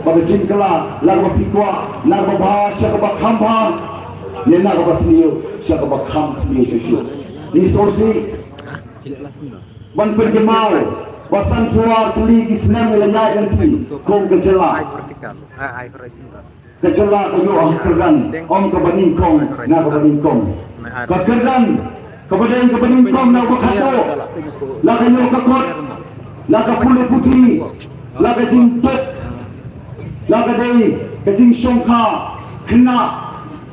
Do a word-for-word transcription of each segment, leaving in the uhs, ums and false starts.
Ba ka jingkylla, la kaba phi kwah, na kaba bha sha kaba kham bha, ne na kaba sniew sha kaba kham sniew shuh shuh. Ngi sngewsih ban pynkynmaw ba sanphew ar tylli ki snem ngi la ïaid lynti kum ka jylla. Ka jylla ka ïoh ha ka kyrdan, ym kaba nyngkong na kaba nyngkong. Ka kyrdan kaba dei kaba nyngkong na kaba khadduh, la ka ïoh ka kot, la ka pule puthi, la ka jingtip, la ka dei ka jingshongkha khynnah,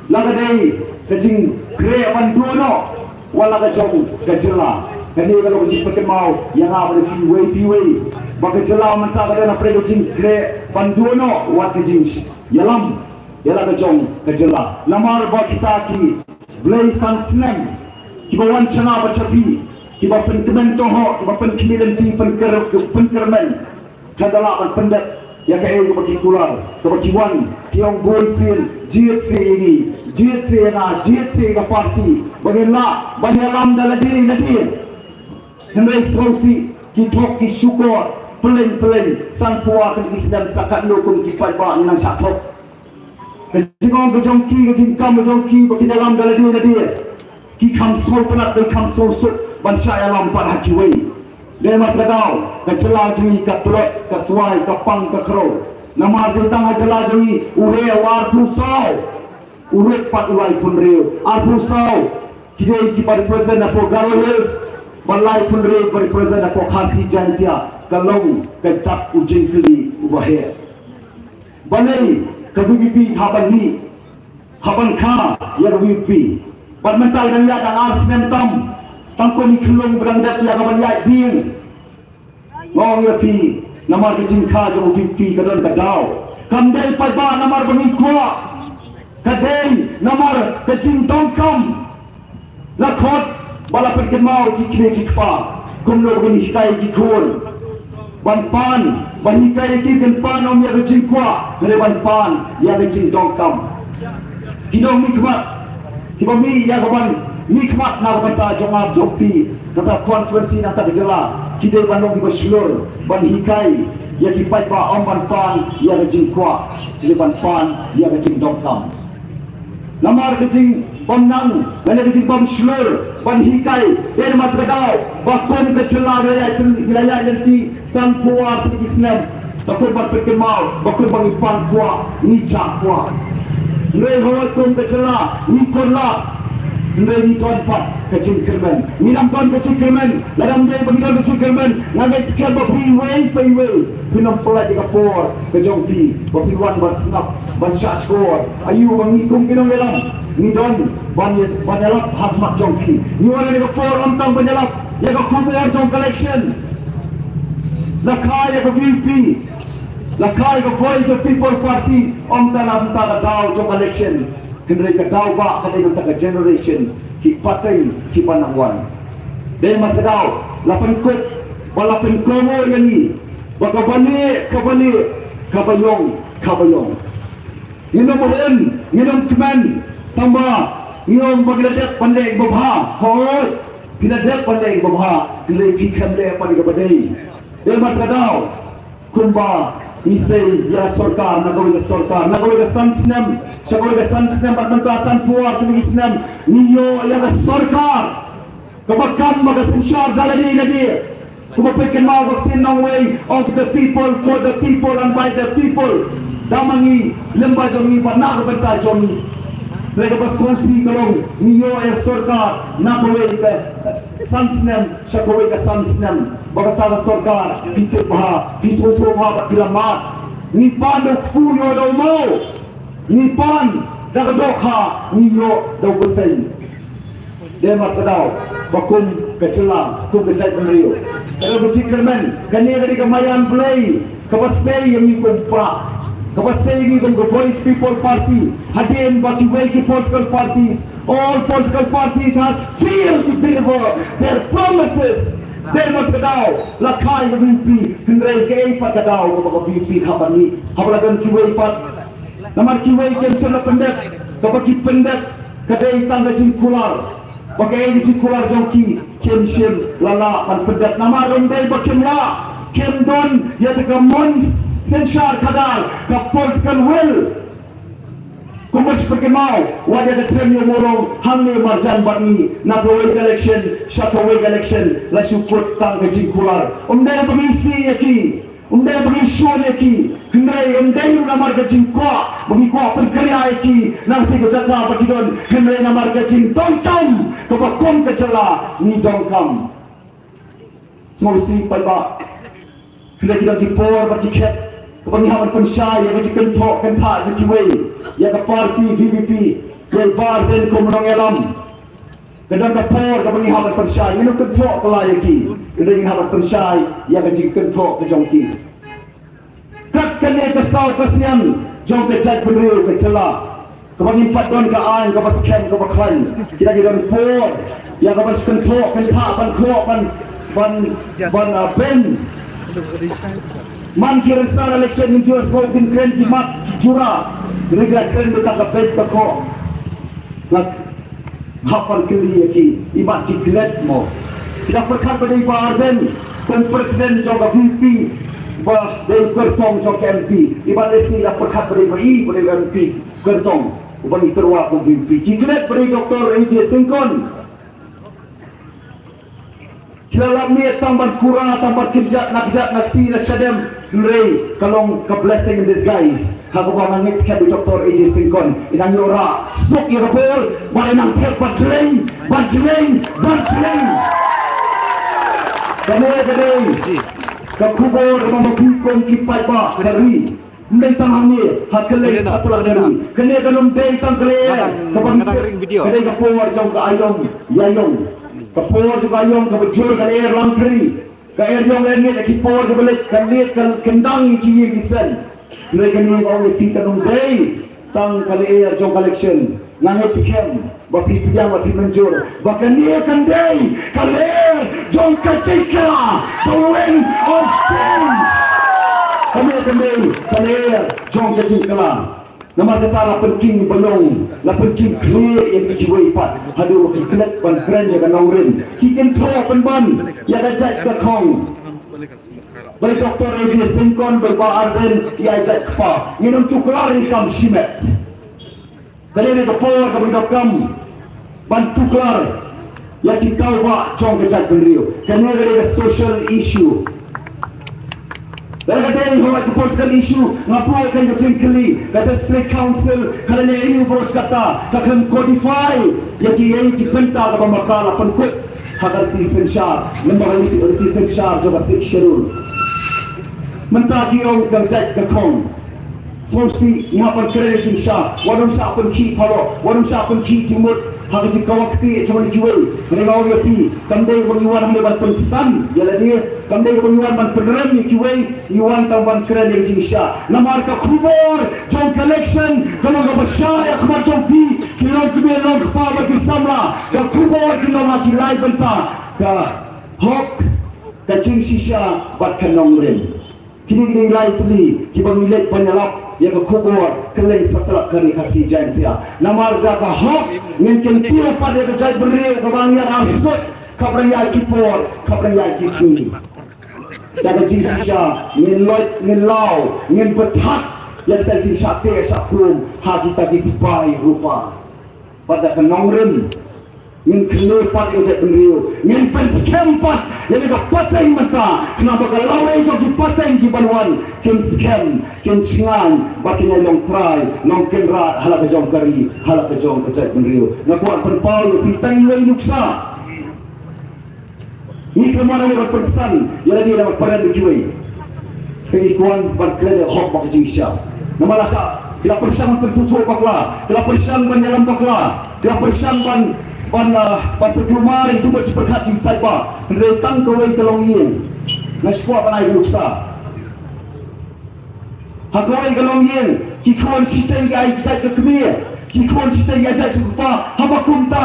la ka dei ka jingkhreh ban duh noh, wat la ka jong ka jylla. Kane ka long ka jingpynkynmaw ïa nga bad ïa phi uwei pa uwei ba ka jylla mynta ka don hapdeng ka jingkhreh ban duh noh wat ka jingïalam ïa la ka jong ka jylla. Namar ba kita ki blei san snem kiba wan sha nga bad sha phi, kiba pynkmen tohok, kiba pynkhmih lynti, pynkyr-, pynkyrmen, kan da lah ban pyndep ïa kaei kaba ki kular, kaba ki wan ki ong bun sien, jied seh ïa ngi, jied seh ïa nga, jied seh ïa ka party, ba ngin lah ban ïalam da lade lade. Hynrei sngewsih, ki thok ki shukor, pyllein pyllein, sanphew ar tylli ki snem sa katno kum ki paidbah ngi nang shah thok. Ka jingong ka jong ki, ka jingkam ka jong ki ba kin ïalam da lade lade, ki kham sngewtynnat, ki kham sngewsuk ban shah ïalam pat ha kiwei. Dei ma ka daw ka jylla jong ngi ka tlot, ka swai, ka pang, ka khrew. Namar dei tang ha jylla jong ngi u heh u arphew saw, u rit pat u laiphew hynriew. Arphew saw ki dei kiba represent hapoh Garo Hills, bad laiphew hynriew ba represent hapoh Khasi Jaintia. Ka long ka dak u jingkylli uba heh. Balei ka V P P hap ban mih, hap ban kha ïa ka V P P? Bad mynta ngi dang ïaid tang ar snem tam, tang kum i khyllung ba dang dep ïa ka ban ïaid dieng. Nga ong ïa phi, namar ka jingkha jong u V P P ka don ka daw. Kam dei paidbah namar ba ngi kwah, ka dei namar ka jingdonkam. La khot ba la pynkynmaw ki kmie ki kpa kumno ba kin hikai ki khun ban pan, ban hikai ki, kin pan ym ïa ka jingkwah, hynrei ban pan ïa ka jingdonkam. Ki nongmihkhmat kiba mih ïa ka ban mihkhmat na ka bynta jong nga jong phi, kata constituency, na kata ka jylla, ki dei ban long kiba shlur ban hikai ïa ki paidbah, ym ban pan ïa ka jingkwah, hynrei ban pan ïa ka jingdonkam. Namar ka jingbymnang lane ka jingbymshlur ban hikai, dei namar kata ka daw ba kum ka jylla ngi la ïaid, ngi la ïaid lynti sanphew ar tylli ki snem. Ba kum ban pynkynmaw, ba kum ba ngi pan kwah, ngi jah kwah. Hynrei hooid, kum ka jylla ngi kut lad, hynrei ngi don pat ka jingkyrmen. Ngi dang don ka jingkyrmen. Lada ym dei ba ngi don ka jingkyrmen, nga ngeit skhem ba phi iwei pa iwei phin ym pynlait ïa ka por ka jong phi ba phin wan ban sngap, ban shahshkor. Aïu ba ngi kum ki nongïalam ngi don ban ïa, ban ïalap ha khmat jong phi? Ngi wan ha kane ka por ym tang ban ïalap ïa ka khubor jong ka election. La kha ïa ka V P P, la kha ïa ka Voice of People Party, ym tang na bynta ka daw jong ka election, hynrei ka daw ba ka dei na bynta ka generation ki pateng kiba nang wan. Dei ma ka daw la pynkup bad la pynkomo ïa ngi ba kaba lieh kaba lieh, kaba ïong kaba ïong. Ngin ym hun, ngin ym kmen, tangba ngi ong ba ngi la dep ban leh babha. Hooid, phi la dep ban leh babha, hynrei phi khlem leh pat ïa kaba dei. Dei ma ka daw, kumba ngi sei ïa ka sorkar, na kawei ka sorkar, na kawei ka san snem sha kawei ka san snem, bad mynta sanphew ar tylli ki snem ngi ïoh ïa ka sorkar kaba kam ba ka synshar da lade lade. Kumba pynkynmaw ka ktien nongwei, of the people, for the people and by the people. Da ma ngi, lem ba jong ngi bad na ka bynta jong ngi. Hynrei kaba sngewsih ka long, ngi ïoh ïa ka sorkar na kawei ka san snem sha kawei ka san snem. Ba kata ka sorkar, phi tip bha, phi sngewthuh bha bad phi la mad. Ngi pan da u kpu, ïoh da u maw. Ngi pan da ka dohkha, ngi ïoh da u bseiñ. Dei ma ka daw ba kum ka jylla, kum ka jaitbynriew, ka dei ka jingkyrmen. Kane ka dei ka maïan Blei kaba sei ïa ngi kum pra, kaba sei ïa ngi kum ka Voice People Party. Hadien ba kiwei ki political parties, all political parties has failed to deliver their promises. Dei ma ka daw la kha ïa ka V P P, hynrei kaei pat ka daw kaba ka V P P hap ban mih, haba la don kiwei pat? Namar kiwei kim shym la pyndep, kaba ki pyndep ka dei tang ka jingkular. Ba kaei ka jingkular jong ki, kim shym la lah ban pyndep. Namar ym dei ba kim lah, kim don ïa ka mon Synshar khadar ka political will. Kumba shu pyrkhat mo, wat ïa ka trei ïa u murong hangne marjan bad ngi, na kawei ka election sha kawei ka election la shu kut tang ka jingkular. Ym dei ba ngi isih ïa ki, ym dei ba ngi ishun ïa ki, hynrei ym dei ruh namar ka jingkwah ba ngi kwah pynkreh ïa ki na kata ka jaka ba ki don, hynrei namar ka jingdonkam kaba kum ka jylla ngi donkam. Sngewsih paidbah. Kine ki don ki por bad ki khet kaba ngi hap ban pynshai ïa ka jingkynthoh kynthah jong kiwei, ïa ka party V P P, ïa i Bah Ardent kum u nongïalam. Ka don ka por kaba ngi hap ban pynshai, ngin ym kynthoh kylla ïa ki, hynrei ngi hap ban pynshai ïa ka jingkynthoh ka jong ki. Kat kane ka saw ka sian jong ka jaitbynriew ka jylla, kaba ngim pat don ka aiñ kaba skhem kaba khlaiñ. Kita ki don por ïa ka ban kynthoh kynthah, ban khoh, ban, ban, ban, ah, beiñ. Man ki rynsan election ngim ju sngew kin kren ki mat ki jura. Hynrei ki la kren beit tang ka beiñ ka khoh. Nga hap ban kylli ïa ki, i mat ki klet mo? Ki la pyrkhat ba dei Bah Ardent kum president jong ka V P P, ba dei kyrtong jong ka M P. I Bah Leslie la pyrkhat ba dei ba i, ba dei M P kyrtong, uba ngi tyrwa kum V P P. Ki klet ba dei Doctor A J Syngkon. Ki la lap miet tang ban kura, tang ban kynjat na kjat na kti na shadem, hynrei ka long ka blessing in disguise. Ha kaba nga ngeit skhem i Doctor A J Syngkon i nang ïoh rah suk ïa ka bor, bad i nang thep bad jleng, bad jleng, bad jleng. Kane ka dei ka khubor kaba ma phi kum ki paidbah ka ri. Ym dei tang hangne ha kylleng satlak ka ri. Kane kan ym dei tang ka lyer kaba ngi tip. Ka dei ka por jong ka aïom ïaïom. Ka por jong ka aïom kaba jur ka lyer lam ka ri. Ka er ïong er ngeit ha ki por kiba leit, ka leit ka kyndang ïa ki ïing ki seng. Hynrei kane ba ong ïa phi kan ym dei tang ka lyer jong ka election. Nga ngeit skhem ba phi pdiang, ba phi mynjur ba kane kan dei ka lyer jong ka jingkylla, the wind of change. Kane kan dei ka lyer jong ka jingkylla. Namar kata la pynking ba ïong, la pynking khlieh ïa kiwei pat haduh ba ki klet ban kren ïa ka nongrim. Ki kynthoh pynban ïa ka jait ka khong. Ba i Doctor A J Syngkon, ba i Bah Ardent, ïa i jait kpa. Ngin ym tuklar ïa i kam shimet. Kane ka dei ka por kaba ngi donkam ban tuklar ïa ki daw ba jong ka jaitbynriew. Kane ka dei ka social issue. Lada ka dei hooid ka political issue, nga buh ka jingkylli, ka District Council ka la leh aïu baroh katta, ka khlem codify ïa kiei ki bynta kaba ma ka la pynkut ha ka riti synshar, lem bad ka riti synshar jong ka Sixth Schedule. Mynta ki ong ka jait ka khong. Sngewsih, ngi hap ban kren ïa ka jingshisha. Wat ym shah pynkhih paralok, wat ym shah pynkhih jingmut ha ka jingkawang kti jong kiwei. Hynrei nga ong ïa phi, kam dei ba ngi wan hangne ban pynksan ïa lade, kam dei ba ngi wan ban pynrem ïa kiwei, ngi wan tang ban kren ïa ka jingshisha. Namar ka khubor jong ka election ka long kaba shai ha khmat jong phi, ki longkmie longkpa bad ki samla. Ka khubor ka long ha ki lai bynta, ka hok, ka jingshisha bad ka nongrim. Kine ki dei lai tylli kiba ngi leit ban ïalap ïa ka khubor kylleng satlak ka Ri Khasi Jaiñtia. Namar da ka hok ngin kyntiew pat ïa ka jaitbynriew kaba ngi ïa arsut, khapdeng ïa ki por, khapdeng ïa ki sngi. Da ka jingshisha ngin loit, ngin law, ngin bthah ïa kita ki jingshah teh shah khum ha kita ki spy rupa. Bad da ka nongrim ngin kynnoh pat ïa ka jaitbynriew, ngin pynskhem pat ïa ka pateng mynta, khnang ba ka lawei jong ki pateng kiban wan kin skhem, kin shngaiñ bad kin ïa long trai long kynrad ha la ka jong ka ri, ha la ka jong ka jaitbynriew. Nga kwah pynpaw ïa phi tang iwei i nuksa. Ngi khlem wan hangne ban pynksan ïa lade lem bad pynrem ïa kiwei. Ngi kwah ban kren ïa ka hok bad ka jingshisha. Namar lashai ki la pyrshang ban pynsngewthuh bakla, ki la pyrshang ban ïalam bakla, ki la pyrshang ban, ban, ah, ban pynkulmar ïa ka jingmut jingpyrkhat jong ki paidbah. Hynrei tang kawei ka longïing. Nga shu kwah ban ai ka nuksa. Ha kawei ka longïing, ki khun shiteng ki ai jait ka kmie, ki khun shiteng ki ai jait ka kpa. Haba kumta,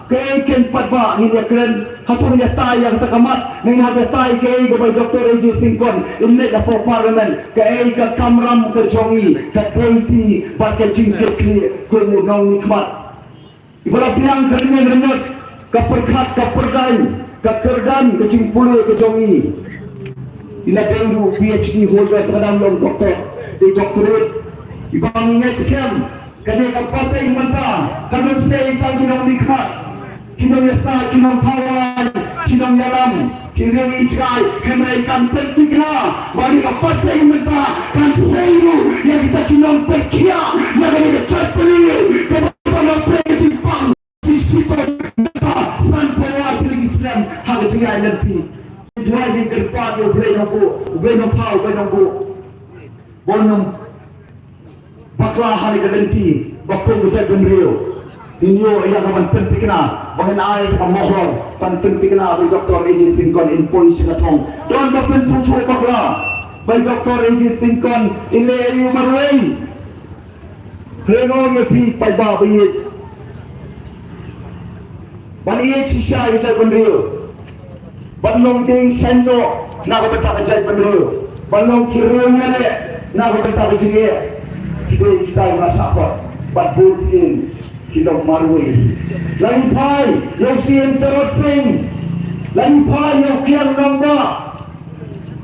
kaei keiñ paidbah ngin ïa kren? Hato ngin ïa tai ïa kata ka mat? Ngin hap ïa tai kaei kaba i Doctor A J Syngkon in leit hapoh Parliament? Kaei ka kamram ka jong i, ka dei ti bad ka jingkitkhlieh kum u nongmihkhmat? Iba la biang ka rynïeng rynïot, ka pyrkhat, ka pyrdaiñ, ka kyrdan, ka jingpule ka jong i. I la dei ruh PhD holder, ka dang long doctor, dei doctorate. I ba ngi ngeit skhem, kane ka pateng mynta kam don sei tang ki nongmihkhmat, ki nongïasaid, ki nongthaw aiñ, ki nongïalam, ki nongïasaid, hynrei kan pynthikna ba kane ka pateng mynta kan sei ruh ïa kita ki nongpyrkhiah na kane ka jaitbynriew kaba nongpyrkhiah jingpang. Shisha, nangta san phew ar tylli ki snem ha ka jingïaid lynti. Duwai jingkyrpad ïa U Blei Nongbuh, U Blei Nongthaw, U Blei Nongbuh, ba un ym bakla ha kane ka lynti ba kum ka jaitbynriew ngin ïoh ïa ka ban pynthikna, ba ngin ai ka mohor ban pynthikna ba i Doctor A J Syngkon in poi sha ka thong. Don ba pynsngewthuh bakla ba i Doctor A J Syngkon in leh aïu marwei. Hynrei nga ong ïa phi paidbah ba ïeit, ban ïeit shisha ïa ka jaitbynriew, ban long dieng shaiñ noh na ka bynta ka jaitbynriew, ban long ki riewïaleh na ka bynta ka jingeh. Ki dei kita kiba shah khot, bad bun sien ki long marwei. La ïohi phai ïa u Syiem Tirot Sing, la ïohi phai ïa u Kiang Nangbah,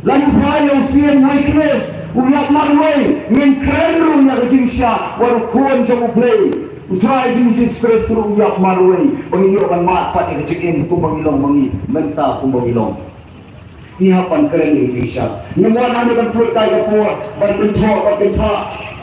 la ïohi phai ïa u Syiem Wycliffe, u ïap marwei. Ngin kren ruh ïa ka jingshah wat u Khun jong U Blei, U Trai jong ngi Jisu Khrist ruh u ïap marwei, ba ngin ïoh ban mad pat ïa ka jingim kumba ngi long ma ngi mynta, kumba ngi long. Ngi hap ban kren ïa ka jingshah. Ngim wan hangne ban pynlut kai ka por, ban kynthoh, ban kynthah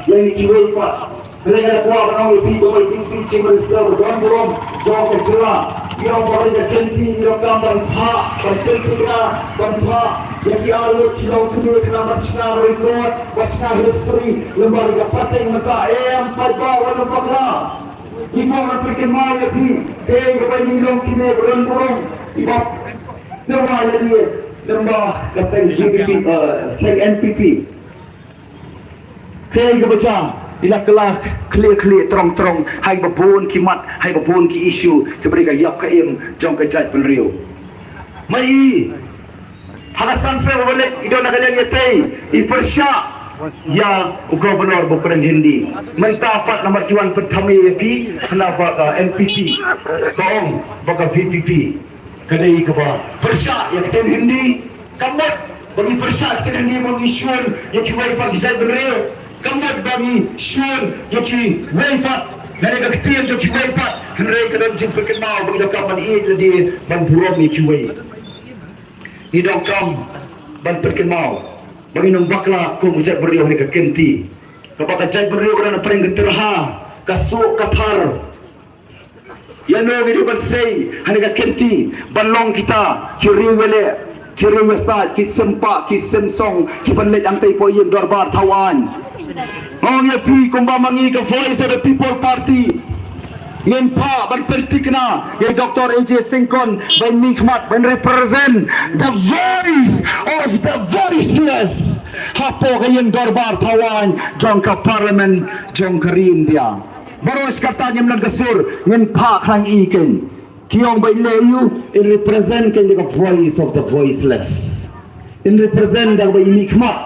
ïa ngi kiwei pat. Hynrei nga kwah ban ong ïa phi, kumba i Deputy Chief Minister ba don burom jong ka jylla, ngi ong ba ka kynti ngi donkam ban phah, ban pynthikna, ban phah ïa ki arngut ki longkmie, khnang ban shna record, ban shna history, lem bad ka pateng mynta. Em paidbah, wat nym bakla. Ngi kwah ban pynkynmaw ïa phi, te kaba ngi longkmie ba don burom, i Bah Tyrwa Lyidiat, lem bad ka seng V P P, eh, seng N P P. Kaei kaba jia, i la kylla khlieh khlieh trong trong ha kiba bun ki mat, ha kiba bun ki issue kiba dei ka ïap ka im jong ka jaitbynriew. Ma i, ha ka san snem ba leit i don ha ka liang ïatei, i pyrshah ïa u Governor ba u kren Hindi. Mynta pat namar ki wan pynthame ïa phi na ba ka N P P, ka ong ba ka V P P ka dei kaba pyrshah ïa ka ktien Hindi. Kam mut ba ngi pyrshah ïa ka ktien Hindi ba ngi shun ïa kiwei pat ki jaitbynriew. Kam mut ba ngi shun ïa kiwei pat lane ka ktien jong kiwei pat. Hynrei ka don jingpynkynmaw ba ngi donkam ban ïeit lade, ban burom ïa kiwei. Ngi donkam ban pynkynmaw ba ngin ym bakla kum ka jaitbynriew ha kane ka kynti, kaba ka jaitbynriew ka don hapdeng ka tyrha, ka suk ka thar. Ïa no ngi dei ban sei ha kane ka kynti, ban long kita ki riewïaleh, ki riewïasaid, ki sympa, ki symsong, ki ban leit hangtei hapoh ïing dorbar thaw aiñ. Nga ong ïa phi, kumba ma ngi ka Voice of the People Party, ngin phah ban pynthikna ïa Doctor A J Syngkon ban mihkhmat, ban represent the voice of the voiceless hapoh ka ïing dorbar thaw aiñ jong ka Parliament jong ka ri India. Baroh shi katta ngim don ka sur, ngin phah khnang ïa i keiñ. Ki ong ba in leh aïu, in represent keiñ da ka voice of the voiceless. In represent da kaba i mihkhmat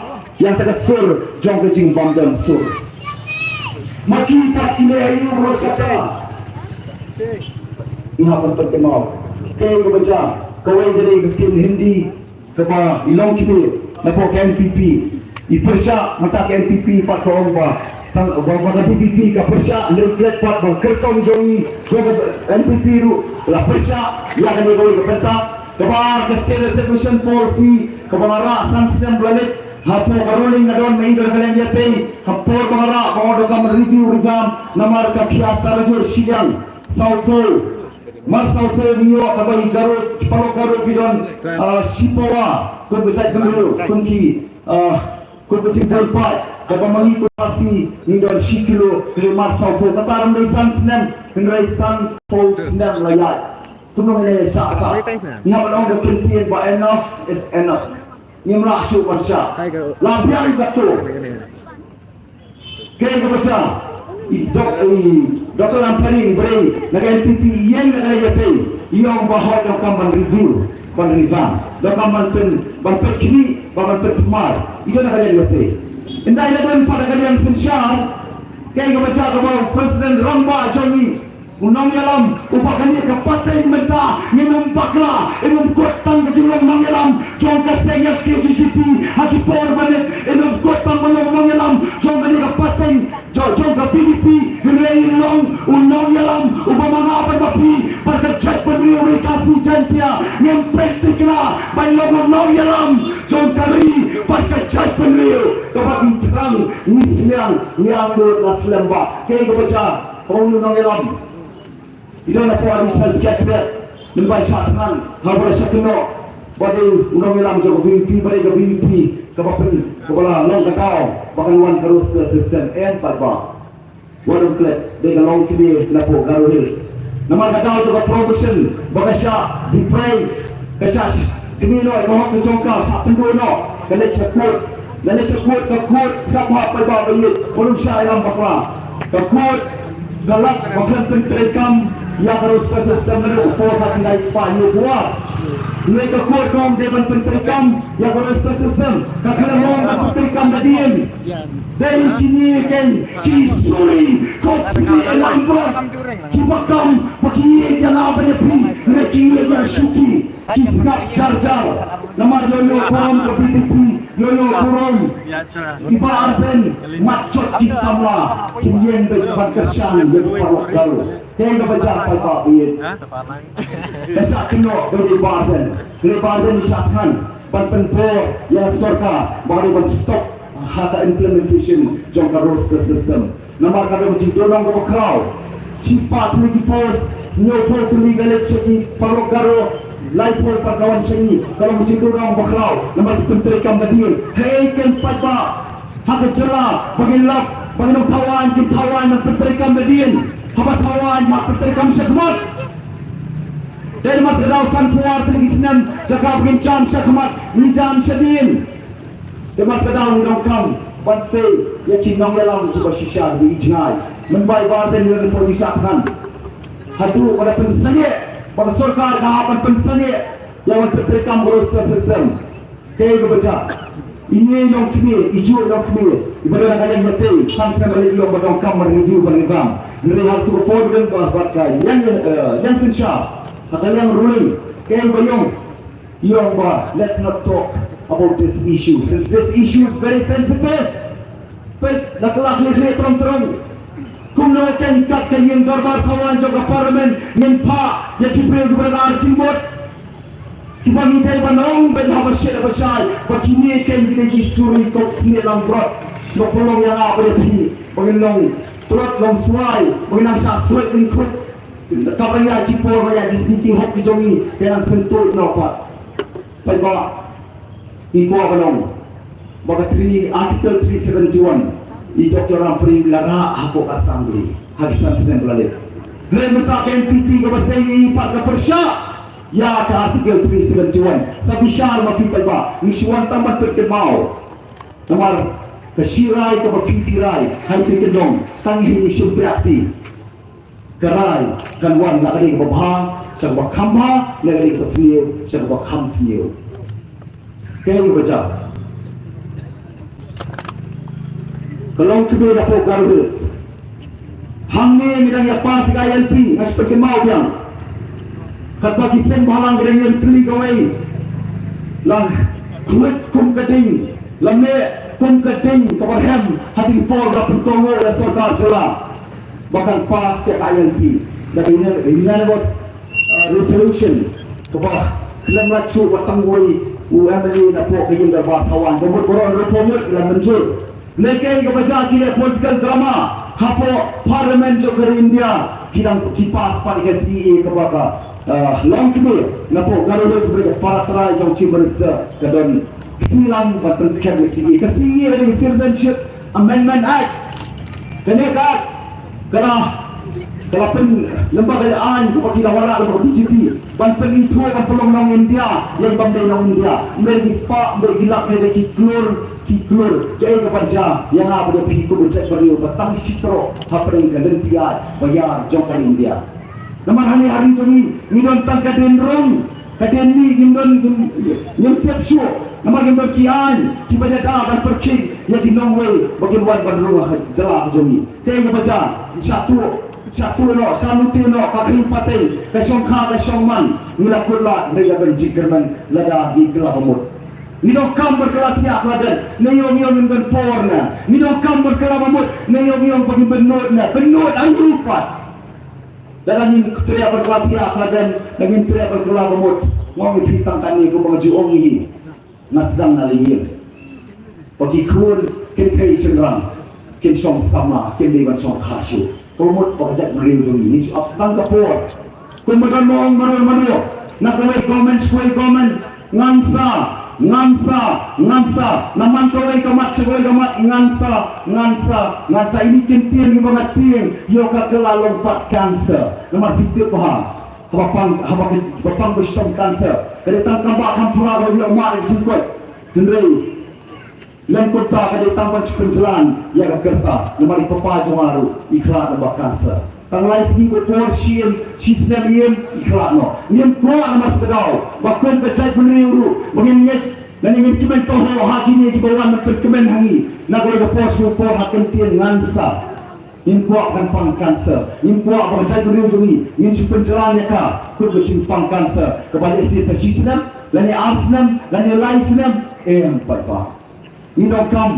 ïa sa ka sur jong ka jingbym don sur. Ma ki pat ki leh aïu baroh shi katta. Ngi hap ban pynkynmaw. Kaei kaba jia, kawei ka dei ka ktien Hindi, kaba i longkmie napoh ka N P P. I pyrshah mynta ka N P P pat ka ong ba tang ba, ba ka V P P ka pyrshah, leh klet pat ba kyrtong jong i jong ka N P P ruh la pyrshah ïa kane kawei ka bynta. Kaba ar ka State Reservation Policy kaba nga rah san snem ba la leit, hapoh ka ruling nga don ma i don ka liang ïatei, ha por ba nga rah ba nga donkam review revamp namar ka khia tarajur shiliang sawphew. Mar sawphew ngi ïoh kaba i Garo, ki paralok Garo ki don, ah, shi pawa kum ka jaitbynriew, kum ki, ah, kum ka jingbun paid, kaba ma ngi kum Khasi ngi don shi kilo, hynrei mar sawphew, kata ym dei san snem, hynrei sanphew snem la ïaid. Kumno ngin ïa shah sah? Ngi hap ban ong da ka ktien ba enough is enough. Ngim lah shuh ban shah. La biang katto. Kaei kaba jia, i Dok-, i Doctor Ampareen Brei na ka N P P, ïeng na ka liang ïatei, i ong ba hooid donkam ban review, ban revamp, donkam ban pyn, ban pynkhih, ban, ban pynthymmai. I don na ka liang ïatei. Ynda i la don pat na ka liang synshar, kaei kaba jia, kaba u President rangbah jong ngi U nongïalam uba kane ka pateng mynta ngin ym bakla, ngin ym kut tang ka jinglong nongïalam jong ka seng S K J J P ha ki por ba nit, ngin ym kut tang ban long nongïalam jong kane ka pateng jong, jong ka P D P, hynrei ngin long u nongïalam uba manga ban ma phi bad ka jaitbynriew Ri Khasi Jaiñtia, ngin peit tikna ban long u nongïalam jong ka ri bad ka jaitbynriew kaba ngi thrang, ngi sliang, ngi angnud na slem bha. Kaei kaba jia, ong u nongïalam. I don hapoh Additional Secretariat, mynba i shah thngan, ha ba la shah kynnoh ba dei u nongïalam jong ka V P P, ba dei ka V P P kaba pyn, kaba la long ka daw ba kan wan ka roster system, em pat ba. Wat ym klet, dei ka longkmie napoh Garo Hills. Namar ka daw jong ka promotion ba ka shah deprive, ka shah kmie noh ïa ka hok ka jong ka, shah pynduh noh, ka leit sha court. Lane sha court, ka court sngap ha paidbah ba ïeit, ba ym shah ïalam bakla. Ka court ka lap ba khlem pyntreikam ïa ka roster system naduh ka por khatnai spah hynñiew phew ar. Hynrei ka court ka ong dei ban pyntreikam ïa ka roster system, ka khlem ong ban pyntreikam da dien. Dei kine keiñ ki suri kot suri ïalam bad kiba kam ba ki ïeit ïa nga bad ïa phi, hynrei ki ïeit ïa shuki. Ki sngap jar jar. Namar ïoh ïoh burom ka B J P, ïoh ïoh burom i Bah Ardent, mat jot ki samla kin ïeng beit ban kyrshan ïa ka paralok Garo. Te kaba jia paidbah ba ïeit, ka shah kynnoh da i Bah Ardent, i Bah Ardent i shah thngan ban pynbor ïa ka sorkar ba ka dei ban stop ha ka implementation jong ka roster system. Namar ka dei ka jingdonong kaba khraw. Shispah tylli ki post, hynñiewphew tylli ka leit sha ki paralok Garo, laiphew pat ka wan sha ngi, ka long ka jingdonong kaba khraw. Namar ki pyntreikam da dien. Hei keiñ paidbah ha ka jylla, ba ngin lap, ba ngin ong thaw aiñ, kim thaw aiñ, ban pyntreikam da dien. Haba thaw aiñ, hap pyntreikam shakhmat. Dei namar ka daw sanphew ar tylli ki snem, jaka ba ngin jam shakhmat, ngi jam shadien. Te mynta ka daw ngi donkam ban sei ïa ki nongïalam kiba shisha kiba ïeit jngai. Mynba i Bah Ardent i la poi ki shah thngan, haduh ba la pynsangeh, ba ka sorkar ka hap ban pynsangeh ïa ban pyntreikam ka roster system. Kaei kaba jia? Ine i longkmie, i juh i longkmie, iba don ha ka liang ïatei, san snem ba la ïoh ba donkam ban review ban revamp. Hynrei ha kato ka por ba don ba, bad ka ïang, eh, ïang synshar ha ka liang ruling, kaei ba ïong? Ïong ba, let's not talk about this issue, since this issue is very sensitive. Peit, la kylla khlieh khlieh trong trong. Kumno keiñ kat ka ïing dorbar thaw aiñ jong ka Parliament ngin phah ïa ki briew kiba don ar jingmut, kiba ngi dei ban ong beit haba shit haba shai ba kine keiñ ki dei ki suri kot snieh langbrot. Ba pynlong ïa nga bad ïa phi ba ngin long tlot long swai, ba ngin nang shah swet lyngkhuh. Kaba ïa ki por ba ïa ki sngi ki hok ki jong ngi, ka nang syntuid noh pat. Paidbah, ngi kwah ban ong ba ka three, Article three seventy-one, i Doctor Rampareen la rah hapoh ka Assembly ha ki san snem ba la leit. Hynrei mynta ka N P P kaba seng, i pat ka pyrshah ïa ka Article three seventy-one. Sa bishar ma phi paidbah, ngi shu wan tang ban pynkynmaw. Namar ka shirai kaba phi phi rai ha ïing ki jong, tang hi ngi shim pyrshah phi. Ka rai kan wan na ka dei kaba bha sha kaba kham bha, na ka dei kaba sniew sha kaba kham sniew. Kaei kaba jia? Ka long kmie napoh Garo Hills. Hangne ngi dang ïa pass ïa ka I L P, nga shu pynkynmaw biang. Katba ki seng bhalang ki dang ïeng tylli kawei, la khluit kum ka ding, la meh kum ka ding kaba rhem ha ki por ba pynkohnguh ïa sorkar jylla ba kan pass ïa ka I L P. Da ka uni-, unanimous, uh, resolution kaba khlem la shuh wat tang uwei u M L A napoh ka ïing dorbar thaw aiñ, ba mut baroh arphew ngut la mynjur. Lehkai kaba jia ki leh political drama hapoh Parliament jong ka ri India, ki dang ki pass pat ïa ka C A A kaba ka, uh, long kmie napoh Garo Hills ba ka para trai jong Chief Minister ka don kti lang ban pynskhem ïa ka C A A. Ka C A A ka dei ka Citizenship Amendment Act. Kane ka Act ka la, ka la pynlong ba ka aiñ kaba ki la wanrah lyngba ka B J P ban pynithuh ban pynlong nong India ïa ki bym dei nong India. Ym dei ki spah, ym dei ki lak, ym dei ki klur ki klur. Kaei kaban jia ïa nga bad ïa phi kum u jaitbynriew ba tang shi troh hapdeng ka lynti aiñ ba ïar jong ka ri India? Namar hangne ha ri jong ngi ngi don tang ka dien rong, ka dien mih, ngim don, ngim, ngim tiap shuh. Namar ngim don ki aiñ kiba ïada ban pyrkhing ïa ki nongwei ba kin wan ban rung ha ka jylla ka jong ngi. Te kaba jia, ngi shah tuh Sha tu noh, sha nu tu noh, ka khring pateng, ka shongkha, ka shongman. Ngi la kut lad, ngi la ban jingkyrmen, lada ngi kylla ba mut. Ngi donkam ban kylla thiah kylla dem, ne ïong ïong ngin don por na. Ngi donkam ban kylla ba mut, ne ïong ïong ba ngin bynnud na, bynnud aïu pat. Lada ngin treh ban kylla thiah kylla dem, lada ngin treh ban kylla ba mut. Nga ong ïa phi tang kane kumba nga ju ong ïa phi. Nga sdang na lyngngoh. Ba ki khun kin trei shynrang, kin shong samla, kin dei ban shong kha shuh. Ka mut ba ka jaitbynriew jong ngi, ngin shu ap sdang ka por. Kumba don mano mano mano, na kawei government sha kawei government, ngan sa, ngan sa, ngan sa. Na man kawei ka mat sha kawei ka mat, ngan sa, ngan sa, ngan sa. Ine i kyntien kiba nga tieng ïa ka kylla long pat cancer. Namar phi tip bha, haba pang, haba ka, haba pang ba shitom cancer, ka dei tang kam bah kam phra ba ïoh mad ïa ka jingkoit. Hynrei lem kumta ka dei tang ban shu pynjlan ïa ka kyrta. Namar i papa jong nga ruh i khlad naba cancer. Tang lai sngi ba por, shi, shi snem ïa i khlad noh. Ngim kwah namar ka daw ba kum ka jaitbynriew ruh ba ngin ngeit lane ngin kmen kawei ha kine kiba wan ban pynkmen ha ngi. Na kawei ka por sha kawei por ha ka kyntien ngan sa. Ngim kwah ban pang cancer. Ngim kwah ba ka jaitbynriew jong ngi ngin shu pynjlan ïa ka kum ka jingpang cancer kaba lehse sa shi snem lane ar snem lane lai snem. Em paidbah, ngi donkam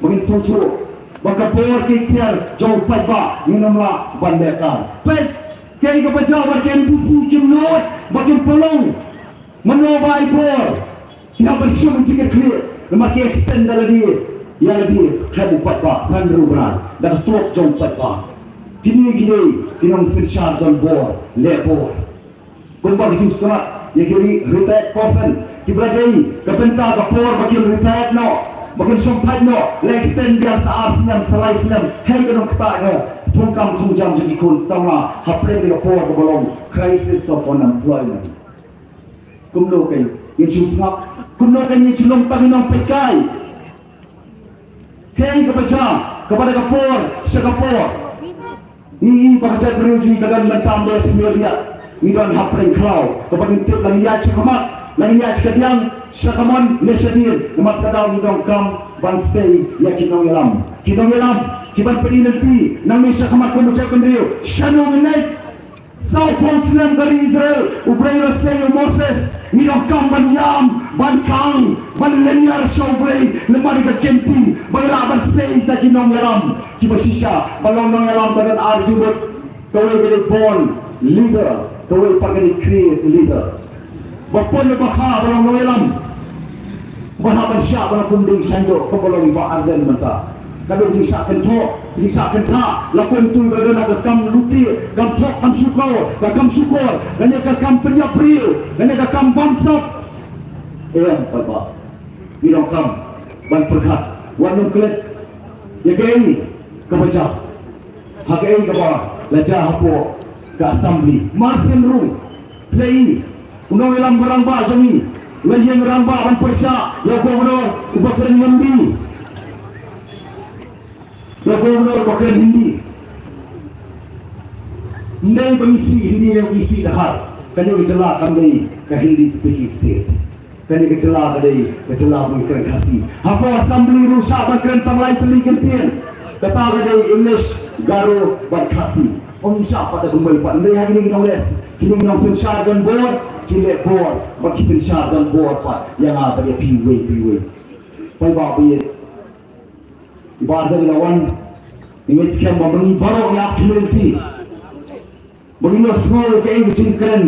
ba ngin sngewthuh ba ka bor ka iktiar jong u paidbah ngin ym lah ban lehkai. Peit, kaei kaba jia ba ka M D C kim nud ba kin pynlong. Mano ba ai bor? Ki hap ban shim jingkitkhlieh namar ki extend da lade ïa lade khlem u paidbah, san hynriew bnai da ka tuak jong u paidbah. Kine ki dei ki nongsynshar don bor, leh bor. Kumba ki jingsngewthuh ïa ki re-, retired person kiba la dei ka bynta ka por ba kin retired noh, ba kin shong thait noh, la extend biang sa ar snem, sa lai snem. Hei ka nongktah ka thungkam thungjam jong ki khun samla hapdeng ka por kaba long crisis of unemployment. Kumno kein ngin shu sngap? Kumno kein ngin shu long tang ki nongpeitkai? Kaei kaba jia, kaba da ka por sha ka por. Ngi i ba ka jaitbynriew jong ngi ka don mynta, ym dei pynïaid ïa ngi, don hapdeng khlaw kaba ngin tip, la ngin ïaid sha khmat, la ngin ïaid sha kadiang, sha kamon ne shadien. Namar kata ngi donkam ban sei ïa ki nongïalam, ki nongïalam ki ban pyni lynti nangne sha khmat kum u jaitbynriew shano ngin leit. Sawphew snem ka ri Israel, U Blei u la sei ïa u Moses, ngi donkam ban ïam, ban khang, ban lynñiar sha U Blei, namar ka kynti ba ngi lah ban sei ïa ki nongïalam kiba shisha. Ba long nongïalam ba don ar jingmut. Kawei ka dei born leader, kawei pat ka dei create leader. Ba pun ba kha ba long nongïalam. Ba hap ban shah ba la kum ding shynjoh kumba long i Bah Ardent mynta. Ka dei jingshah kynthoh, jingshah kynthah, la kum tu ba don ha ka kam lute, kam thok, kam shukor, ka kam shukor, lane ka kam pynïap briew, lane ka kam bamsap. Em, paidbah, ngi donkam ban pyrkhat, wat nym klet ïa kaei kaba jia. Ha kaei kaba la jia hapoh ka assembly. Mar syn rung, phi la i, u nongïalam rangbah jong ngi u la ïeng rangbah ban pyrshah ïa u governor uba kren Hindi, ïa u governor uba kren Hindi. Ym dei ba ngi sih Hindi ne ngi sih Dkhar. Kane ka jylla kam dei ka Hindi speaking state. Kane ka jylla ka dei ka jylla ba ngi kren Khasi. Hapoh assembly ruh shah ban kren tang lai tylli ki kyntien. Kata ka dei English, Garo bad Khasi. Ym shah pat da kumwei pat. Hynrei ha kine ki nongleh, kine ki nongsynshar don bor, ki leh bor bad ki synshar don bor pat ïa nga bad ïa phi iwei pa iwei. Paidbah ba ïeit, i Bah Ardent i la wan, i ngeit skhem ba ma ngi baroh ngi ap kynti. Ba ngin ïohsngew ïa kaei ka jingkren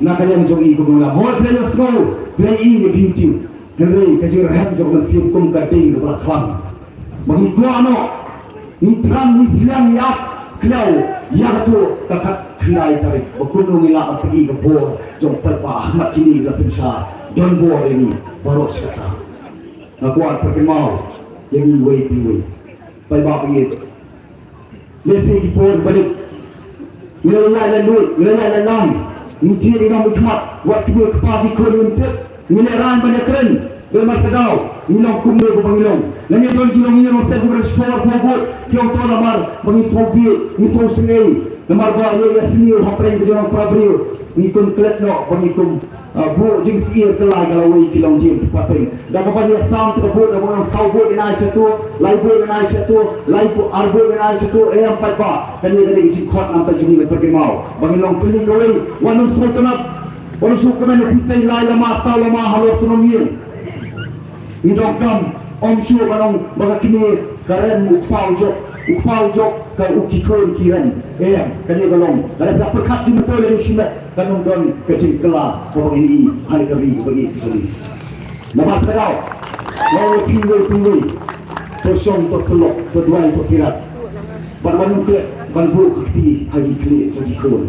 na ka liang jong i kumno la. Hooid, phi la ïohsngew, phi la i ïa ka YouTube. Hynrei ka jingrhem jong ka mynsiem kum ka ding kaba la khlam. Ba ngi kwah noh, ngi thrang, ngi sliang, ngi ap khlieh ïa kato ka khatkhyndai tarik. Ba kumno ngi lah ban pyni ka bor jong paidbah ha khmat kine ki la synshar don bor ïa ngi baroh shi katta. Nga kwah pyrkhat mo ïa ngi iwei pa iwei. Paidbah ba ïeit, lehse ki por ba dei, ngi la ïaid la luid, ngi la ïaid la lam, ngi jied ïa nong mihkhmat, wat kmie kpa ki khun ngim tip, ngi lehraiñ ban ïakren. Dei namar kata ka daw ngi long kumno ba ngi long. Lane don ki long ngi long sngewbha ban sngewbha ban bud ki ong to namar ba ngi sngewbha ngi sngewsynei namar ba ïoh ïa sniew hapdeng ka jong para briew. Ngi kum klet noh ba ngi kum, ah, buh jingsyier ka lai ka lawei ki long dien ki pateng. Da kaba ïa sam te ka bud da ba ngi saw bud ïa nai sha tu, lai bud ïa nai sha tu, lai bud ar bud ïa nai sha tu, eh, em pat ba kane kane ka jingkhot namar ka jong ngi ba ngi long kylli kawei. Wan ym sngewtynnat. Wan ym sngewkmen ïa phi sei lai lama saw lama halor tu nym ïeng. Ngi donkam ym shuh ban ong ba ka kmie ka rem u kpa u jop, u kpa u jop ka u ki khun ki rem. Em, kane ka long. Ka rem ka pyrkhat jingmyntoi lane shimet kan ym don ka jingkylla kaba ngi ïohi ha ka ri kaba ngi ïohi. Namar kata ka daw, wan ïa phi wei phi wei, to shong to syllok, to duwai to kirat. Bad wan ym klet ban buh ka kti ha ki khlieh jong ki khun.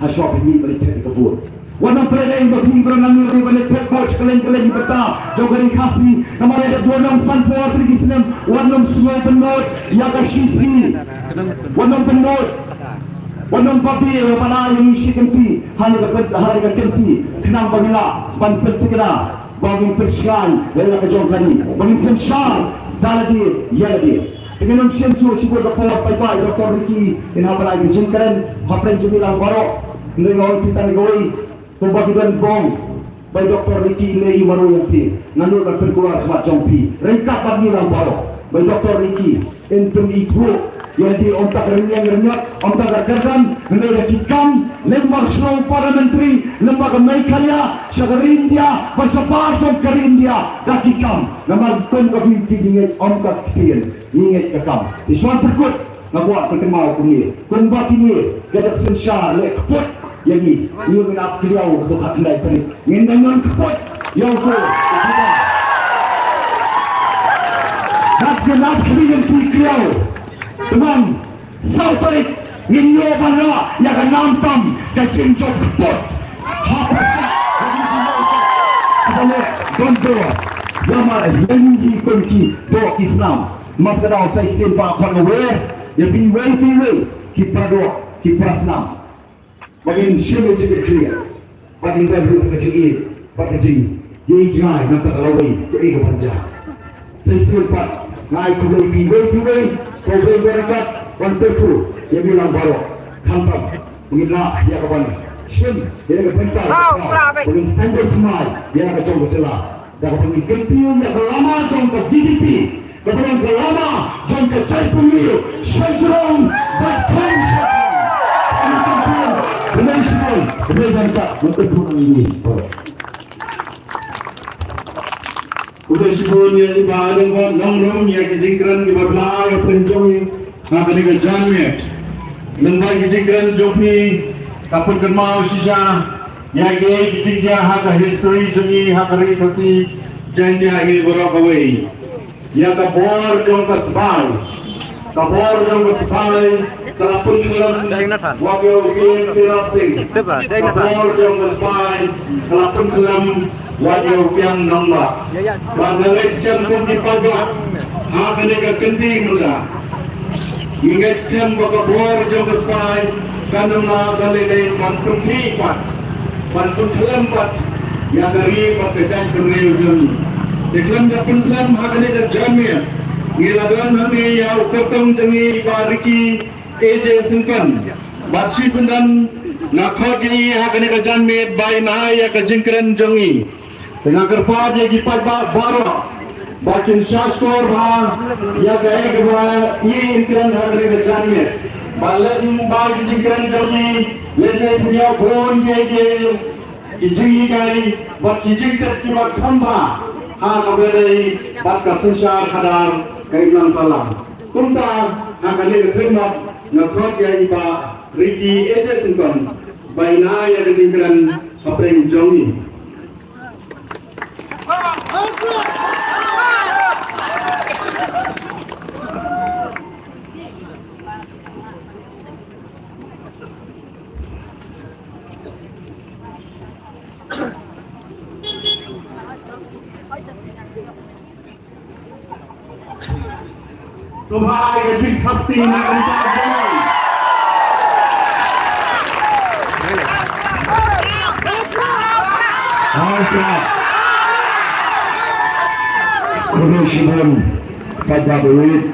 Ha shwa phi mih ban ïa thep ïa ka vote. Wat nang pynlehnoh ba phi ba nang ïa ban ïa thep vote sha kylleng kylleng ki bynta jong ka ri Khasi. Namar ïa ka dua nong sanphew ar tylli ki snem wat nang sngewbha ban mut ïa ka shisha. Wat nang ban mut. Wat nang ba phi ïa ban ai ïa ngi shi kynti ha ïa ka bynta ha ïa ka kynti khnang ba ngi lah ban pynthikna. Ba ngin pynshngaiñ ïa la ka jong kane ba ngin synshar da lade ïa lade. Te ngin ym shim shuh shibun ka por paidbah, i Doctor Ricky in hap ban ai ka jingkren hapdeng jong ngi lang baroh. Hynrei nga ong tang ïa kawei, kumba ki don bong ba i Doctor Ricky in leh ïa baroh ïa phi, ngan nud ban pynkulmar khmat jong phi ryngkat bad ngi lang baroh ba i Doctor Ricky in pynithuh ïa lade, ym tang ka rynïeng rynñiot, ym tang ka kyrdan, hynrei da ki kam, lem bad shnong parliamentary, lem bad ka Meghalaya, sha ka ri India, bad shabar jong ka ri India, da ki kam. Namar kum ka VPP ngi ngeit ym ka ktien, ngi ngeit ka kam. Te shuwa pyrkut, nga kwah pynkynmaw kumne. Kumba kine, ka dep synshar leh kput ïa ngi, ngi ngin ap kylliaw ka dkhot khyndai tarik. Ngin da ñion kput ïa u ko. Bad ngin ap kylliaw. Te man saw tarik ngin ïoh ban rah ïa ka nam tam ka jingjop kput. Ha pyrshah ïa ngi ki nongkha kiba leh don bor ïa ma ïa ngi kum ki doh ki snam. Mat ka daw sa shisien pat khot nga wer ïa phi wei phi wei ki para doh ki para snam. Ba ngin shim ïa ka jingkitkhlieh bad ngin don ruh ka jingïeit bad ka jingïeit jngai na ka lawei kaei kaban jia. Sa shisien pat nga ai khublei ïa phi wei phi wei, khublei ïa ka ryngkat ban kyrkhu ïa ngi lang baroh. Khamtam ngin lah ïa kaban shim ïa ka bynta ka, ba ngin sngewthuh thymmai ïa ka jong ka jylla. Da kaba ngi kyntiew ïa ka lama jong ka VPP, kaba long ka lama jong ka jaitbynriew, shajrong bad kham shajrong. Kaba ngi kyntiew, kaba ngi shajrong, kaba ngi kyntiew, kaba ngi kyntiew. Khublei shibun ïa i Bah Lyngdoh Nongrum ïa ki jingkren kiba bha ïa pynjong ha kane ka janmiet. Lem bad ki jingkren jong phi ka pynkynmaw shisha ïa ki, ki jingjia ha ka history jong ngi ha ka ri Khasi Jaiñtia hi baroh kawei. Ïa ka bor jong ka spy, ka bor jong ka spy ka la pynkyllem wat ïa u Kiang Tirot Sing. Ka bor jong ka spy ka la pynkyllem wat ïa u Kiang Nangbah. Bad nga ngeit skhem kum ki paidbah ha kane ka kynti mynta. Ngi ngeit skhem ba ka bor jong ka spy kan ym lah ban leh leh ban pynkhih pat, ban pynkhyllem pat ïa ka ri bad ka jaitbynriew jong ngi. Te khlem da pynslem ha kane ka janmiet, ngi la don hangne ïa u kyrtong jong ngi i Bah Ricky A J Syngkon. Bad shisyndon nga khot ïa i ha kane ka janmiet ba in ai ïa ka jingkren jong i. Te nga kyrpad ïa ki paidbah baroh ba kin shah shkor bha ïa kaei kaba i in kren ha kane ka janmiet. Ba lehse ba ki jingkren jong i lehse pynïoh bun ïa ki, ki jinghikai bad ki jingtip kiba kham bha ha kaba ïadei bad ka synshar khadar ka imlang sahlang. Kumta ha kane ka khyllipmat nga khot ïa i Bah Ricky A J Syngkon ba in ai ïa ka jingkren hapdeng jong i. To ba ai ka jingthap ti na ka bynta jong ngi. Ai ka. Shibun, paidbah baieid.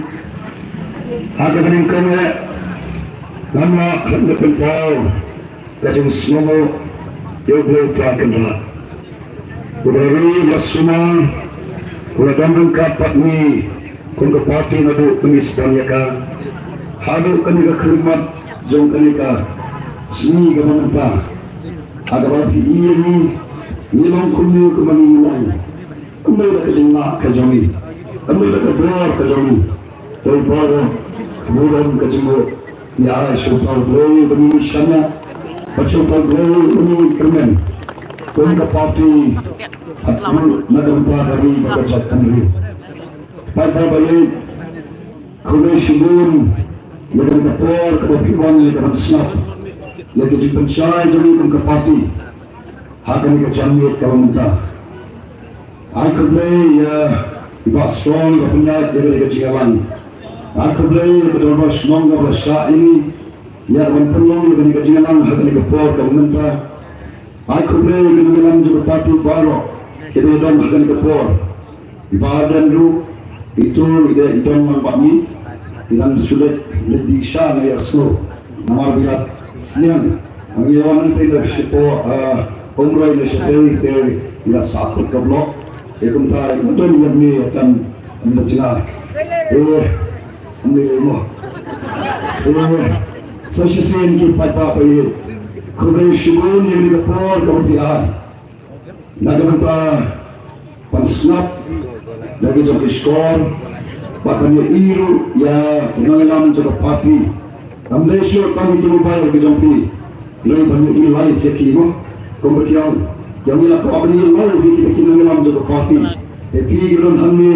Ha kaba nyngkong eh, ngam lah ban da pynpaw ka jingsngewnguh ïa U Blei Trai Kynrad. U la ri, u la sumar, u la don ryngkat bad ngi kum ka party naduh ba ngi sdang ïa ka haduh kane ka khyllipmat jong kane ka sngi kaba mynta. Ha kaba phi ïohi ïa ngi, ngi long kumne kumba ngi long. Kumne da ka jinglah ka jong ngi, kumne da ka bor ka jong ngi. Dei ba ka burom ka jingmut ngi ai sha U Blei ba ngi shaniah, bad sha U Blei ba ngi kyrmen kum ka party, haduh na ka bynta ka ri bad ka jaitbynriew. Paidbah baieid, khublei shibun ïa kane ka por kaba phi wan ïa ka ban sngap ïa ka jingpynshai jong ngi kum ka party ha kane ka janmiet kaba mynta. Ai khublei ïa i Bah Strong ba pynïaid ïa kane ka jingïalang. Ai khublei ïa ka Dorbar Shnong kaba la shah ïa ngi ïa ka ban pynlong ïa kane ka jingïalang ha kane ka por kaba mynta. Ai khublei ïa ki nongïalam jong ka party baroh kiba don ha kane ka por. I Bah Ardent ruh, i tu i dei i don lang bad ngi. I dang shu leit, leit dih sha na ïa snow. Namar ba ïa sniang. Ngi wan nangtei da shapoh, ah, Umroi na shatei te ïa sah kut ka block. Ïa kumta ïa don ïa me ïa kan ym da jngai. Eh, ym ne mo. Eh, sa shisien ki paidbah baieid. Khublei shibun ïa kane ka por kaba phi ai na ka bynta ban sngap na ki jong ki shkor, bad ban ïohi ruh ïa ki nongïalam jong ka party. Ym dei shuh tang ïa ki mobile ki jong phi, hynrei ban ïohi live ïa ki mo. Kumba ki ong, ïa ngi la kwah ban ïohi live ïa ki, ïa ki nongïalam jong ka party. Te phi ki don hangne,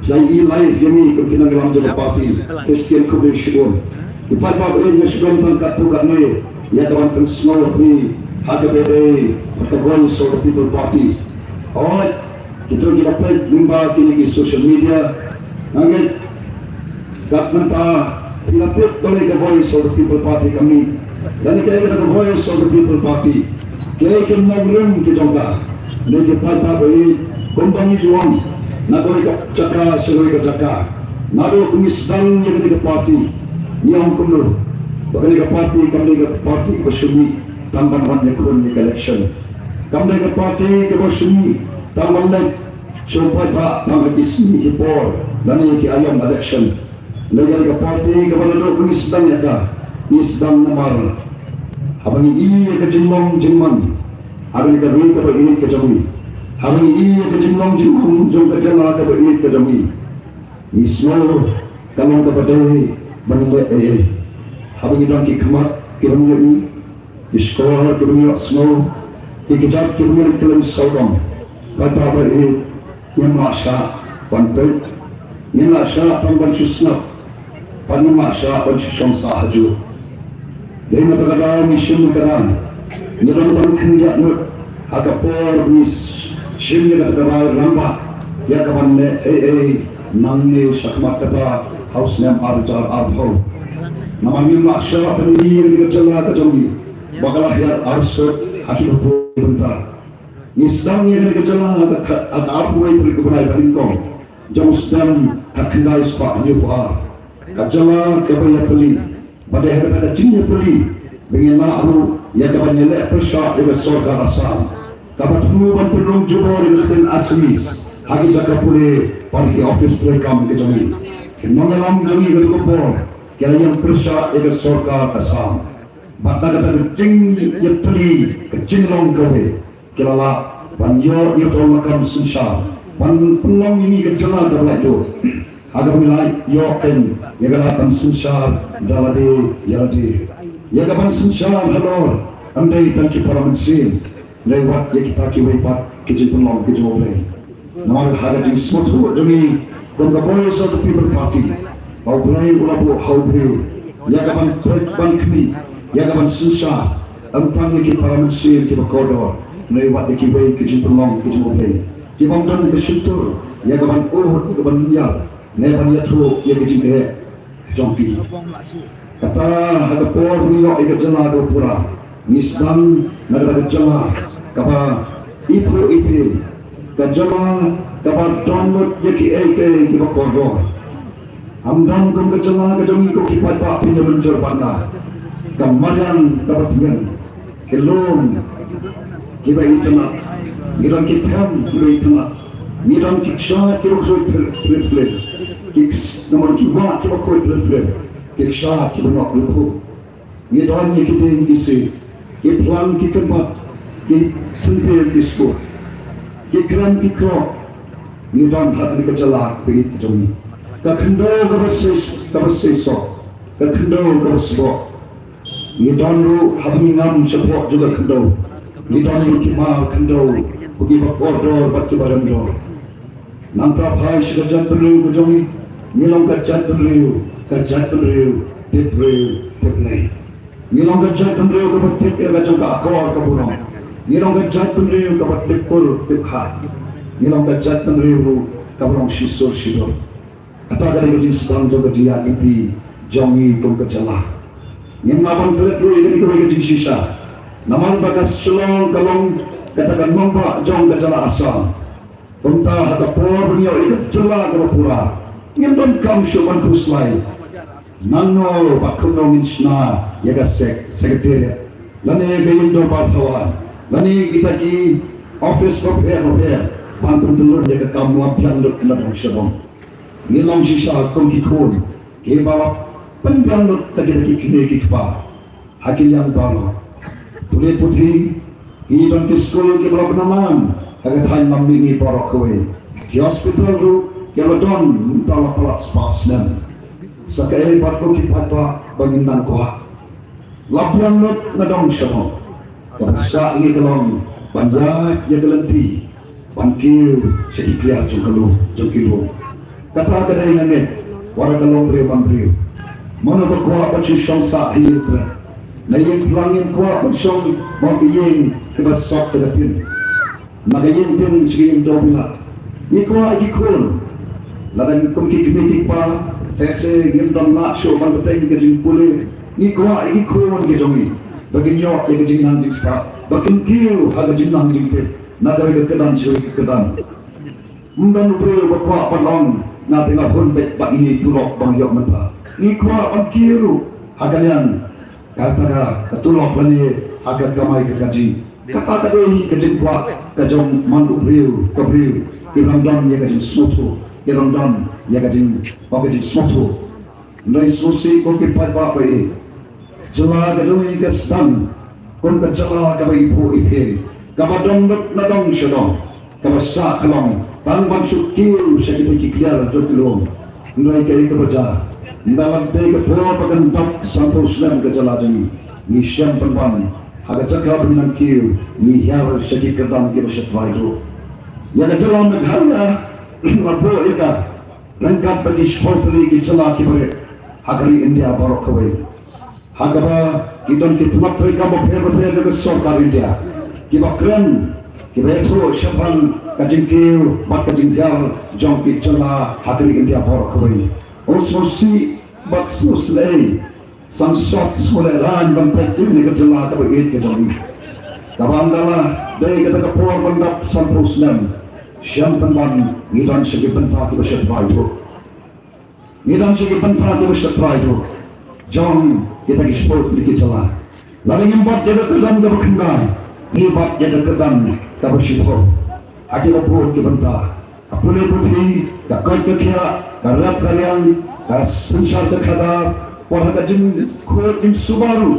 phi ïohi live ïa ngi kum ki nongïalam jong ka party. Sa shisien khublei shibun. Ki paidbah baieid, nga shu don tang katto katne ïa ka ban pynsngew ïa phi ha kaba ïadei bad ka Voice of the People Party. Hooid, kito kiba peit lyngba kine ki social media, nga ngeit kat mynta phi la tip balei ka Voice of the People Party ka mih. Lane kaei kata ka Voice of the People Party, kaei ka nongrim ki jong ka. Lane ki paidbah baieid, kumba ngi ju ong, na kawei ka jaka sha kawei ka jaka, naduh ba ngi sdang ïa kane ka party, ngi ong kumno ba kane ka party kam dei ka party kaba shu mih tang ban wan ïakhun ïa ka election. Kam dei ka party kaba shu mih tang ban leit sha u paidbah tang ha ki sngi ki por lane ki aïom election. Hynrei ka dei ka party kaba naduh ba ngi sdang ïa ka, ngi sdang namar haba ngi ïohi ïa ka jinglong jingman ha kane ka ri kaba ïeit ka jong ngi, haba ngi ïohi ïa ka jinglong jingman jong ka jylla kaba ïeit ka jong ngi, ngi sngew ka long kaba dei ban leh ei ei. Haba ngi don ki khmat kiban ïohi, ki shkor kiban ïohsngew, ki kjat kiban ïoh kylleng sawdong, paidbah baieid, ngim lah shah ban peit, ngim lah shah tang ban shu sngap, bad ngim lah shah ban shu shong sah hajuh. Dei na kata ka daw ngi shim ïa ka rai, ngi don tang khyndiat ngut ha ka por ba ngi shim ïa kata ka rai rangbah ïa ka ban leh ei ei nangne shakhmat kata ha u snem ar hajar arphew. Namar ngim lah shah ban ïohi ïa ka jylla ka jong ngi ba ka la hiar arsut ha kiba bun bynta. Ngi sdang ïa kane ka jylla ha ka, ha ka arphew wei tarik u bnai ba nyngkong jong u snem khatkhyndai spah hynñiewphew ar. Ka jylla kaba ïatylli, ba dei ha kata ka jingïatylli ba ngi lah ruh ïa ka ban ïaleh pyrshah ïa ka sorkar Assam kaba thmu ban pynrung jubor ïa ka ktien Assamese ha ki jaka pule bad ha ki office treikam ka jong ngi. Ki nongïalam jong ngi ha kata ka por ki la ïeng pyrshah ïa ka sorkar Assam. Bad na kata ka jingïatylli, ka jinglong kawei, ki la lah ban ïoh ïa ka tnat kam synshar ban pynlong ïa ngi ka jylla kaba laitluid, ha kaba ngi la ïoh kein ïa ka lad ban synshar da lade ïa lade. Ïa ka ban synshar halor ym dei tang ki para mynsiem, hynrei wat ïa kita kiwei pat ki jingpynlong ki jong U Blei. Namar ha ka jingsngewthuh jong ngi kum ka Voice of the People Party, ba U Blei u la buh ha u briew ïa ka ban peit ban khmih, ïa ka ban synshar, ym tang ïa ki para mynsiem kiba kordor, hynrei wat ïa kiwei ki jingpynlong ki jong U Blei, ki bym don ka shyntur ïa ka ban ud, ïa ka ban lynñiar, ne ban ïathuh ïa ka jingeh ka jong ki. Kata ha ka por ba ngi ïoh ïa ka jylla kaba pura, ngi sdang na kata ka jylla kaba iphuh iphieng, ka jylla Kaba don lut ïa kiei kiei kiba kordor. Ym don kum ka jylla ka jong ngi ko ki paidbah phi ïa mynjur bad nga. Ka mariang kaba thngan. Ki lum kiba itynnad. Ngi don ki them kiba itynnad. Ngi don ki kshaid kiba khuid phlem phlem. Ki ks-, namar ki wah kiba khuid phlem phlem. Ki kshaid kiba nok luphu. Ngi don ïa ki dieng ki siej, ki phlang ki kynbat, ki syntiew ki skur, ki kren ki krok. Ngi don ha kane ka jylla kaba ïeit ka jong ngi. Ka khyndew kaba seisoh, kaba seisoh, ka khyndew kaba sboh. Ngi don ruh haba ngi ngam shapoh jong ka khyndew. Ngi don ruh ki mar khyndew, kiba kordor bad kiba remdor. Nangta phai sha ka jaitbynriew ka jong ngi, ngi long ka jaitbynriew, ka jaitbynriew tip briew tip lei. Ngi long ka jaitbynriew kaba tip ïa ka jong ka akor ka burom. Ngi long ka jaitbynriew kaba tip pur tip khat. Ngi long ka jaitbynriew ruh kaba long shisur shidur. Kata ka dei ka jingsdang jong ka jingïaid lynti jong ngi kum ka jylla. Ngim lah ban klet ruh ïa kane kawei ka jingshisha. Namar ba ka Shillong ka long kata ka nongbah jong ka jylla Assam. Kumta ha ka por ban ïoh ïa ka jylla kaba pura, ngim donkam shuh ban khuslai. Nangno bad kumno ngin shna ïa ka sek-, secretariat, lane ka ïing dorbar thawaiñ, lane kita ki office bapher bapher ban pyntyllun ïa ka kam lam biang lut na dong sha dong. Ngi long shisha kum ki khun kiba la pynbiang lut da kita ki kmie ki kpa. Ha ki liang baroh, pule puthi, ki don ki skul kiba la bynrap ha ka thaiñ lam mihngi baroh kawei. Ki hospital ruh kiba la don mynta la palat spah snem. Sa kaei pat ko ki paidbah ba ngin nang kwah? La biang lut na dong sha dong. Kaba sah ngi ka long ban ïaid ïa ka lynti ban kiew sha ki kliar jong ka lum, jong ki lum. Kata ka dei nga ngeit, wat la ka long briew man briew. Mano ba kwah ban shu shong sah ha ïing trep, na ïing phlang, ngim kwah ban shong mo ha ïing kiba sop da ka tin, na ka ïing tin sha ka ïing dewbilat. Ngi kwah ïa ki khun, lada kum ki kmie ki kpa, te se ngim don lah shuh ban bteng ka jingpule. Ngi kwah ïa ki khun ki jong ngi ba kin ïoh ïa ka jingnang jingstad, ba kin kiew ha ka jingnang jingtip na kawei ka kyrdan sha kawei ka kyrdan. Ym don u briew ba kwah ban ong, nga te nga hun beit bad ine i tulop ba nga ïoh mynta. Ngi kwah ban kiew ruh ha ka liang kata ka tulop lane ha ka kamai ka kajih. Kata ka dei ka jingkwah ka jong man u briew ka briew. Ki rang don ïa ka jingsngewthuh, ki rang don ïa ka jing, ka jingsngewthuh. Hynrei sngewsih ko ki paidbah ba ïeit, jylla ka jong ngi ka sdang kum ka jylla kaba iphuh iphieng, kaba don lut na dong sha dong, kaba sah ka long tang ban shu kiew sha kita ki kliar jong ki lum. Hynrei kaei kaba jia, ynda la dei ka por ba kan dap sanphew snem ka jylla jong ngi, ngi shem pynban ha ka jaka ba ngi nang kiew, ngi hiar sha ki kyrdan kiba sha trai ruh. Ïa ka jylla Meghalaya la buh ïa ka ryngkat bad ki shiphew tylli ki jylla kiba rit ha ka ri India baroh kawei. Ha kaba ki don ki tnat treikam bapher bapher jong ka sorkar India kiba kren, kiba ïathuh shaphang ka jingkiew bad ka jinghiar jong ki jylla ha ka ri India baroh kawei. U sngewsih bad sngewsynei, sangsot sngewlehraiñ ban peit ïa ka jylla kaba ïeit ka jong ngi. Kaba ynda la dei kata ka por ban dap sanphew snem, shem pynban ngi don sha ki bynta kiba sha trai ruh. Ngi don sha ki bynta kiba sha trai ruh jong kita ki shiphew tylli ki jylla. Lada ngim bat ïa ka kyrdan kaba khyndai, ngi bat ïa ka kyrdan kaba shiphew. Ha kiba bun ki bynta, ka pule puthi, ka koit ka khiah, ka rep ka riang, ka synshar ka khadar, wat ha ka jingkhuid jingsuba ruh.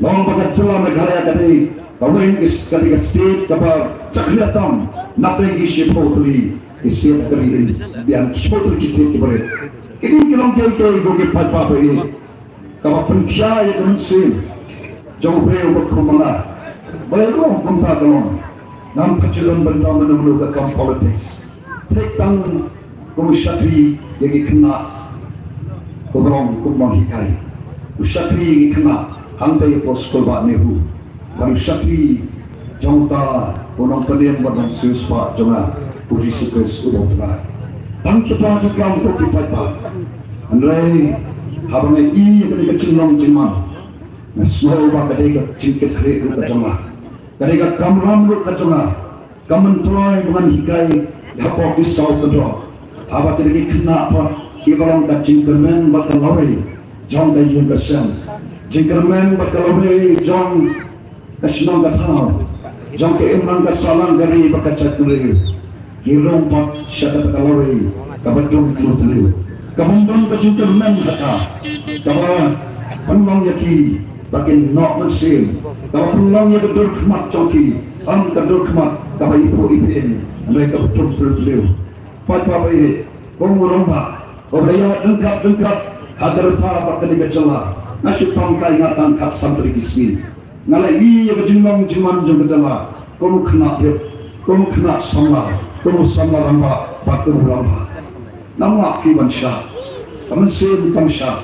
Long ba ka jylla Meghalaya ka dei kawei ka, ka dei ka state kaba jakhlia tam na pdeng ki shiphew tylli ki state ha ka ri India, ki shiphew tylli ki state kiba rit. Kine ki long kiei kiei ko ki paidbah ba ïeit, kaba pynkhia ïa ka mynsiem jong u briew ba kum ma nga. Balei ruh kumta ka long? Ngam pat ju don bynta mano mano ka kam politics. Thik tang kum u shakri ïa ki khynnah, kum u nong, kum u nonghikai. U shakri ïa ki khynnah hangtei hapoh skul bah NEHU. Bad u shakri jong uta u nongpynim bad nongsiewspah jong nga, u Jisu Khrist uba u Trai. Tang kita ki kam ko ki paidbah. Hynrei haba nga ïohi ïa kane ka jinglong jingman, nga sngew ba ka dei ka jingkitkhlieh ruh ka jong nga, ka dei ka kamram ruh ka jong nga. Ka myntoi ba ngan hikai Hapoh ki saw kynroh, haba ki dei ki khynnah pat, kiba long ka jingkyrmen bad ka lawei jong ka ïing ka sem, jingkyrmen bad ka lawei jong ka shnong ka thaw, jong ka imlang ka sahlang, ka ri bad ka jaitbynriew, ki rung pat sha kata ka lawei kaba dum thliew thliew, kaba ym don ka jingkyrmen ha ka, kaba pynlong ïa ki ba kin noh mynsiem, kaba pynlong ïa ka dur khmat jong ki ym ka dur khmat kaba iphuh iphieng, hynrei kaba dum thliew thliew. Paidbah ba ïeit, kum u rangbah uba la ïaid ryngkat ryngkat ha ka rta bad kane ka jylla, nga shu tang kai, nga tang khatsan tylli ki sngi. Nga la ïohi ïa ka jinglong jingman jong ka jylla kum u khynnah bit, kum u khynnah samla, kum u samla rangbah bad kum u rangbah. Ngam lah ki ban shah, ka mynsiem kam shah.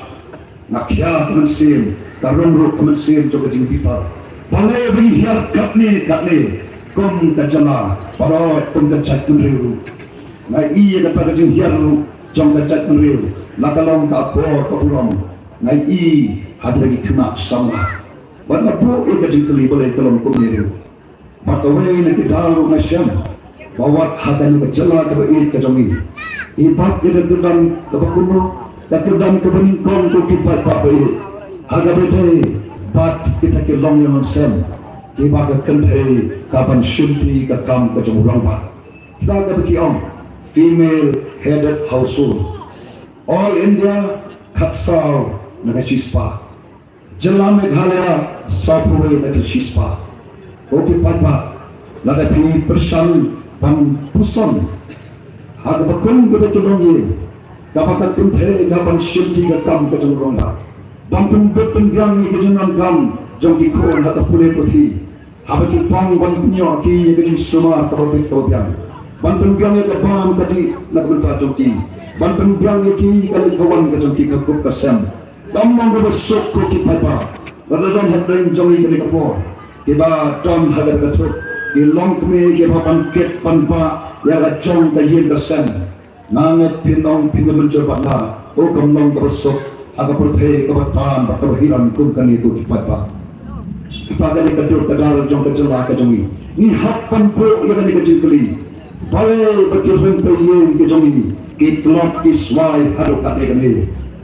Nga khia ka mynsiem, ka rung ruh ka mynsiem jong ka jingbitar. Balei ba ngi hiar katne katne kum ka jylla, baroh kum ka jaitbynriew ruh. Nga ïohi ïa kata ka jinghiar ruh jong ka jaitbynriew, la ka long ka akor ka burom. Nga ïohi ha kata ki khynnah samla. Bad nga buh ïa ka jingkylli, balei ka long kumne ruh? Bad kawei na ki daw ruh nga shem ba wat ha kane ka jylla kaba ïeit ka jong ngi, i bat ïa ka kyrdan kaba kumno, ka kyrdan kaba nyngkong, ko ki paidbah ba ïeit, ha kaba ïadei bad kita ki longïing longsem kiba ka kynthei ka ban shimti ka kam ka jong u rangbah, kita kaba ki ong female headed household. All India khatsaw na ka shispah. Jylla Meghalaya sawphew wei na ka shispah. Ko ki paidbah, lada phi pyrshang ban puson ha kaba kum kaba ki longïing, kaba ka kynthei ka ban shimti ka kam ka jong u rangbah, ban pynbit pynbiang ïa ka jingdonkam jong ki khun ha ka pule puthi, haba ki pang ban pynïoh ïa ki ïa ka jingsumar kaba bit kaba biang, ban pynbiang ïa ka bam ka dih na ka bynta jong ki, ban pynbiang ïa ki ïa ka leit ka wan ka jong ki, ka kup ka sem. Kam long kaba suk, ko ki paidbah, lada don hapdeng jong ngi kane ka por kiba don ha kata ka thut ki longkmie kiba ban kit ban bah ïa ka jong ka ïing ka sem. Nga ngeit phin ong, phin ïa mynjur bad nga, u kam long kaba suk ha ka pyrthei kaba tan bad kaba hiran kum kane, ko ki paidbah. Kata ka dei ka dur ka dar jong ka jylla ka jong ngi. Ngi hap ban buh ïa kane ka jingkylli. Balei ba ki rympei ïing ki jong ngi ki tlot ki swai haduh katne katne?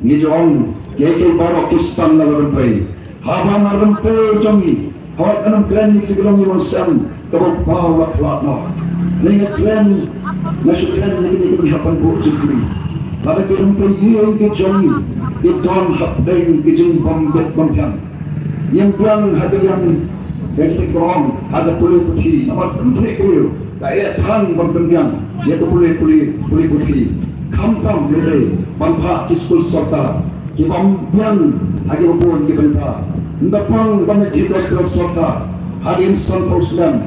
Ngi ju ong, kiei kiei baroh ki sdang na la rympei. Haba na rympei jong ngi, hooid, ngan ym kren ïa ki longïing longsem kaba u paw la khlad noh. Ngi nga kren, nga shu kren ïa kine kiba ngi hap ban buh jingkylli. Lada ki rympei ïing ki jong ngi ki don hapdeng ki jingbym bit bym biang, ïeng biang ha ka liang, ïeng biang ha ka pule puthi, namar pynthik briew ka eh than ban pynbiang ïa ka pule, pule, pule puthi. Khamtam lei lei ban phah ki skul sorkar, ki bym biang ha kiba bun ki bynta. Ynda pang ban ïa ki hostel sorkar hadien sanphew snem,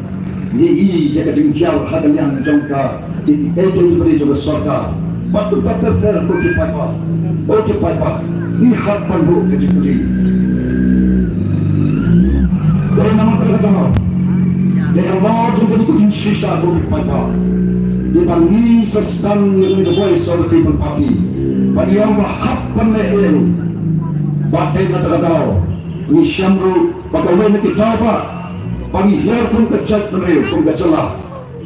ngi i ïa ka jinghiar ha ka liang jong ka, ki agency jong ka sorkar. Bad kumta ter ter, ko ki paidbah, ko ki paidbah, ngi hap ban buh ka jingkylli. Dei namar kata ka daw, dei halor jong kane ka jingshisha, ko ki paidbah, dei ba ngi sa sdang ïa kane ka Voice of the People Party, ba ngi ong ba hap ban leh ei ei. Bad dei kata ka daw ngi shem ruh ba kawei na ki daw ba, ba ngi hiar kum ka jaitbynriew, kum ka jylla,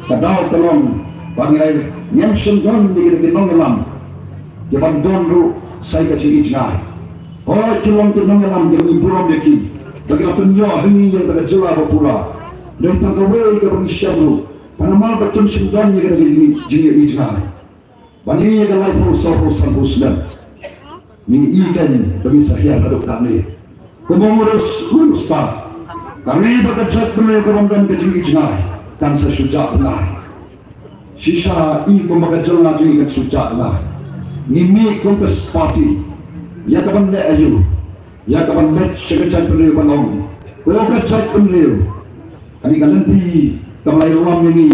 ka daw ka long ba ngi ai, ngim shym don ïa kita ki nongïalam kiban don ruh sa ïa ka jingïohi jngai. Hooid, ki long ki nongïalam kiba ngi burom ïa ki, ba ki la pynïoh ha ngi ïa ka jylla ba pura. Dei tang kawei kaba ngi shem ruh, tang namar ba kim shym don ïa kita ki jingïohi jngai. Ba ngi ïa ka laiphew, sawphew, sanphew snem, ngi i kein ba ngi sa hiar haduh katne. Kumba u Rus, u Rus ba, ka ri bad ka jaitbynriew ka bym don ka jingïohi jngai kan sa shu jah bnai. Shisha i kumba ka jylla jong ngi kan shu jah bnai. Ngi mih kum ka party ïa ka ban leh aïu? Ïa ka ban leit sha ka jaitbynriew ban ong, ko ka jaitbynriew, kane ka lynti kaba la ïalam ïa ngi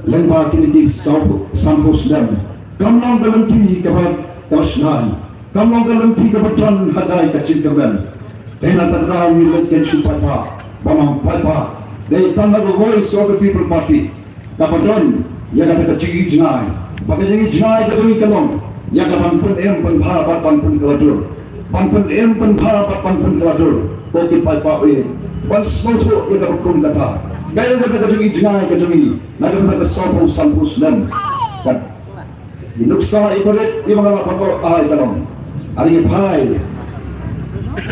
lyngba kine ki saw, sanphew snem, kam long ka lynti kaba, kaba shngaiñ, kam long ka lynti kaba don hadien ka jingkyrmen. Te na kata ka daw ngi leit kein shu paidbah ban ong, paidbah, dei tang na ka Voice of the People Party kaba don ïa kata ka jingïohi jngai. Ba ka jingïohi jngai ka jong ngi ka long ïa ka ban pynim pynbha bad ban pynkylla dur, ban pynim pynbha bad ban pynkylla dur, ko ki paidbah, eh, ban sngewthuh ïa kaba kum kata. Ka ïa kata ka jingïohi jngai ka jong ngi na ka bynta ka sawphew, sanphew snem. Kat i nuksa i parit i ba nga la pynpaw ai ka long, ani ngi phai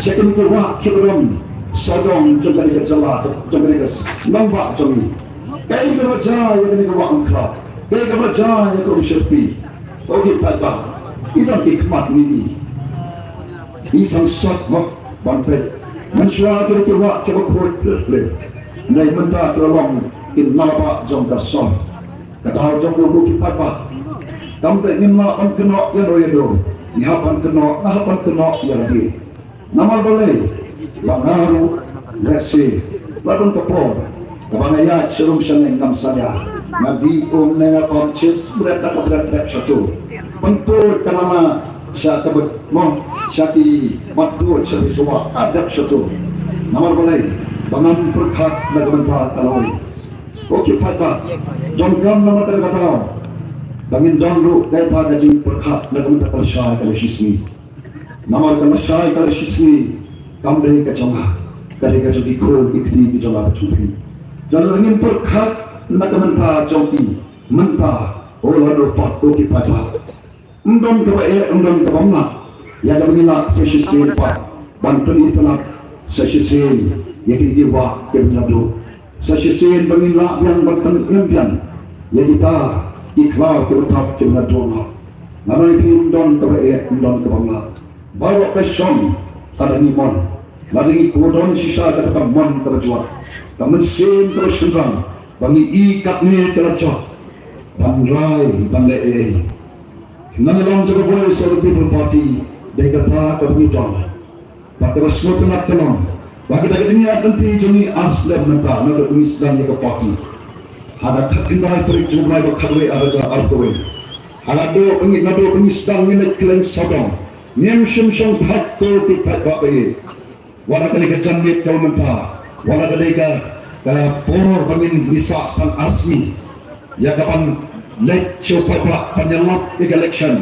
sha kine ki wah ki ba don sawdong jong kane ka jylla, jong kane ka nongbah jong ngi. Kaei kaba jia ïa kane ka wah Umkhlad, kaei kaba jia ïa ka Umshyrpi? Ko ki paidbah, i don ki khmat ngi, i sangsot mo ban peit. Mynshuwa kine ki wah kiba khuid plit plit, hynrei mynta ki la long ki nongbah jong ka sor. Ka daw jong u, ko ki paidbah, kam dei ngim lah ban kynnoh ïano ïano, ngi hap ban kynnoh, nga hap ban kynnoh ïa lade. Namar balei? Ba nga ruh lehse la don ka por kaba nga ïaid sha rum sha neng ngam salia, nga dih um ne nga pom chips, bret da ka bret dep sha tu, pyntuid ka nana sha ka bret mo, sha ki mat tuid sha ki suba, ah, dep sha tu. Namar balei? Ba ngam pyrkhat na ka bynta ka lawei. Ko ki paidbah, donkam namar kata ka daw ba ngin don ruh kaei pat ka jingpyrkhat na ka bynta ka lashai ka lashisngi. Namar ka lashai ka lashisngi kam dei ka jong nga, ka dei ka jong ki khun ki kti ki jong nga ka jong phi. Lada ngim pyrkhat na ka bynta jong ki mynta, o lada pat, ko ki paidbah, ym don kaba eh, ym don kaba mlak ïa kaba ngi lah sa shisien pat ban pynitynnad sa shisien ïa kine ki wah kiba ngi la duh. Sa shisien ba ngin lah biang ban pynim biang ïa kita ki khlaw kiba thap kiba ngi la duh noh. Nga ong ïa phi, ym don kaba eh, ym don kaba mlak. Baroh ka shong ka dang ïa mon. Lada ngi kordon shisha kata ka mon kaba jwat, ka mynsiem kaba shynrang ba ngi i katne ka la jot ban rai ban leh ei ei. Ngi long jong ka Voice of the People Party, dei kata kaba ngi don. Bad kaba sngewtynnat ka long ba kita ki jingïaid lynti jong ngi ar snem mynta naduh ba ngi sdang ïa ka party ha ka khatkhyndai tarik Jylliew ba khatwei arhajar arphew wei. Ha ka dei ba ngi, naduh ba ngi sdang ngi leit kylleng sawdong, ngim shym shong thait, ko ki paidbah ba ïeit. Wat la ka dei ka janmiet kaba mynta, wat la ka dei ka, ka por ba ngin ïasah tang ar sngi ïa ka ban leit sha u paidbah ban ïalap ïa ka election.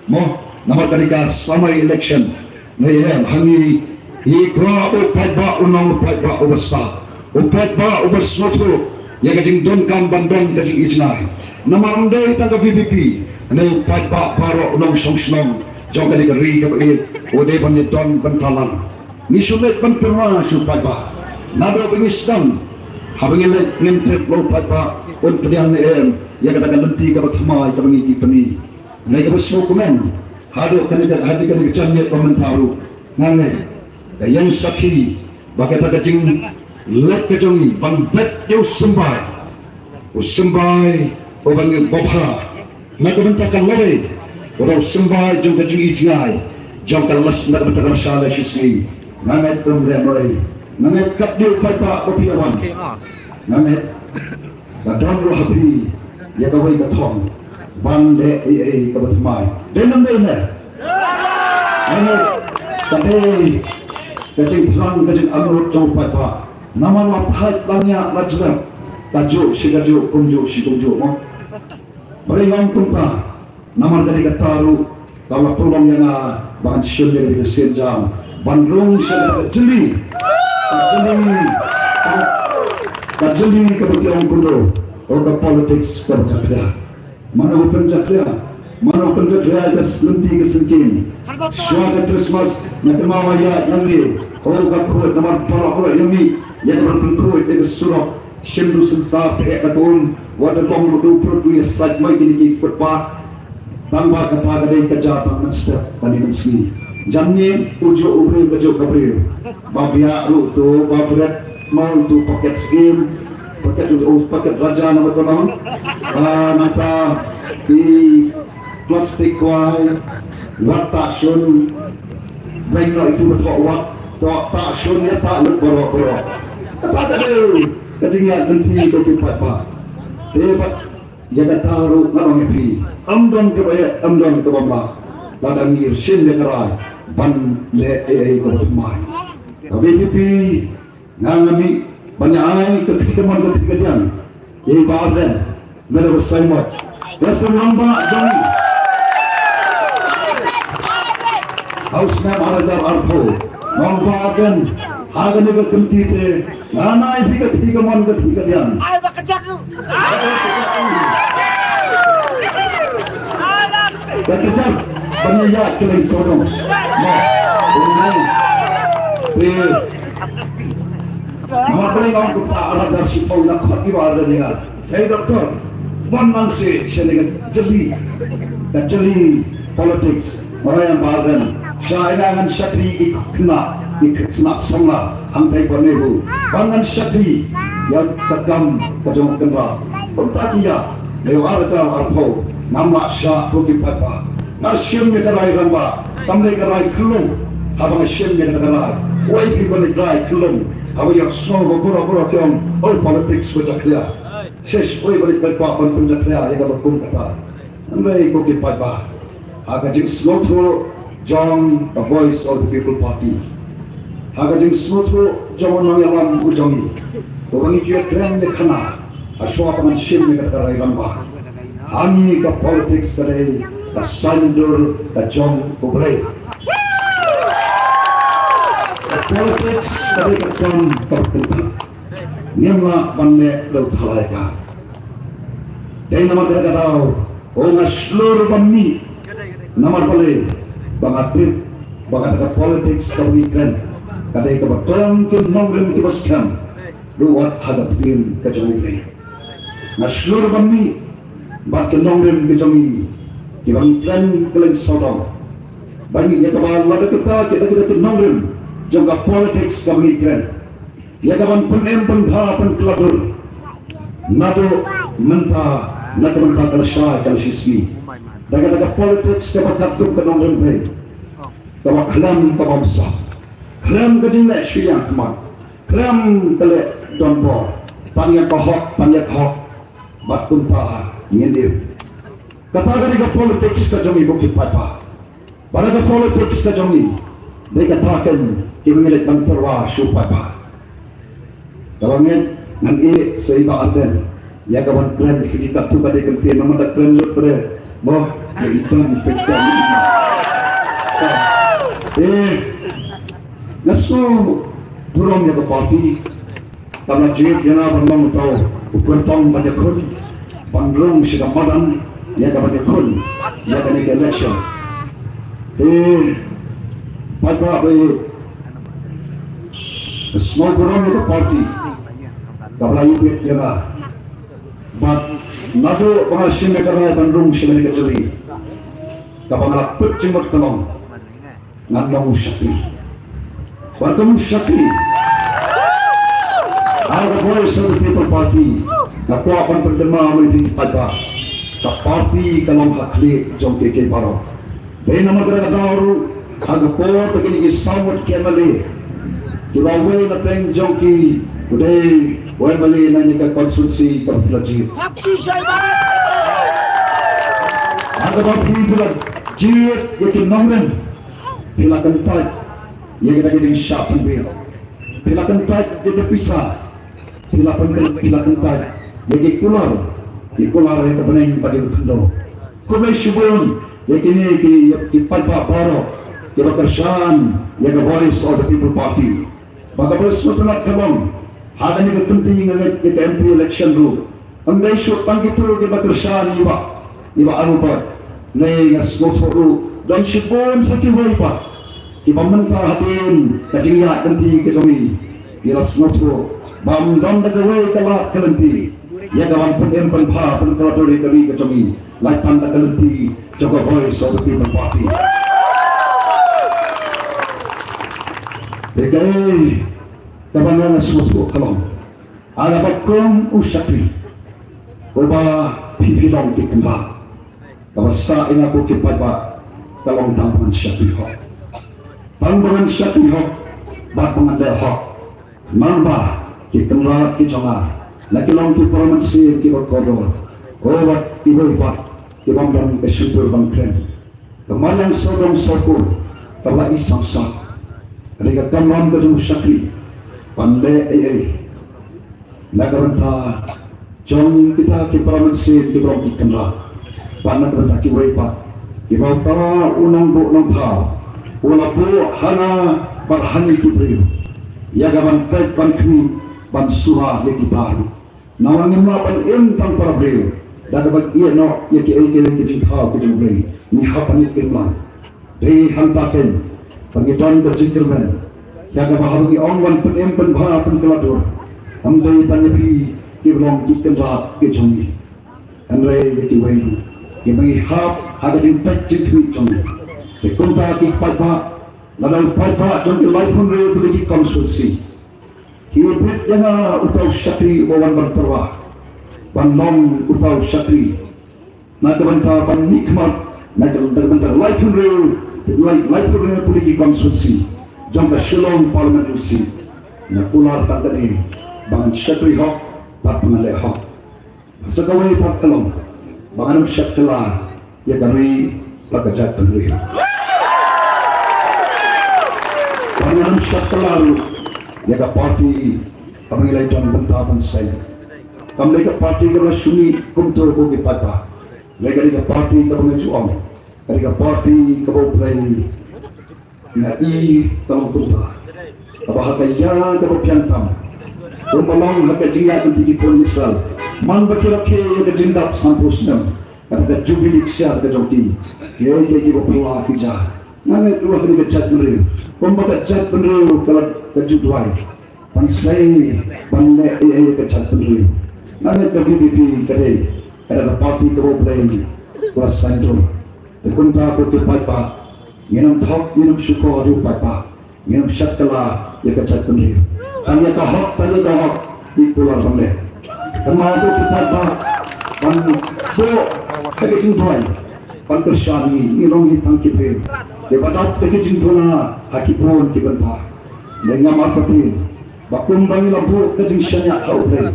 Mo, namar ka dei ka samoi election. Ngi em ha ngi, ngi kwah u paidbah u long u paidbah uba stad, u paidbah uba sngewthuh ïa ka jingdonkam ban don ka jingïeit jngai. Namar ym dei tang ka V P P, hynrei u paidbah baroh u nongshong shnong jong kane ka ri kaba ïeit u dei ban ïadon bynta lang. Ngi shu leit ban pynbna sha u paidbah. Naduh ba ngi sdang, haba ngi leit ngim tip la u paidbah un pdiang ne em ïa kata ka lynti kaba thymmai kaba ngi ki pyni. Ngi kaba sngewkmen haduh kane ka, haduh kane ka janmiet ba mynta ruh nga ngeit, ka ïeng sakhi ba kata ka jingleit ka jong ngi ban bet ïa u symbai, u symbai uba ngi bha na ka bynta ka lawei, u dei u symbai jong ka jingïeit jngai jong ka las-, na ka bynta ka lashai lashisngi. Nga ngeit um leh noh ei. Nga ngeit kat dei u paidbah ba phi ïa wan. Nga ngeit ba don ruh ha phi ïa kawei ka thong ban leh ei ei kaba thymmai. Dei nam dei ne? Nga ngeit ka dei ka jingthrang ka jingarngut jong u paidbah. Namar la thait la ñiah la jlep, kajuh shi kajuh, kumjuh shi kumjuh mo. Balei nga ong kumta? Namar ka dei kata ruh kaba pynlong ïa nga ba ngan shim ïa ka dei ka sienjam ban rung sha ka jylli, ka jylli, ka jylli kaba ki ong kumno, o ka politics kaba jakhlia. Mano ba pynjakhlia? Mano ba pynjakhlia ïa ka lynti ka syngkien? Shuwa ka Krismas nga kynmaw ïa ngan leh, o ka khuid namar baroh baroh ïa mih ïa ka ban pynkhuid ïa ka surok. Shim da u sensar, phet da ka um, wat da bong ruh da u prut, u ïasaid mai kine ki footpath. Tang ba kata ka dei ka jia tang mynstep lane mynsngi. Janmiet u juh u briew, ka juh ka briew. Ba biah ruh to, ba bret mo, to paket skim, paket, u paket raja na ba kono. Ba nangta i plastik kwai, wat ta shun, beng noh itu ba thoh wat, thoh ta shun ïa ta lut baroh baroh. Kata ka dei ka jingïaid lynti ka u paidbah. Te bad ïa kata ruh nga ong ïa phi, ym don kaba eh, ym don kaba mlak lada ngi shim ïa ka rai ban leh ei ei kaba thymmai. Ka V P P, nga nga mih ban ïa ai ka kti kamon ka kti kadiang ïa i Bah Ardent, me da ba sai mot. Ïa sa nongbah jong ngi ha u snem ar hajar arphew. Nongbah Ardent, ha kane ka kynti te nga ai phi ka kti kamon ka kti kadiang. Ai ba ka jot ruh. Ka kjat ban ïa ïa ki leng sawdong. Mo, ong nai. Te. Namar ba leng ong kumta, ar hajar shiphew na khot ki ba ar hajar ïa. Hei doktor, mon nang shi shane ka jali. Ka jali politics. Ora ïa ba gan. Sha ïa ngan shakri ki khynnah, ki khynnah samla. Hangtai ba ne hu. Ba ngan shakri. Ïa ka kam ka jong ka kynrad. Kumta ki ïa. Leo ar hajar arphew. Ngam lah shah ko ki paidbah. Nga shim ïa ka rai rangbah, kam dei ka rai khyllung. Haba nga shim ïa ka rai, wei phi ban rai khyllung. Haba ïa sngew ba bura bura ki ong, oh, politics ba jakhlia. Shish, wei ban rai paidbah ban pynjakhlia ïa kaba kum kata. Hynrei ko ki paidbah, ha ka jingsngewthuh jong ka Voice of the People Party, ha ka jingsngewthuh jong u nongïalam u jong ngi, uba ngi ju ïakren ïakhana, hashwa ba ngan shim ïa kata ka rai rangbah. Hangne ka politics ka dei ka saiñdur ka jong U Blei. Ka politics ka dei ka kam kaba kynthah. Ngim lah ban leh da u thala ïa ka. Dei namar kata ka daw, o nga shlur ban mih. Namar balei? Ba nga tip ba kata ka politics kaba ngi kren ka dei kaba don ki nongrim kiba skhem. Ruh wat ha ka ktien ka jong U Blei. Nga shlur ban mih bad ki nongrim ki jong ngi kiba ngi kren kylleng sawdong. Ba ngi ïa kaba lada kata kita kita ki nongrim jong ka politics kaba ngi kren, ïa kaban pynim pynbha pynkylla dur. Naduh mynta, na ka bynta ka lashai ka lashisngi. Da kata ka politics kaba katkum ka nongrim pei, kaba khlem ka bamsap, khlem ka jingleh shu ïa khmat, khlem ka leh donbor. Pan ïa ka hok, pan ïa ka hok. Bad kumta ngin im. Kata ka dei ka politics ka jong ngi, ko ki paidbah. Bad ka politics ka jong ngi dei kata kan kiba ngi leit ban tyrwa sha u paidbah. Kaba ngi ngan ïeh sa i Bah Ardent ïa kaban kren sa ki katto katne kyntien, namar da kren lut bre. Mo, ïa i Bah Ardent. Eh, nga sngewburom ïa ka party. Tang la jied ïa nga ban long uta u kyrtong ban ïakhun, ban rung sha ka madan ïa ka ban ïakhun ïa kane ka election. Te paidbah ba ïeit, sngewburom ïa ka party kaba la ïeit ïa nga. Bad naduh ba nga shim ïa ka rai ban rung sha kane ka jylliew, kaba nga la put jingmut ka long, ngan long u shakri. Bad kum u shakri, ha ka Voice of the People Party, nga kwah ban pynkynmaw ïa phi paidbah, ka party ka long ha khlieh jong kiei kiei baroh. Dei namar kata ka daw ruh, ha ka por ba kine ki saw ngut ki M L A kiba wei na pdeng jong ki, u dei u M L A na kane ka constituency kaba phi la jied. Ha kaba phi la jied ïa ki nongrim, phi la kyntait ïa kita ki jingshah pynbiang. Phi la kyntait ïa ki pisa. Phi la pyntait, phi la kyntait ïa ki kular, ki kular ïa ka bneng bad ïa ka khyndew. Khublei shibun ïa kine ki, ïa ki paidbah baroh kiba kyrshan ïa ka Voice of the People Party. Ba kaba sngewtynnat ka long, ha kane ka kynti nga ngeit ïa ka M P election ruh, ym dei shuh tang kito kiba kyrshan ïa i Bah, ïa i Bah Albert. Hynrei nga sngewthuh ruh don shibun sa kiwei pat kiba mynta hadien ka jingïaid lynti ka jong ngi, ngi la sngewthuh ba ym don da kawei ka lad ka lynti ïa kaban pynim pynbha pynkylla dur ïa ka ri ka jong ngi, lait tang da ka lynti jong ka Voice of the People Party. Te kaei kaba nga sngewthuh ka long, ha kaba kum u shakri uba phi phi long ki kynrad, kaba sah ïa nga ko ki paidbah ka long tang ba ngan shakri hok. Tang ba ngan shakri hok bad ba ngan leh hok. Namar ba ki kynrad ki jong nga la ki long ki para mynsiem kiba kordor. Ko wat kiwei pat ki bym don ka shyntur ban kren. Ka mariang sawdong sawkun kaba la i sangsang. Ka dei ka kamram ka jong u shakri ban leh ei ei na ka bynta jong kita ki para mynsiem kiba long ki kynrad, bad na ka bynta kiwei pat kiba uta u nongbuh nongthaw u la buh ha nga bad ha ngi ki briew ïa kaban peit ban khmih ban suba ïa kita ruh. Namar ngim lah ban im tang para briew, Da kaba ïeh noh ïa kiei kiei ki jingthaw ki jong U Blei, ngi hap ban ïeit imlang. Dei hangta keiñ ba ngi don ka jingkyrmen ïa kaba haba ngi ong ban pynim pynbha pynkylla dur, ym dei tang ïa phi kiba long ki kynrad ki jong ngi, hynrei ïa kiwei ruh kiba ngi hap ha ka jingpeit jingkhmih jong ngi. Te kumta ki paidbah, lada u paidbah jong ki laiphew hynriew tylli ki constituency ki bit ïa nga uta u shakri uba wan ban pyrwa ban long uta u shakri na ka bynta ban mihkhmat na ka bynta laiphew hynriew, lai- laiphew hynriew tylli ki constituency jong ka Shillong Parliamentary Seat. Nga kular tang kane ba ngan shakri hok bad ba ngan leh hok. Sa kawei pat ka long ba ngan ym shah kylla ïa ka ri bad ka jaitbynriew. Ba ngan ym shah kylla ruh ïa ka party kaba ngi la ïadon bynta ban seng. Kam dei ka party kaba la shu mih kumto ko ki paidbah. Hynrei ka dei ka party kaba nga ju ong, ka dei ka party kaba U Blei Nga i tang kumta. Kaba ha ka ïa kaba biang tam. Kumba long ha ka jingïaid lynti ki khun Israel. Man ba ki rakhe ïa ka jingdap sanphew snem. Kata ka jubili ksiar ka jong ki. Kiei kiei kiba phylla ki jia. Nga ngeit ruh ha kane ka jaitbynriew. Kumba ka jaitbynriew ka la ka ju duwai. Ban sei ban leh ei ei ka jaitbynriew. Nga ngeit ka V P P ka dei. Kata ka party kaba U Blei ka la saiñdur. Te kumta ko ki paidbah. Ngin ym thok, ngin ym shukor ïa u paidbah. Ngin ym shah kylla ïa ka jaitbynriew. Tang ïa ka hok, tang ïa ka hok, ngi kular ban leh. Kynmaw to ki paidbah ban buh ha ka jingduwai ban kyrshan ngi, ngi long ngi tang ki briew kiba dap da ka jingduna ha ki bun ki bynta. Lei ngam artatien ba kumba ngi la buh ka jingshaniah ha U Blei,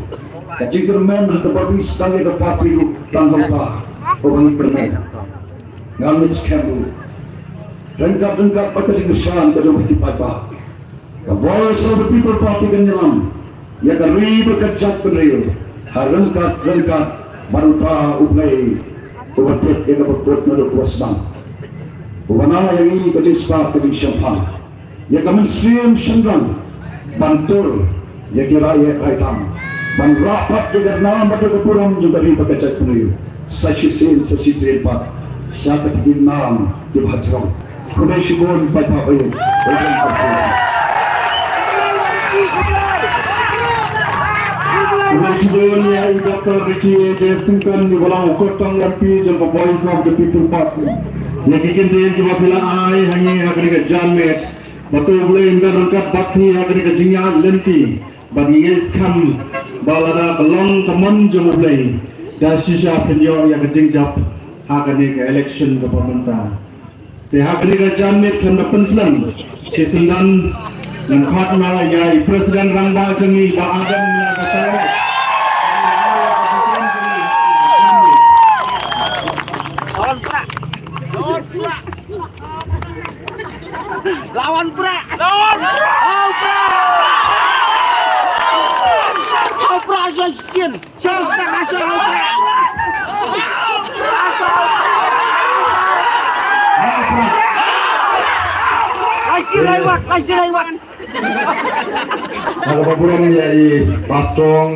ka jingkyrmen ha kaba ngi sdang ïa ka party ruh tang ha uta uba ngi kyrmen. Ngam ngeit skhem ruh ryngkat ryngkat bad ka jingkyrshan ka jong ki paidbah, ka Voice of the People Party kan ïalam ïa ka ri bad ka jaitbynriew ha ryngkat ryngkat bad uta U Blei uba tip ïa kaba kut naduh kaba sdang, uba nang ïa ngi ka jingstad ka jingshemphang. Ïa ka mynsiem shynrang ban tur ïa ki raïe raïtam, ban rah pat ïa ka nam bad ïa ka burom jong ka ri bad ka jaitbynriew sa shisien sa shisien pat sha kata ki nam kiba ha jrong. Khublei shibun paidbah. Khublei shibun ïa i Doctor Ricky A J Syngkon, i ba long u kyrtong M P jong ka Voice of the People Party, ïa ki kyntien kiba phi la ai ha ngi ha kane ka janmiet. Bad to U Blei un don ryngkat bad phi ha kane ka jingïaid lynti. Bad ngi ngeit skhem ba lada ka long ka mon jong U Blei, da shisha phin ïoh ïa ka jingjop ha kane ka election kaba mynta. Te ha kane ka janmiet khlem da pynslem shisyndon, ngan khot noh ïa i President Rangbah jong ngi, Bah Adam, ïa ka sawdong. Lawan Prah! Lawan Prah! Hau Prah! Hau Prah, Joy Skin! Show, show, show, Hau Prah! Lai shi lai wat, lai shi lai wat! Nga kyrpad ïa i Bah Strong,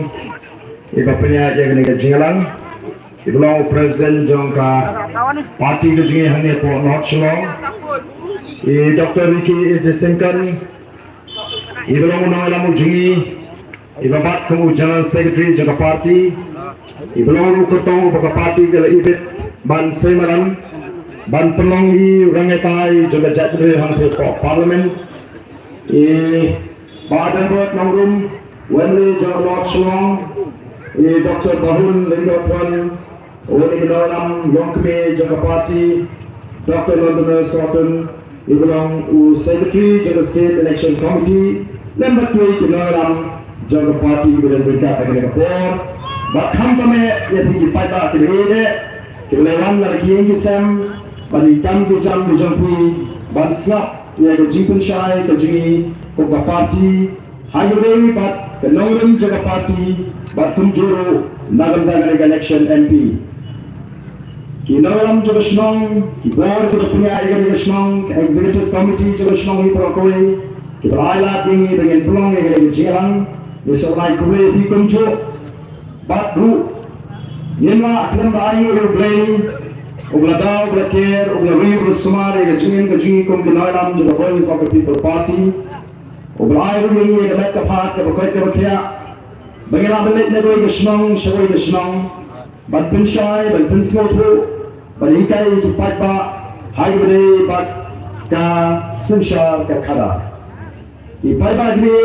i ba pynïaid ïa kane ka jingïalang. I ba long u president jong ka party ka jong ngi hangne hapoh North Shillong. I Doctor Ricky A J Syngkon, i ba long u nongïalam u jong ngi, i ba bat kum u general secretary jong ka party, i ba long u kyrtong uba ka party ka la ibit ban sei madan ban pynlong i u rangbah jong ka jaitbynriew hangne hapoh parliament. I Bah Adelbert Nongrum, u M L A jong ka North Shillong, i Doctor Bahun Lyngdoh Twan, u nongïalam longkmie jong ka party, Doctor London Sawtun, i ba long u secretary jong ka State Election Committee, lem bad kiwei ki nongïalam jong ka party kiba don ryngkat ha kane ka por. Bad khamtam eh ïa phi ki paidbah kiba ïeit eh, kiba la wan na la ki ïing ki sem ban ïakam ki jam ki jong phi, ban sngap ïa ka jingpynshai ka jong ngi kum ka party ha kawei bad ka nongrim jong ka party bad kumjuh ruh na ka bynta kane ka election M P. Ki nongïalam jong ka shnong, ki bor kiba pynïaid ïa kane ka shnong, ka executive committee jong ka shnong hi baroh kawei kiba la ai lad ïa ngi ba ngin pynlong ïa kane ka jingïalang. Ngi sngewbha ban ai khublei ïa phi kumjuh. Bad ruh Ngin lah khlem da ai nguh ïa U Blei, uba la daw, uba la ker, uba la ri, uba la sumar ïa ka jingim ka jong ngi kum ki nongïalam jong ka Voice of the People Party, uba la ai ruh ïa ngi ïa ka met ka phad kaba koit kaba khiah, ba ngin lah ban leit na kawei ka shnong sha kawei ka shnong, ban pynshai, ban pynsngewthuh, ban hikai ïa ki paidbah ha kaba ïadei bad ka synshar ka khadar. Ki paidbah, kine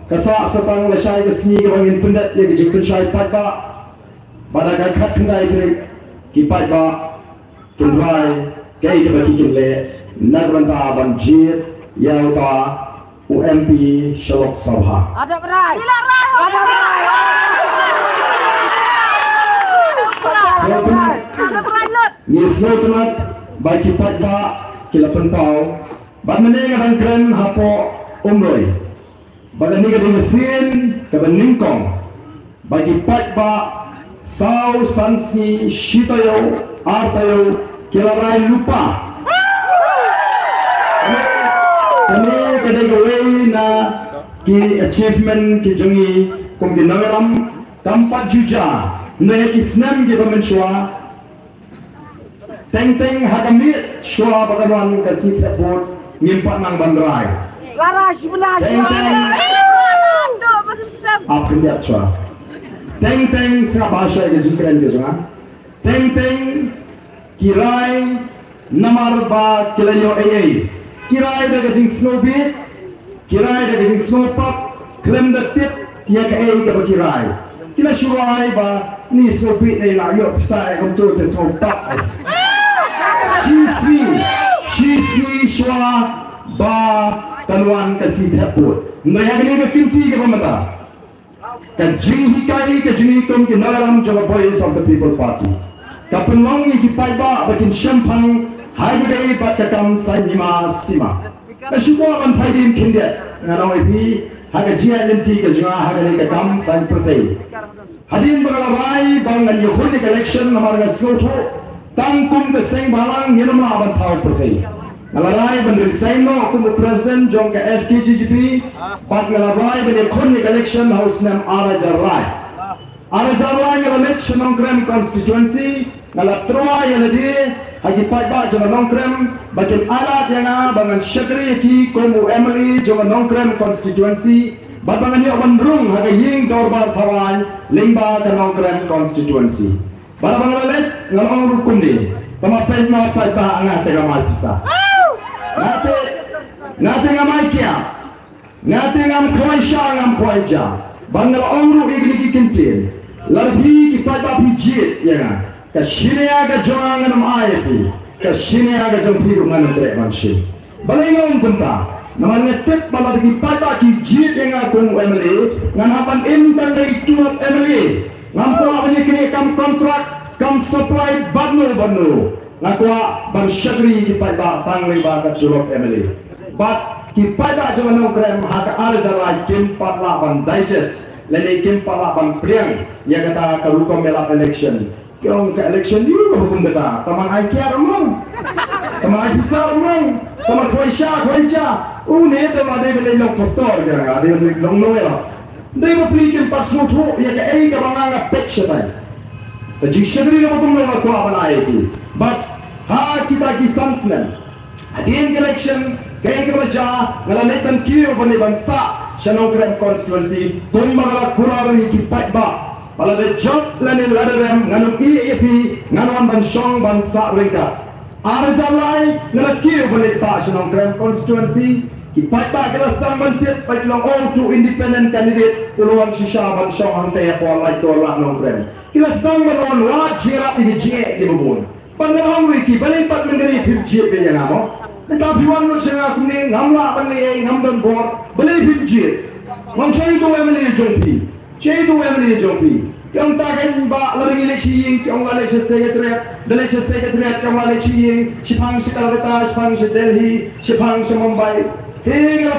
ka sah sa tang lashai ka sngi kaba ngin pyndep ïa ka jingpynshai paidbah. Bad ha ka khatkhyndai tarik ki paidbah kin rai kaei kaba ki kin leh na ka bynta ban jied ïa uta u M P sha Lok Sabha. Ada berai. Ada berai. Sngewtynnat, ngi sngewtynnat ba ki paidbah ki la pynpaw. Bad mynne nga dang kren hapoh Umroi ba kane ka dei ka sien kaba nyngkong ba ki paidbah saw, san, sngi, shi taïew, ar taïew ki la rai lypa. Kane ka dei kawei na ki achievement ki jong ngi kum ki nongïalam. Kam pat ju jia, hynrei ha ki snem kiba mynshuwa, teng teng ha ka miet shuwa ba kan wan ka sngi thep vote, ngim pat nang ban rai. Lara shi bela shi. Teng teng. Ap khyndiat shuwa. Teng teng, sngap bha sha ka jingkren ka jong nga. Teng teng ki rai namar ba ki la ïoh ei ei. Ki rai da ka jingsngewbit, ki rai da ka jingsngewpap, khlem da tip ïa kaei kaba ki rai. Ki la shu rai ba ni sngewbit, ei, la ïoh pisa, ei, kumto te sngewpap. Shisngi, shisngi shuwa ba kan wan ka sngi thep vote. Hynrei ha kane ka kynti kaba mynta, ka jinghikai ka jong ngi kum ki nongïalam jong ka Voice of the People Party ka pynlong ïa ki paidbah ba kin shemphang ha kaba ïadei bad ka kam saiñ hima sima. Nga shu kwah ban phai dien khyndiat, ngan ong ïa phi, ha ka jingïaid lynti ka jong nga ha kane ka kam saiñ pyrthei. Hadien ba nga la rai ba ngan ïakhun ïa ka election namar nga sngewthuh tang kum ka seng bhalang ngin ym lah ban thaw pyrthei. Nga la rai ban resign noh kum u president jong ka F K J G P, bad nga la rai ban ïakhun ïa ka election ha u snem ar hajar lai. Ar hajar lai nga la leit sha Nongkrem constituency, nga la tyrwa ïa lade ha ki paidbah jong ka Nongkrem ba kin ailad ïa nga ba ngan shakri ïa ki kum u M L A jong ka Nongkrem constituency, bad ba ngan ïoh ban rung ha ka ïing dorbar thawaiñ lyngba ka Nongkrem constituency. Bad ba nga la leit, nga la ong ruh kumne, tang ma peit ma peit ba nga te nga mai pisa. Nga te, nga te nga mai kiad. Nga te ngam khwai sha, ngam khwai ja. Bad nga la ong ruh ïa kine ki kyntien. Lada phi ki paidbah phi jied ïa nga, ka shi nia ka jong nga ngan ym ai ïa phi. Ka shi nia ka jong phi ruh ngan ym treh ban shim. Balei nga ong kumta? Namar nga tip ba lada ki paidbah ki jied ïa nga kum u M L A, ngan hap ban im tang da i tulop M L A. Ngam kwah ban ïa kane kam kontrak, kam supply bad no bad no. Nga kwah ban shakri ïa ki paidbah tang lyngba ka tulop M L A. Bad ki paidbah jong ka Nongkrem ha ka ar hajar lai kim pat lah ban digest lane kim pat lah ban pdiang ïa kata ka rukom ïalap election. Ki ong ka election ïa u ka hukum kata. Tang ma ai kiad um long. Tang ma ai pisa um long. Tang ma khwai sha khwai ja. Une te ma dei ba leit long pastor ja, dei ba leit long lawyer. Dei ba phi kim pat sngewthuh ïa kaei kaba nga nga peit shatai. Ka jingshakri kaba kumno nga kwah ban ai ïa ki. Bad ha kita ki san snem, hadien ka election, kaei kaba la jia, nga la leit ban kiew ban leit ban sah sha Nongkrem constituency, kumba nga la kular ïa ki paidbah. Ba lada jop lane lada rem, ngan ym ïeh ïa phi, ngan wan ban shong ban sah ryngkat. Ar hajar lai nga la kiew ban leit sah sha Nongkrem constituency. Ki paidbah ki la sdang ban tip, ba ki long, ong, uto u independent candidate u la wan shisha ban shong hangtai ha Laitkor Lad Nongkrem. Ki la sdang ban wan wad jingïarap ïa ki jingeh kiba bun. Bad nga la ong ruh ïa ki, balei pat mynta phim jied ïa nga mo? Mynta phi wan lut sha nga kumne, ngam lah ban leh ei, ngam don bor. Balei phim jied? Ngam shong ïa uto u M L A jong phi. Shaei uto u M L A jong phi? Ki ong, ta kein bah, lada ngi leit sha ïing, ki ong, la leit sha Secretariat, da leit sha Secretariat, ki ong, la leit sha ïing, shiphang sha Calcutta, shiphang sha Delhi, shiphang sha Mumbai. Te nga la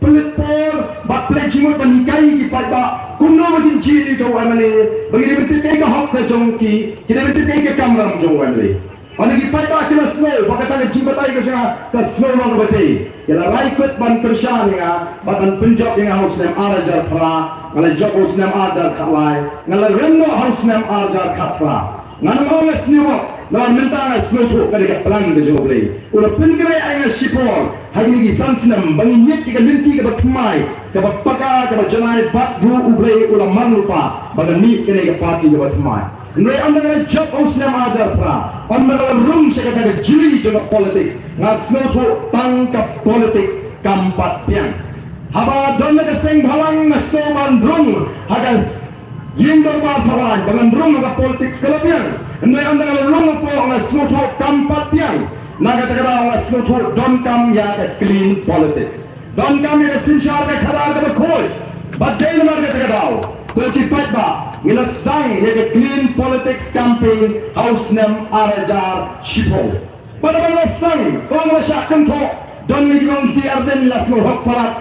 pynlut por bad pynlut jingmut ban hikai ïa ki paidbah kumno ba kin jied ïa uto u M L A, ba ki dei ban tip kaei ka hok ka jong ki, ki dei ban tip kaei ka kamram jong u M L A. Hynrei ki paidbah ki la sngew ba kata ka jingbatai ka jong nga ka sngew long kaba tei. Ki la rai kut ban kyrshan ïa nga bad ban pynjop ïa nga ha u snem ar hajar phra. Nga la jop ha u snem ar hajar khatlai. Nga la rem noh ha u snem ar hajar khatphra. Ngan ong nga sngewbha namar mynta nga sngewthuh ka dei ka plan ka jong U Blei. U la pynkhreh ïa nga shipor ha kine ki san snem ba ngin ïeit ïa ka lynti kaba thymmai, kaba paka, kaba janai bad ruh U Blei u la mang lypa ba ngan mih kane ka party kaba thymmai. Hynrei ynda nga la jop ha u snem ar hajar phra, ynda nga la rung sha kata ka jylli jong ka politics, nga sngewthuh tang ka politics kam pat biang. Haba don na ka seng bhalang nga sngew ban rung ha ka ïing dorbar tharai ba ngan rung ha ka politics ka la biang. Hynrei ynda nga la rung hapoh nga sngewthuh kam pat biang. Na kata ka daw nga sngewthuh donkam ïa ka clean politics. Donkam ïa ka synshar ka khadar kaba khuid. Bad dei namar kata ka daw, ko ki paidbah, ngi la sdang ïa ka clean politics campaign ha u snem ar hajar shiphew. Bad haba la sdang, ko la shah kynthoh, don ngi ki long ki Ardent la sngewhok palat.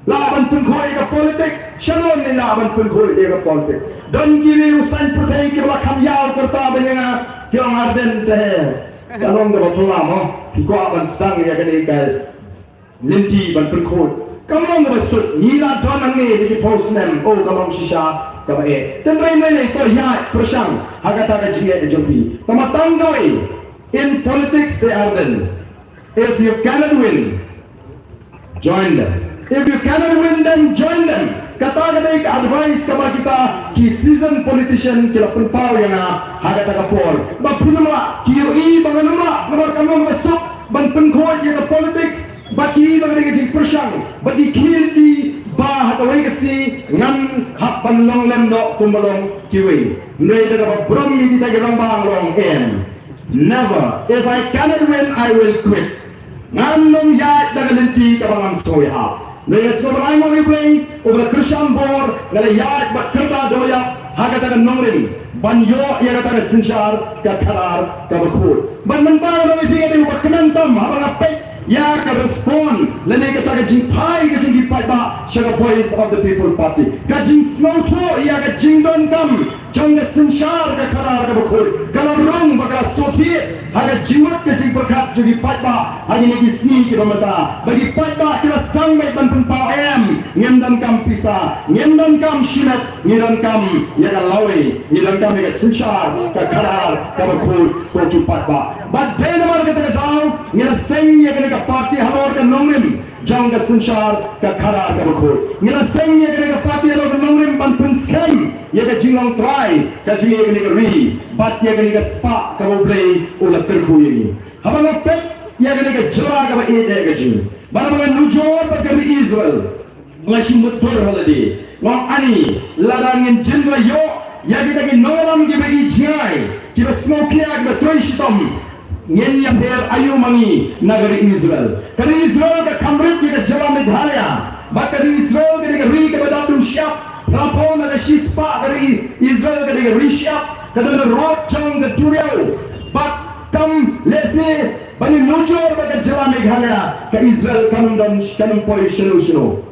Lah ban pynkhuid ïa ka politics, shano ngi lah ban pynkhuid ïa ka politics. Don kiwei u saiñ pyrthei kiba la kham ïaw kyrta bad ïa nga, ki ong Ardent te. Ka long kaba phylla mo, ki kwah ban sdang ïa kane ka lynti ban pynkhuid. Kam long kaba suk, ngi la don hangne da ki phew snem, oh ka long shisha kaba eh. Tynrai mei mei to ïaid pyrshang ha kata ka jingeh jong phi. Tangba tang kawei, in politics they are then. If you cannot win, join them. If you cannot win them, join them. Kata ka dei ka advice kaba kita ki seasoned politician ki la pynpaw ïa nga ha kata ka por. Ba phin ym lah, ki ïohi ba ngan ym lah, namar kam long kaba suk ban pynkhuid ïa ka politics. Ba ki ïohi ba ka dei ka jingpyrshang, ba ki khmih lynti ba ha kawei ka sngi ngan hap ban long lem noh kumba long kiwei. Hynrei da kaba burom ïa kita ki rangbah nga ong em. Never. If I cannot win, I will quit. Ngan ym ïaid da ka lynti kaba ngam sngew ïahap. Hynrei nga sngewbha ïa U Blei uba la kyrshan bor, nga la ïaid bad kyrta dohïap ha kata ka nongrim ban ïoh ïa kata ka synshar ka khadar kaba khuid. Bad mynta nga ong ïa phi, nga dei uba kmen tam haba nga peit ïa ka respond lane kata ka jingphai ka jong ki paidbah sha ka Voice of the People Party. Ka jingsngewthuh ïa ka jingdonkam jong ka synshar ka khadar kaba khuid ka la rung bad ka la sngewthuh ha ka jingmut ka jingpyrkhat jong ki paidbah ha kine ki sngi kiba mynta. Ba ki paidbah ki la sdang beit ban pynpaw em, ngim donkam pisa, ngim donkam shimet, ngi donkam ïa ka lawei, ngi donkam ïa ka synshar ka khadar kaba khuid ko ki paidbah. Bad dei namar kata ka daw ngi la seng ïa kane ka party halor ka nongrim jong ka synshar ka khadar kaba khuid. Ngi la seng ïa kane ka party halor ka nongrim ban pynskhem ïa ka jinglong trai ka jong ïa kane ka ri bad ïa kane ka spah kaba U Blei u la kyrkhu ïa ngi. Haba nga peit ïa kane ka jylla kaba ïeit ka jong ngi, bad haba nga nujor bad ka ri Israel, nga shu mutdur ha lade. Nga ong ani, lada ngin jin la ïoh ïa kita ki nongïalam kiba ïeit jngai, kiba sngewkhia, kiba trei shitom, ngin ïapher aïu ma ngi na ka ri Israel? Ka ri Israel ka kham rit ïa ka jylla Meghalaya. Bad ka ri Israel ka dei ka ri kaba dap dum shyiap. Phra phew na ka shispah ka ri Israel ka dei ka ri shyiap. Ka don ka rud jong ka duriaw. Bad kam lehse ban ïanujor bad ka jylla Meghalaya, ka Israel kan ym don, kan ym poi shano shano.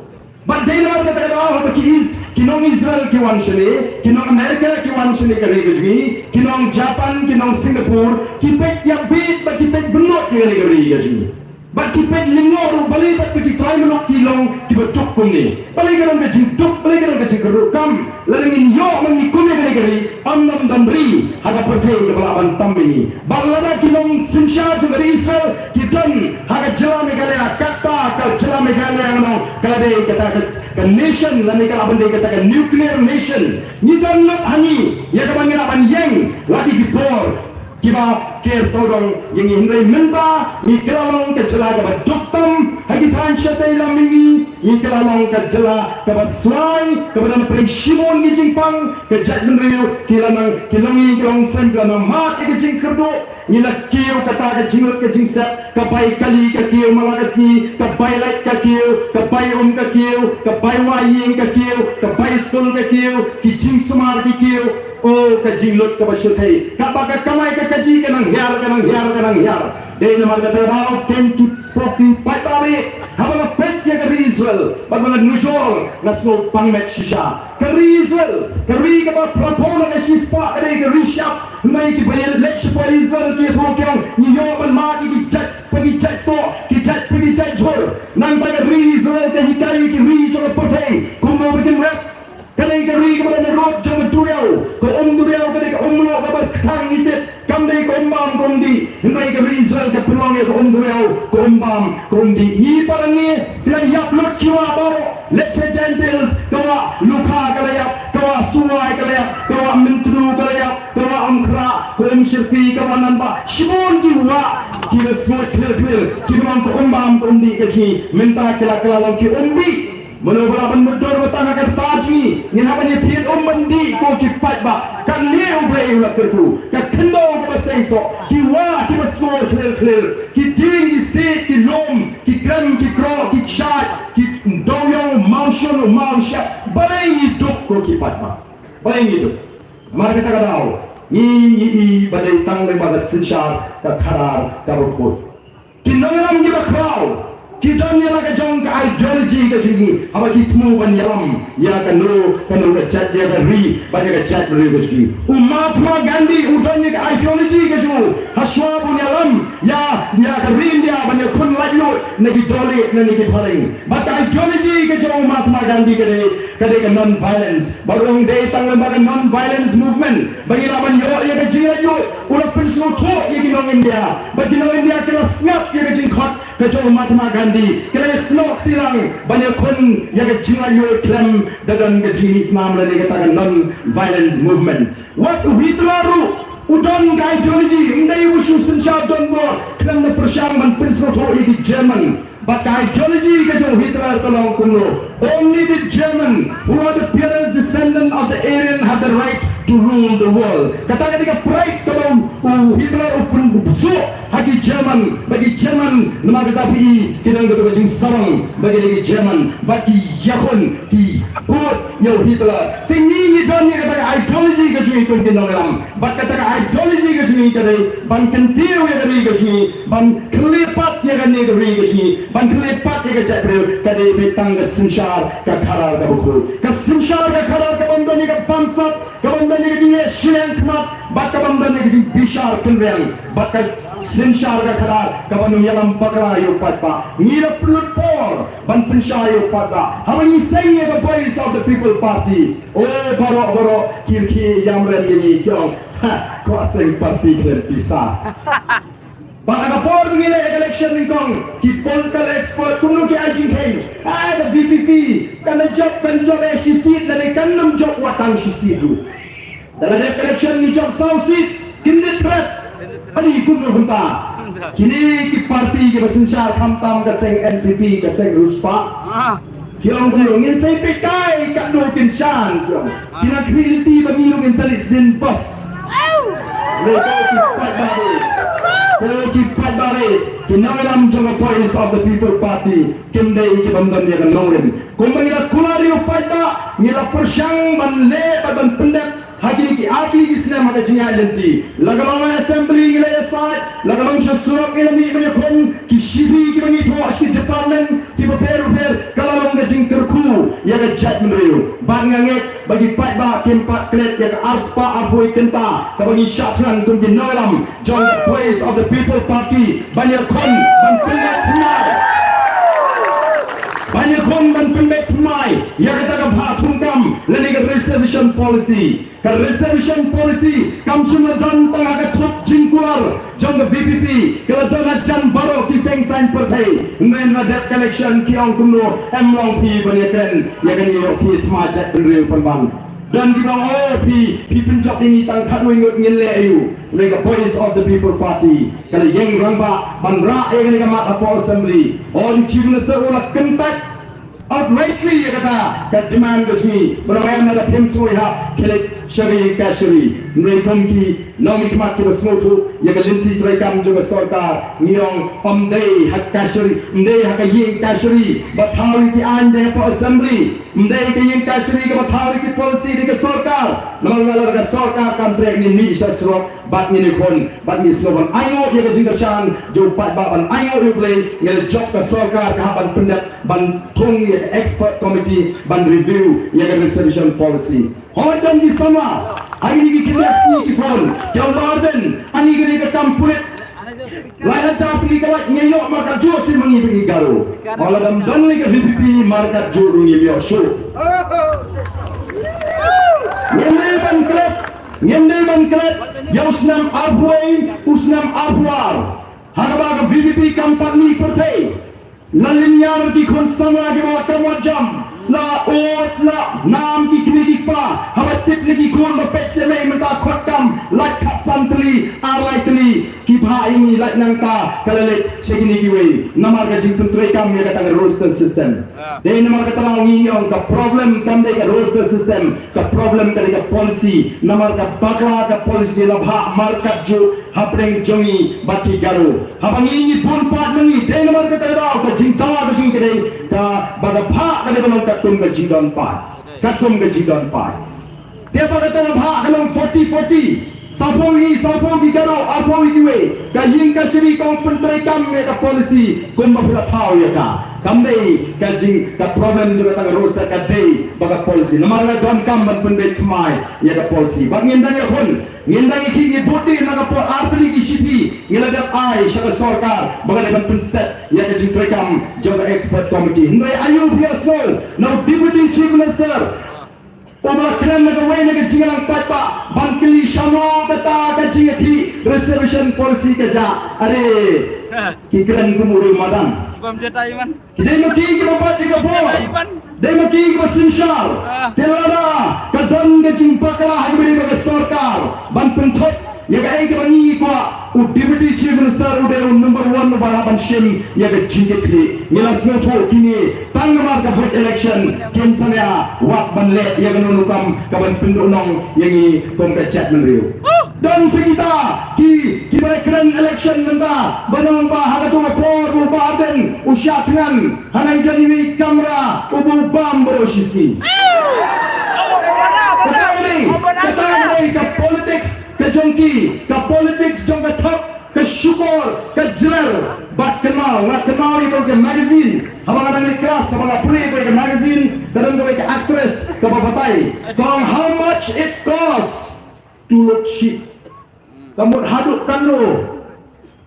Bad dei namar kata ka daw haba ki Is-, ki nong Israel ki wan shane, ki nong America ki wan shane ka ri ka jong ngi, ki nong Japan, ki nong Singapore, ki peit ïa bit bad ki peit bynnud ïa ka ri ka jong ngi. Bad ki peit lyngngoh ruh balei bad ki trai muluk ki long kiba duk kumne. Balei ka long ka jingduk, balei ka long ka jingkyrduh? Kam, lada ngin ïoh ma ngi kum ïa kane ka ri, ym don, don ri ha ka pyrthei kaba lah ban tam ïa ngi. Bad lada ki nongsynshar jong ka ri Israel ki don ha ka jylla Meghalaya, kata ka jylla Meghalaya ngan ong ka la dei kata ka, ka nation, lane ka lah ban dei kata ka nuclear nation. Ngi don lut ha ngi ïa kaba ngi lah ban ïeng wat ïa ki bor kiba ker sawdong ïa ngi. Hynrei mynta ngi kylla long ka jylla kaba duk tam ha ki thaiñ shatei lam mihngi. Ngi kylla long ka jylla kaba swai, kaba don pyrshah shibun ki jingpang. Ka jaitbynriew ki la nang, ki longïing ki longsem ki la nang mad ïa ka jingkyrduh. Ngi la kiew kata ka jinglut ka jingsep, ka bai kali ka kiew man la ka sngi, ka bai lait ka kiew, ka bai um ka kiew, ka bai wai ïing ka kiew, ka bai skul ka kiew, ki jingsumar ki kiew. Oh, ka jinglut kaba shyrkhei. Katba ka kamai ka kajih ka nang hiar, ka nang hiar, ka nang hiar. Dei namar kata ka daw, ken ki pok ki paidbah, haba nga peit ïa ka ri Israel bad ba nga nujor, nga sngew pang met shisha. Ka Ri Israel, ka ri kaba phra phew na ka shispah ka dei ka ri shyiap. Hynrei kiba ïaleit shapoh Israel ki ïathuh ki ong, ngi ïoh ban mad ïa ki jait, pa ki jait soh, ki jait, pa ki jait jhur. Nangta ka ri Israel ka hikai ïa ki ri jong ka pyrthei kumno ba kin rep. Ka dei ka ri kaba don ha rud jong ka duriaw, ka um duriaw ka dei ka um lyoh kaba kthang ngitit. Kam dei ka um bam ka um dih, hynrei ka ri Israel ka pynlong ïa ka um duriaw ka um bam ka um dih. Ngi pat hangne, ki la ïap lut ki wah baroh, lehse Gentiles, ka wah Lukha ka la ïap, ka wah Suwai ka la ïap, ka wah Myntdu ka la ïap, ka wah Umkhrah, ka um Shirpi, ka wah Nanbah, shibun ki wah, ki la sngewthuh khlieh khlieh, ki la ong ka um bam ka um dih ka jong ngi, mynta ki la kylla long ki um dih. Mano ba lah ban mutdur ba tang ha ka rta jong ngi, ngin hap ban ïathied um ban dih ko ki paidbah. Kane U Blei u la kyrkhu. Ka khyndew kaba seng soh, ki wah kiba sngur khlieh khlieh, ki dieng ki siej, ki lum, ki krem ki kroh, ki kshaid, ki dewïong, u mawshun, u mawshep. Balei ngi duk ko ki paidbah? Balei ngi duk? Namar kata ka daw ngi, ngi i ba dei tang lyngba ka synshar ka khadar kaba khuid. Ki nongïalam kiba khraw ki don ïa la ka jong ka ideology ka jong ki, haba ki thmu ban ïalam ïa kano kano ka jait, ïa ka ri bad ïa ka jaitbynriew ka jong ki. U Mahatma Gandhi u don ïa ka ideology ka jong u, ha shuwa ba un ïalam ïa, ïa ka ri India ban ïakhun laitluid na ki Dalit ne na ki Phareng. Bad ka ideology ka jong u Mahatma Gandhi ka dei, ka dei ka non-violence. Bad u ong dei tang lyngba ka non-violence movement ba ngi lah ban ïoh ïa ka jinglaitluid. U la pynsngewthuh ïa ki nong India, bad ki nong India ki la sngap ïa ka jingkhot ka jong u Mahatma Gandhi, ki la ïasnoh kti lang ban ïakhun ïa ka jinglaitluid khlem da don ka jingmih snam lane kata ka non-violence movement. Wat u Hitler ruh u don ka ideology, ym dei u shu synshar donbor khlem da pyrshang ban pynsngewthuh ïa ki German. Bad ka ideology ka jong u Hitler ka long kumno? Only the German, who are the purest descendant of the Aryan, have the right to rule the world. Kata ka dei ka pride kaba u Hitler u pynbsuh ha ki German, ba ki German namar kata phi i ki don kato ka jingsarong ba ki dei ki German, ba ki ïakhun, ki kut ïa u Hitler. Te ngi ngi don ïa kata ka ideology ka jong ngi kum ki nongïalam. Bad kata ka ideology ka jong ngi ka dei ban kyntiew ïa ka ri ka jong ngi, ban khyllippat ïa kane ka ri ka jong ngi, ban khyllippat ïa ka jaitbynriew, ka dei beit tang ka synshar ka khadar kaba khuid. Ka synshar ka khadar kabym don ïa ka bamsap, kabym don ïa ka jingleh shiliang khmat, bad kabym don ïa ka jingbishar kynriang, bad ka synshar ka khadar kaba nongïalam bakla ïa u paidbah. Ngi la pynlut por ban pynshai ïa u paidbah haba ngi seng ïa ka Voice of the People Party. O baroh baroh ki rkhie ïamrem ïa ngi ki ong, ha, kwah seng party khlem pisa. Bad ha ka por ba ngi leh election nyngkong, ki political expert kumno ki ai jingkheiñ, ha ka V P P kan da jop, kan jop eh shi seat lane kan nym jop wat tang shi seat ruh. Da la dep election ngi jop saw seat, kin da threat. Ani kumno kumta? Kine ki party kiba synshar khamtam ka seng N P P, ka seng riewspah. Ki ong kumno, ngin sa ïa peit kai katno kin shan, ki ong. Ki nang khmih lynti ba ngi ruh ngin sa leit sdien bus. Re ko ki paidbah re, ko ki paidbah re, ki nongïalam jong ka Voice of the People Party kim dei ki bym don ïa ka nongrim. Kumba ngi la kular ïa u paidbah, ngi la pyrshang ban leh bad ban pyndep ha kine ki ar tylli ki snem ha ka jingïaid lynti. La ka long ha assembly ngi la ïasaid, la ka long sha surok ngi la mih ban ïakhun, ki shithi kiba ngi thoh sha ki department kiba pher bapher, ka la long ka jingkyrkhu ïa ka jaitbynriew. Bad nga ngeit ba ki paidbah kim pat klet ïa ka arspah arphew kynta kaba ngi shah thngan kum ki nongïalam jong ka Voice of the People Party ban ïakhun ban pynbeit thymmai, ban ïakhun ban pynbeit thymmai ïa kata ka bha thungkam lane ka reservation policy. Ka reservation policy kam shym la don tang ha ka thup jingkular jong ka V P P, ka la don hajan baroh ki seng saiñ pyrthei. Hynrei la dep ka election ki ong kumno, em long phi ban ïakren ïa kane, ïoh phi thymmai jaitbynriew pynban. Don kiba ong, o phi, phi pynjop ïa ngi tang khatwei ngut, ngin leh aïu? Hynrei ka Voice of the People Party ka la ïeng rangbah ban rah ïa kane ka mat hapoh assembly. O u Chief Minister u la kyntait outrightly ïa kata ka demand ka jong ngi. Ba ong em, lada phim sngewhap khie leit sha ka ïing kashari. Hynrei kum ki nongmihkhmat kiba sngewthuh ïa ka lynti treikam jong ka sorkar, ngi ong ym dei ha ka kashari, ym dei ha ka ïing kashari ba thaw ïa ki aiñ, dei hapoh assembly. Ym dei ka ïing kashari kaba thaw ïa ki policy, dei ka sorkar. Namar nga la ka sorkar kam treh, ngin mih sha surok bad ngin ïakhun bad ngin sngew ban ainguh ïa ka jingkyrshan jong u paidbah, ban ainguh ïa U Blei. Ngi la jop ka sorkar ka hap ban pyndep, ban thung ïa ka expert committee ban review ïa ka reservation policy. Hooid, don ki samla ha kine ki khyndiat sngi ki phone, ki ong, Bah Ardent, ani ka dei ka kam pulit. Lai hajar tylli ka lait ngi ïoh markat jong shisha ma ngi, ba ngi Garo. Hooid, lada ym don lei ka V P P, markat jong ruh ngim ïoh shuh. Ngim dei ban klet, ngim dei ban klet ïa u snem arphew wei, u snem arphew ar, ha kaba ka V P P kam pat mih pyrthei. La lynñiar ki khun samla kiba la kam wad jam, la ud la nam ki kmie ki kpa haba tip ïa ki khun ba peit seh mei mynta, khot kam lait khatsan tylli, ar lai tylli, ki bha ïa ngi, lait nangta ka la leit sha kine kiwei. Namar ka jingpyntreikam ïa kata ka roster system. Dei namar kata ba ngi ong ka problem kam dei ka roster system, ka problem ka dei ka policy. Namar ka bakla ka policy la bha markat jong hapdeng jong ngi bad ki Garo. Haba ngi, ngi bun paid ma ngi, dei namar kata ka daw ka jingdawa ka jong ngi ka dei kaba ka bha ka dei ba long katkum ka jingdon paid. Katkum ka jingdon paid. Te ba kata ka bha ka long forty forty. Sawphew ngi, sawphew ki Garo, arphew kiwei. Ka ïing kashari ka ong pyntreikam ïa ka policy kumba phi la thaw ïa ka. Kam dei ka jing, ka problem jong kata ka roster ka dei ba ka policy. Namar la donkam ban pynbeit thymmai ïa ka policy. Bad ngin dang ïakhun, ngin dang ïakhih, ngi bud dien na ka por, ar tylli ki shithi ngi la dep ai sha ka sorkar ba ka dei ban pynstet ïa ka jingtreikam jong ka expert committee. Hynrei aïu phi ïohsngew na u Deputy Chief Minister uba kren na kawei na ka jingïalang paidbah ban kylli shano kata ka jingïakhih reservation policy ka jia? Are, ki kren kum u riewmadan. Bam jeta i man. Ki dei ma ki kiba bat ïa ka bor. Dei ma ki kiba synshar. Ah. Te lada ka don ka jingbakla ha kaba ïadei bad ka sorkar ban pynthut ïa kaei kaba ngi ngi kwah, u Deputy Chief Minister u dei u number one uba lah ban shim ïa ka jingkitkhlieh. Ngi la sngewthuh kine tang namar ka vote election kin sa ïa wad ban leh ïa kano kano kam ka ban pynduh nong ïa ngi kum ka jaitbynriew. Don sa kita ki, kiba kren election mynta ba ong ba ha kato ka por u Bah Ardent u shah thngan ha nangta iwei i kamra uba u bam baroh shi sngi. Kata ka dei, kata ka dei ka politics ka jong ki, ka politics jong ka thok, ka shukor, ka jler bad kynmaw. Nga kynmaw ïa ka magazine, haba nga dang leit klas, haba nga pule ïa ka magazine, ka don kawei ka actress kaba batai, ka ong, "How much it costs to look shit." Ka mut haduh katno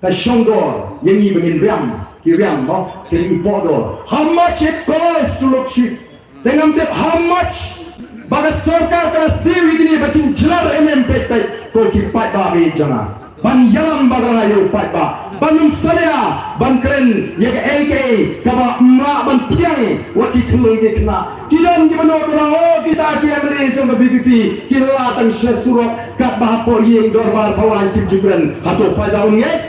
ka shongdor ïa ngi ba ngin riam, ki riam mo, ki riam poh dor. How much it costs to look shit. Te ngam tip how much ba ka sorkar ka siew ïa kine ba kin jler em em peit peit, ko ki paidbah ba ïeit jong nga. Ban ïalam bakla ïa u paidbah, ban ym salia ban kren ïa kaei kaei kaba ym lah ban pdiang wat ki khyllung ki khynnah. Ki don kiba nud ba, oh, kita ki M L A jong ka V P P ki la tang sha surok, katba hapoh ïing dorbar thaw aiñ kim ju kren. Hato u paidbah un ngeit?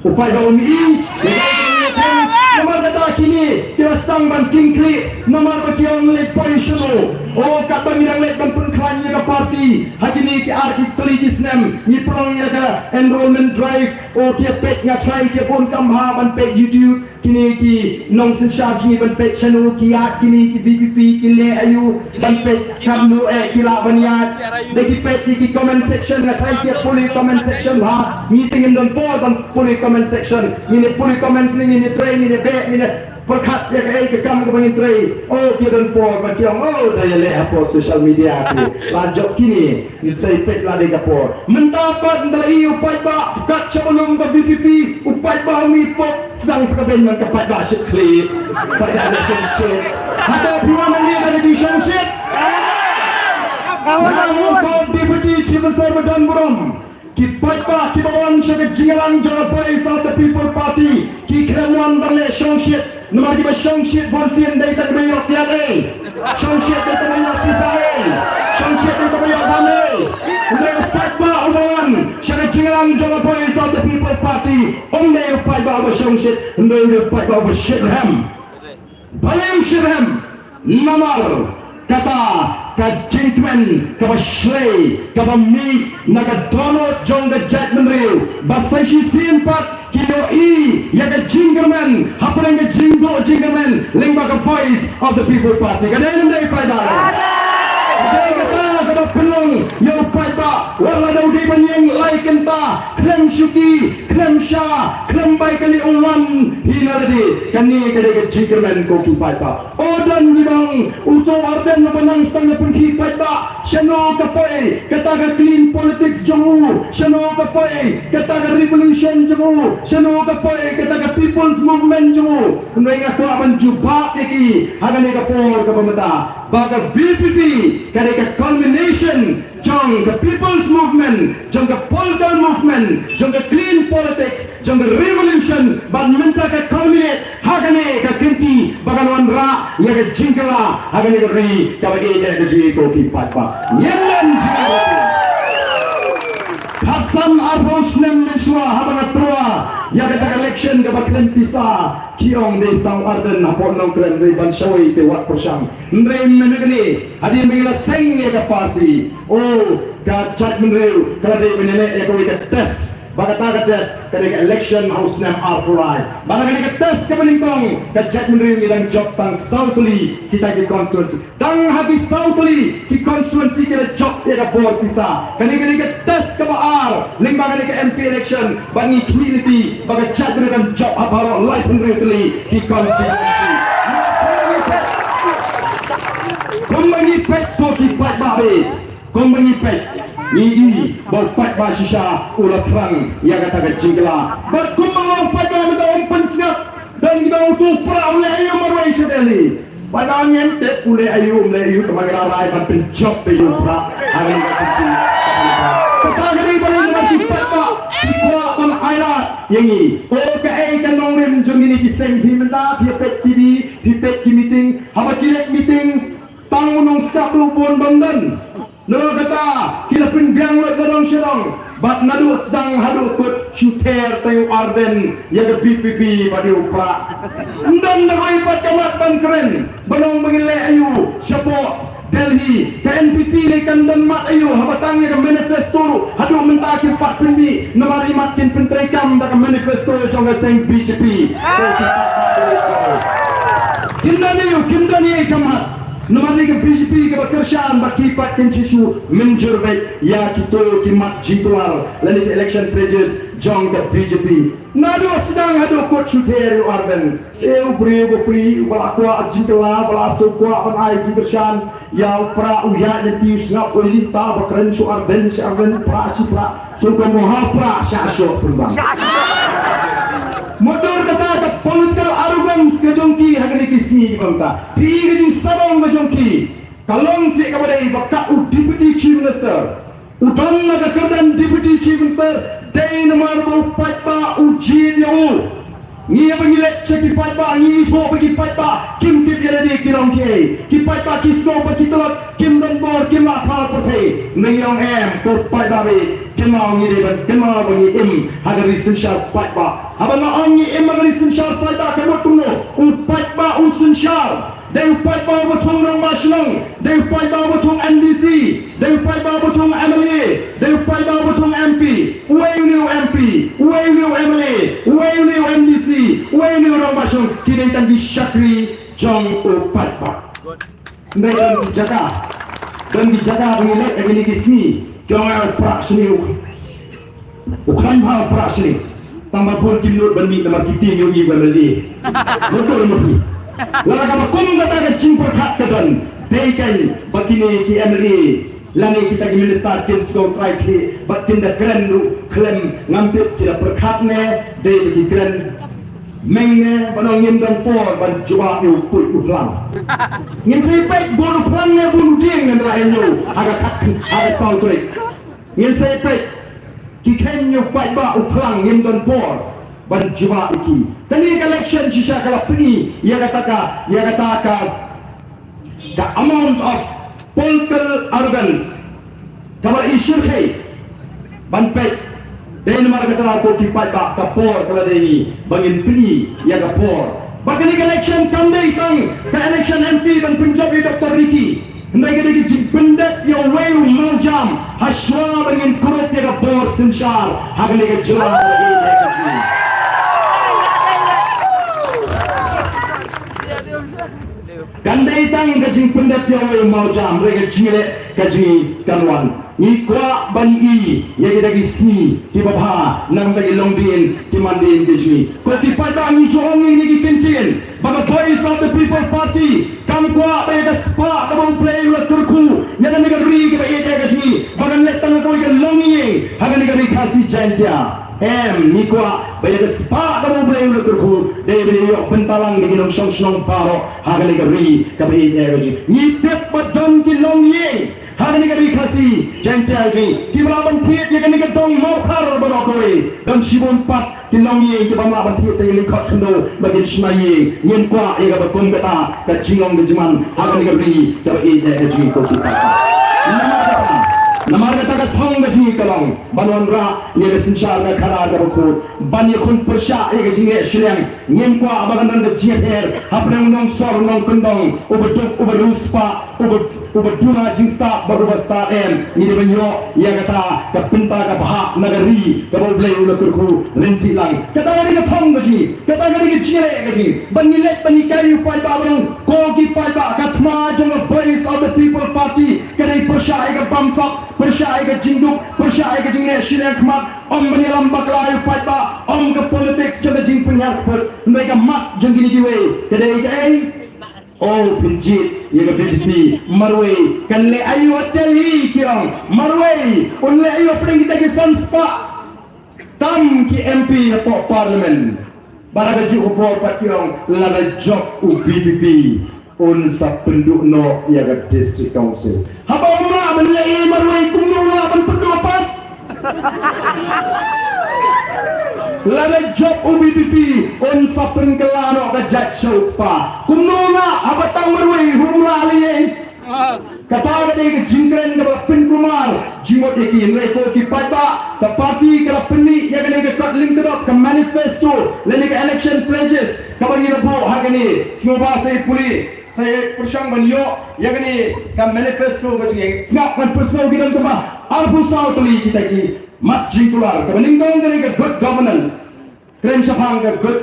U paidbah un ïohi? Namar kata kine ki la sdang ban kyngkhlieh namar ba ki ong leit poi shano. Oh, katba ngi dang leit ban pynkhlaiñ ïa ka party ha kine ki ar ki tylli ki snem, ngi pynlong ïa ka enrollment drive. Oh, ki peit, nga tharai ki bun kam bha ban peit YouTube. Kine ki nongsynshar jong ngi ban peit shano ki ïaid, kine ki V P P ki leh aïu ban peit katno eh ki lah ban ïaid. Da ki peit ïa ki comment section, nga tharai ki pule comment section bha. Ngi te ngim don por ban pule comment section. Ngin ïa pule comments ne ngin ïa trei, ngin ïa beh, ngin ïa pyrkhat ïa kaei ka kam kaba ngin trei. Oh, ki don por ba ki ong, oh, da ïaleh hapoh social media ki. La jop kine. Ngin sa ïa peit la dei ka por. Mynta pat ynda la ïohi u paidbah kat shaba lum ka V P P, u paidbah u mih pop, sdang sa ka beiñ man ka paidbah shit khlieh. Paidbah la shongshit. Hato phi wan hangne da ka jingshongshit? Nga ong ko Deputy Chief Minister ba don burom, ki paidbah kiba wan sha ka jingïalang jong ka Voice of the People Party ki khlem wan ban leh shongshit. Namar kiba shongshit bunsien dei tang ba ïoh kiad ei. Shongshit dei tang ba ïoh pisa ei. Shongshit dei tang ba ïoh bam ei. Hynrei u paidbah uba wan sha ka jingïalang jong ka Voice of the People Party um dei u paidbah uba shongshit, hynrei u dei u paidbah uba shitrhem. Balei u shitrhem? Namar kata Ka jingkmen kaba shlei kaba mih na ka dohnud jong ka jaitbynriew ba sa shisien pat ki ïohi ïa ka jingkyrmen hapdeng ka jingduh jingkyrmen lyngba ka Voice of the People Party. Ka dei ne em dei, paidbah? Ka dei kata kaba pynlong ïa u paidbah, wat la dei ban ïeng lai kynta, khlem shuki, khlem sha, khlem bai kali, u wan hi na lade. Kane ka dei ka jingkyrmen ko ki paidbah. O don ki bang, uto u Ardent uba nang sdang ïa pynkhih paidbah, shano ka poi kata ka clean politics jong u, shano ka poi kata ka revolution jong u, shano ka poi kata ka people's movement jong u. Hynrei nga kwah ban jubab ïa ki ha kane ka por kaba mynta ba ka V P P ka dei ka culmination jong ka people's movement, jong ka political movement, jong ka clean politics, jong ka revolution, bad mynta ka culminate ha kane ka kynti ba kan wanrah ïa ka jingkylla ha kane ka ri kaba ïeit ka jong ngi ko ki paidbah. Ngin len jingkyrmen. Khatsan arphew snem mynshuwa haba nga tyrwa ïa kata ka election kaba khlem pisa, ki ong dei sdang u Ardent hapoh Nongkrem, dei ban shawei te wat pyrshang. Hynrei mynta kane hadien ba ngi la seng ïa ka party, o, ka jaitbynriew ka la dei ban ïaleh ïa kawei ka test. Ba kata ka test ka dei ka election ha u snem arphew lai. Ba na kane ka test kaba nyngkong ka jaitbynriew ngi dang jop tang saw tylli kita ki constituency. Tang ha ki saw tylli ki constituency ki la jop ïa ka bor pisa. Kane ka dei ka test kaba ar lyngba kane ka M P election. Ba ngi khmih lynti ba ka jaitbynriew kan jop ha baroh laiphew hynriew tylli ki constituency. Kumba ngi peit ko ki paidbah, kumba ngi peit, ngi i ba u paidbah shisha u la thrang ïa kata ka jingkylla. Bad kumba u paidbah mynta um pynsngap, don kiba ong uto u Prah u leh aïu marwei sha Delhi. Paidbah, ngim tip u leh aïu um leh aïu, tangba ngi la rai ban pynjop ïa u Prah. Kata ka dei ba ngi, ki paidbah ki kwah ban ailad ïa ngi. O kaei ka nongrim jong kine ki seng? Phi mynta phi peit T V, phi peit ki meeting, haba ki leit meeting, tang u nongskab u bun bym don. Nalor kata ki la pynbiang lut na dong sha dong. Bad naduh sdang haduh kut shu ther tang u Ardent ïa ka V P P bad ïa u Prah. Ym don na kawei pat ka mat ban kren ban ong ba ngin leh aïu shapoh Delhi. Ka N P P ne kan don mat aïu haba tang ïa ka manifesto ruh haduh mynta kim pat pynmih, namar i mat kin pyntreikam da ka manifesto jong ka seng B J P. Kim don aïu, kim don aïu ka mat. Namar ne ka B J P kaba kyrshan bad ki pat kin shisha mynjur beit ïa kito ki mat jingtwar lane ki election pledges jong ka B J P. Naduh sdang haduh kut shu ther ïa u Ardent. E u briew ba pli uba la kwah jingkylla, ba la shu kwah ban ai jingkyrshan ïa u Prah, u ïaid lynti u sngap, u lynti ba kren shu Ardent, shu Ardent, Prah shi Prah. Sngewbha mo ha Prah shah shoh pynban. Mutdur kata ka political arrogance ka jong ki ha kine ki sngi ki bynta. Phi i ka jingsarong ka jong ki. Ka long seh kaba dei ba ka u Deputy Chief Minister u don na ka kyrdan Deputy Chief Minister dei namar ba u paidbah u jied ïa u. Ngi haba ngi leit sha ki paidbah ngi ïohi ba ki paidbah kim tip ïa lade ki long kiei. Ki paidbah ki sngew ba ki tlot kim don bor, kim lah phah pyrthei. Ngi ong em, ko paidbah, kynmaw ngi dei ban kynmaw ba ngi im ha ka ri synshar paidbah. Haba nga ong ngi im ha ka ri synshar paidbah ka mut kumno? U paidbah u synshar. Dei u paidbah uba thung rangbah shnong, dei u paidbah uba thung M D C, dei u paidbah uba thung M L A, dei u paidbah uba thung M P. Uwei une u M P, uwei une u M L A, uwei une u M D C, uwei une u rangbah shnong, ki dei tang ki shakri jong u paidbah. Hynrei don ki jaka, don ki jaka ba ngi leit ha kine ki sngi, ki ong ai u Prah shane u U khlaiñ bha u Prah shane. Tangba bun kim nud ban mih namar ki tieng ïohi u M L A. Mutdur mutdur. Lada kaba kum kata ka jingpyrkhat ka don, dei kein ba kine ki M L A lane kita ki minister kin sngewtrai khlieh bad kin da kren ruh khlem, ngam tip ki da pyrkhat ne dei ba ki kren meng ne, ban ong ngim don por ban jubab ïa u puit u phlang. Ngin sa ïa peit bun u phlang ne bun u dieng, ngin rai ïa u ha ka khat, ha ka saw tarik. Ngin sa ïa peit ki kheiñ ïa u paidbah u phlang, ngim don por ban jubab ïa ki. Kane ka election shisha ka la pyni ïa kata ka, ïa kata ka, ka amount of political arrogance kaba i shyrkhei ban peit. Dei namar kata la, ko ki paidbah, ka por ka la dei ngi ba ngin pyni ïa ka por. Ba kane ka election kam dei tang ka election M P ban pynjop ïa u Doctor Ricky. Hynrei ka dei ka jingpyndet ïa uwei u mawjam ha shuwa ba ngin kurup ïa ka bor synshar ha kane ka jylla. Kan dei tang ka jingpyndet ïa uwei u mawjam, hynrei ka jingïaleh ka jong ngi kan wan. Ngi kwah ban i ïa kita ki sngi kiba bha na ka bynta ki longdien ki mandien ki jong ngi. Ko ki paidbah, ngi ju ong ïa kine ki kyntien ba ka Voice of the People Party kam kwah ba ïa ka spah kaba U Blei u la kyrkhu ïa kane ka ri kaba ïeit ïa ka jong ngi ba kan leh tang kawei ka longïing ha kane ka ri Khasi Jaiñtia. Em, ngi kwah ba ïa ka spah kaba U Blei u la kyrkhu dei ban ïoh bynta lang da ki nongshong shnong baroh ha kane ka ri kaba ïeit ïa ka jong ngi. Ngi tip ba don ki longïing ha kane ka ri Khasi Jaiñtia jong ngi kiba lah ban thied ïa kane ka dong Mawkhar baroh kawei. Don shibun pat ki longïing kiba lah ban thied da ki lyngkhot khyndew ba kin shna ïing. Ngim kwah ïa kaba kum kata ka jinglong ka jingman ha kane ka ri kaba ïeit ïa ka jong ngi, ko ki paidbah. Namar kata, namar kata ka thong ka jong ngi ka long ban wanrah ïa ka synshar ka khadar kaba khuid, ban ïakhun pyrshah ïa ka jingleh shiliang. Ngim kwah ba kan don ka jingïapher hapdeng u nongsor u nongkyndong, uba duk uba riewspah, uba, uba duna jingstad bad uba stad. Em, ngi dei ban ïoh ïa kata ka bynta ka bhah na ka ri kaba U Blei u la kyrkhu ryntih lang. Kata ka dei ka thong ka jong ngi, kata ka dei ka jingïaleh ka jong ngi, ban ïaleh ban hikai ïa u paidbah ba dang. Ko ki paidbah, ka thma jong ka Voice of the People Party ka dei pyrshah ïa ka bamsap, pyrshah ïa ka jingduk, pyrshah ïa ka jingleh shiliang khmat. Ym ban ïalam bakla ïa u paidbah, ym ka politics jong ka jingpynhiar kput. Hynrei ka mat jong kine kiwei ka dei kaei? Oh, pynjied ïa ka VPP. Marwei kan leh aïu ha Delhi, ki ong. Marwei un leh aïu hapdeng kita ki san spah tam ki MP hapoh Parliament. Bad ha kajuh ka por pat ki ong, lada jop u VPP, un sa pynduh noh ïa ka District Council. Haba um lah ban leh ei marwei, kumno lah ban pynduh pat? Lada jop u VPP, un sa pynkylla noh ka jait sha u kpa. Kumno lah, haba tang marwei um lah leh ei? Kata ka dei ka jingkren kaba pynkulmar jingmut ïa ki. Hynrei ko ki paidbah, ka party ka la pynmih ïa kane ka kot lyngkdop, ka manifesto lane ka election pledges kaba ngi la buh ha kane. Sngewbha sa ïa pule, sa ïa pyrshang ban ïoh ïa kane ka manifesto ba jingeh. Sngap ban pynsngew, ki don kumba arphew saw tylli kita ki mat jingkular. Kaba nyngkong ka dei ka good governance. Kren shaphang ka good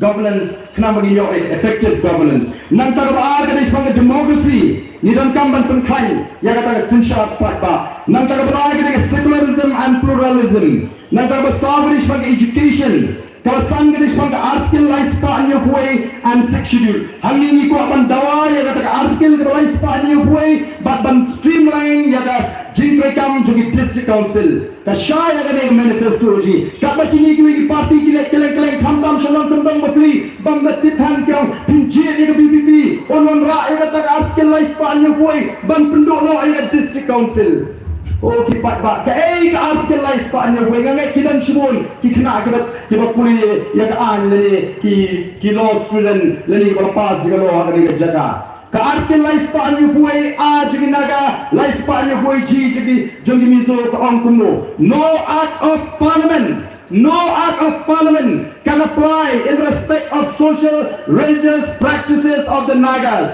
governance, khnang ba ngin ïoh ïa ka effective governance. Nangta kaba ar ka dei shaphang ka democracy. Ngi donkam ban pynkhlaiñ ïa kata ka synshar paidbah. Nangta kaba lai ka dei ka secularism and pluralism. Nangta kaba saw ka dei shaphang ka education. Kaba san ka dei shaphang ka Article lai spah hynñiewphew wei and Sixth Schedule. Hangne ngi kwah ban dawa ïa kata ka Article kaba lai spah hynñiewphew wei bad ban streamline ïa ka jingtreikam jong ki District Council. Ka shai ha kane ka manifesto jong ngi. Katba kine kiwei ki party ki leh kylleng kylleng, khamtam sha nongkyndong bapli, bym da tip than, ki ong pynjied ïa ka VPP, un wanrah ïa kata ka Article lai spah hynñiewphew wei ban pynduh noh ïa ka District Council. O ki paidbah, kaei ka Article lai spah hynñiewphew wei? Nga ngeit ki don shibun ki khynnah kiba, kiba pule ïa ka aiñ lane ki, ki law student lane kiba la pass ïa ka law ha kane ka jaka. Ka Article lai spah hynñiewphew wei A jong ki Naga, lai spah hynñiewphew wei G jong ki, jong ki Mizo ka ong kumno? No Act of Parliament, no Act of Parliament can apply in respect of social religious practices of the Nagas,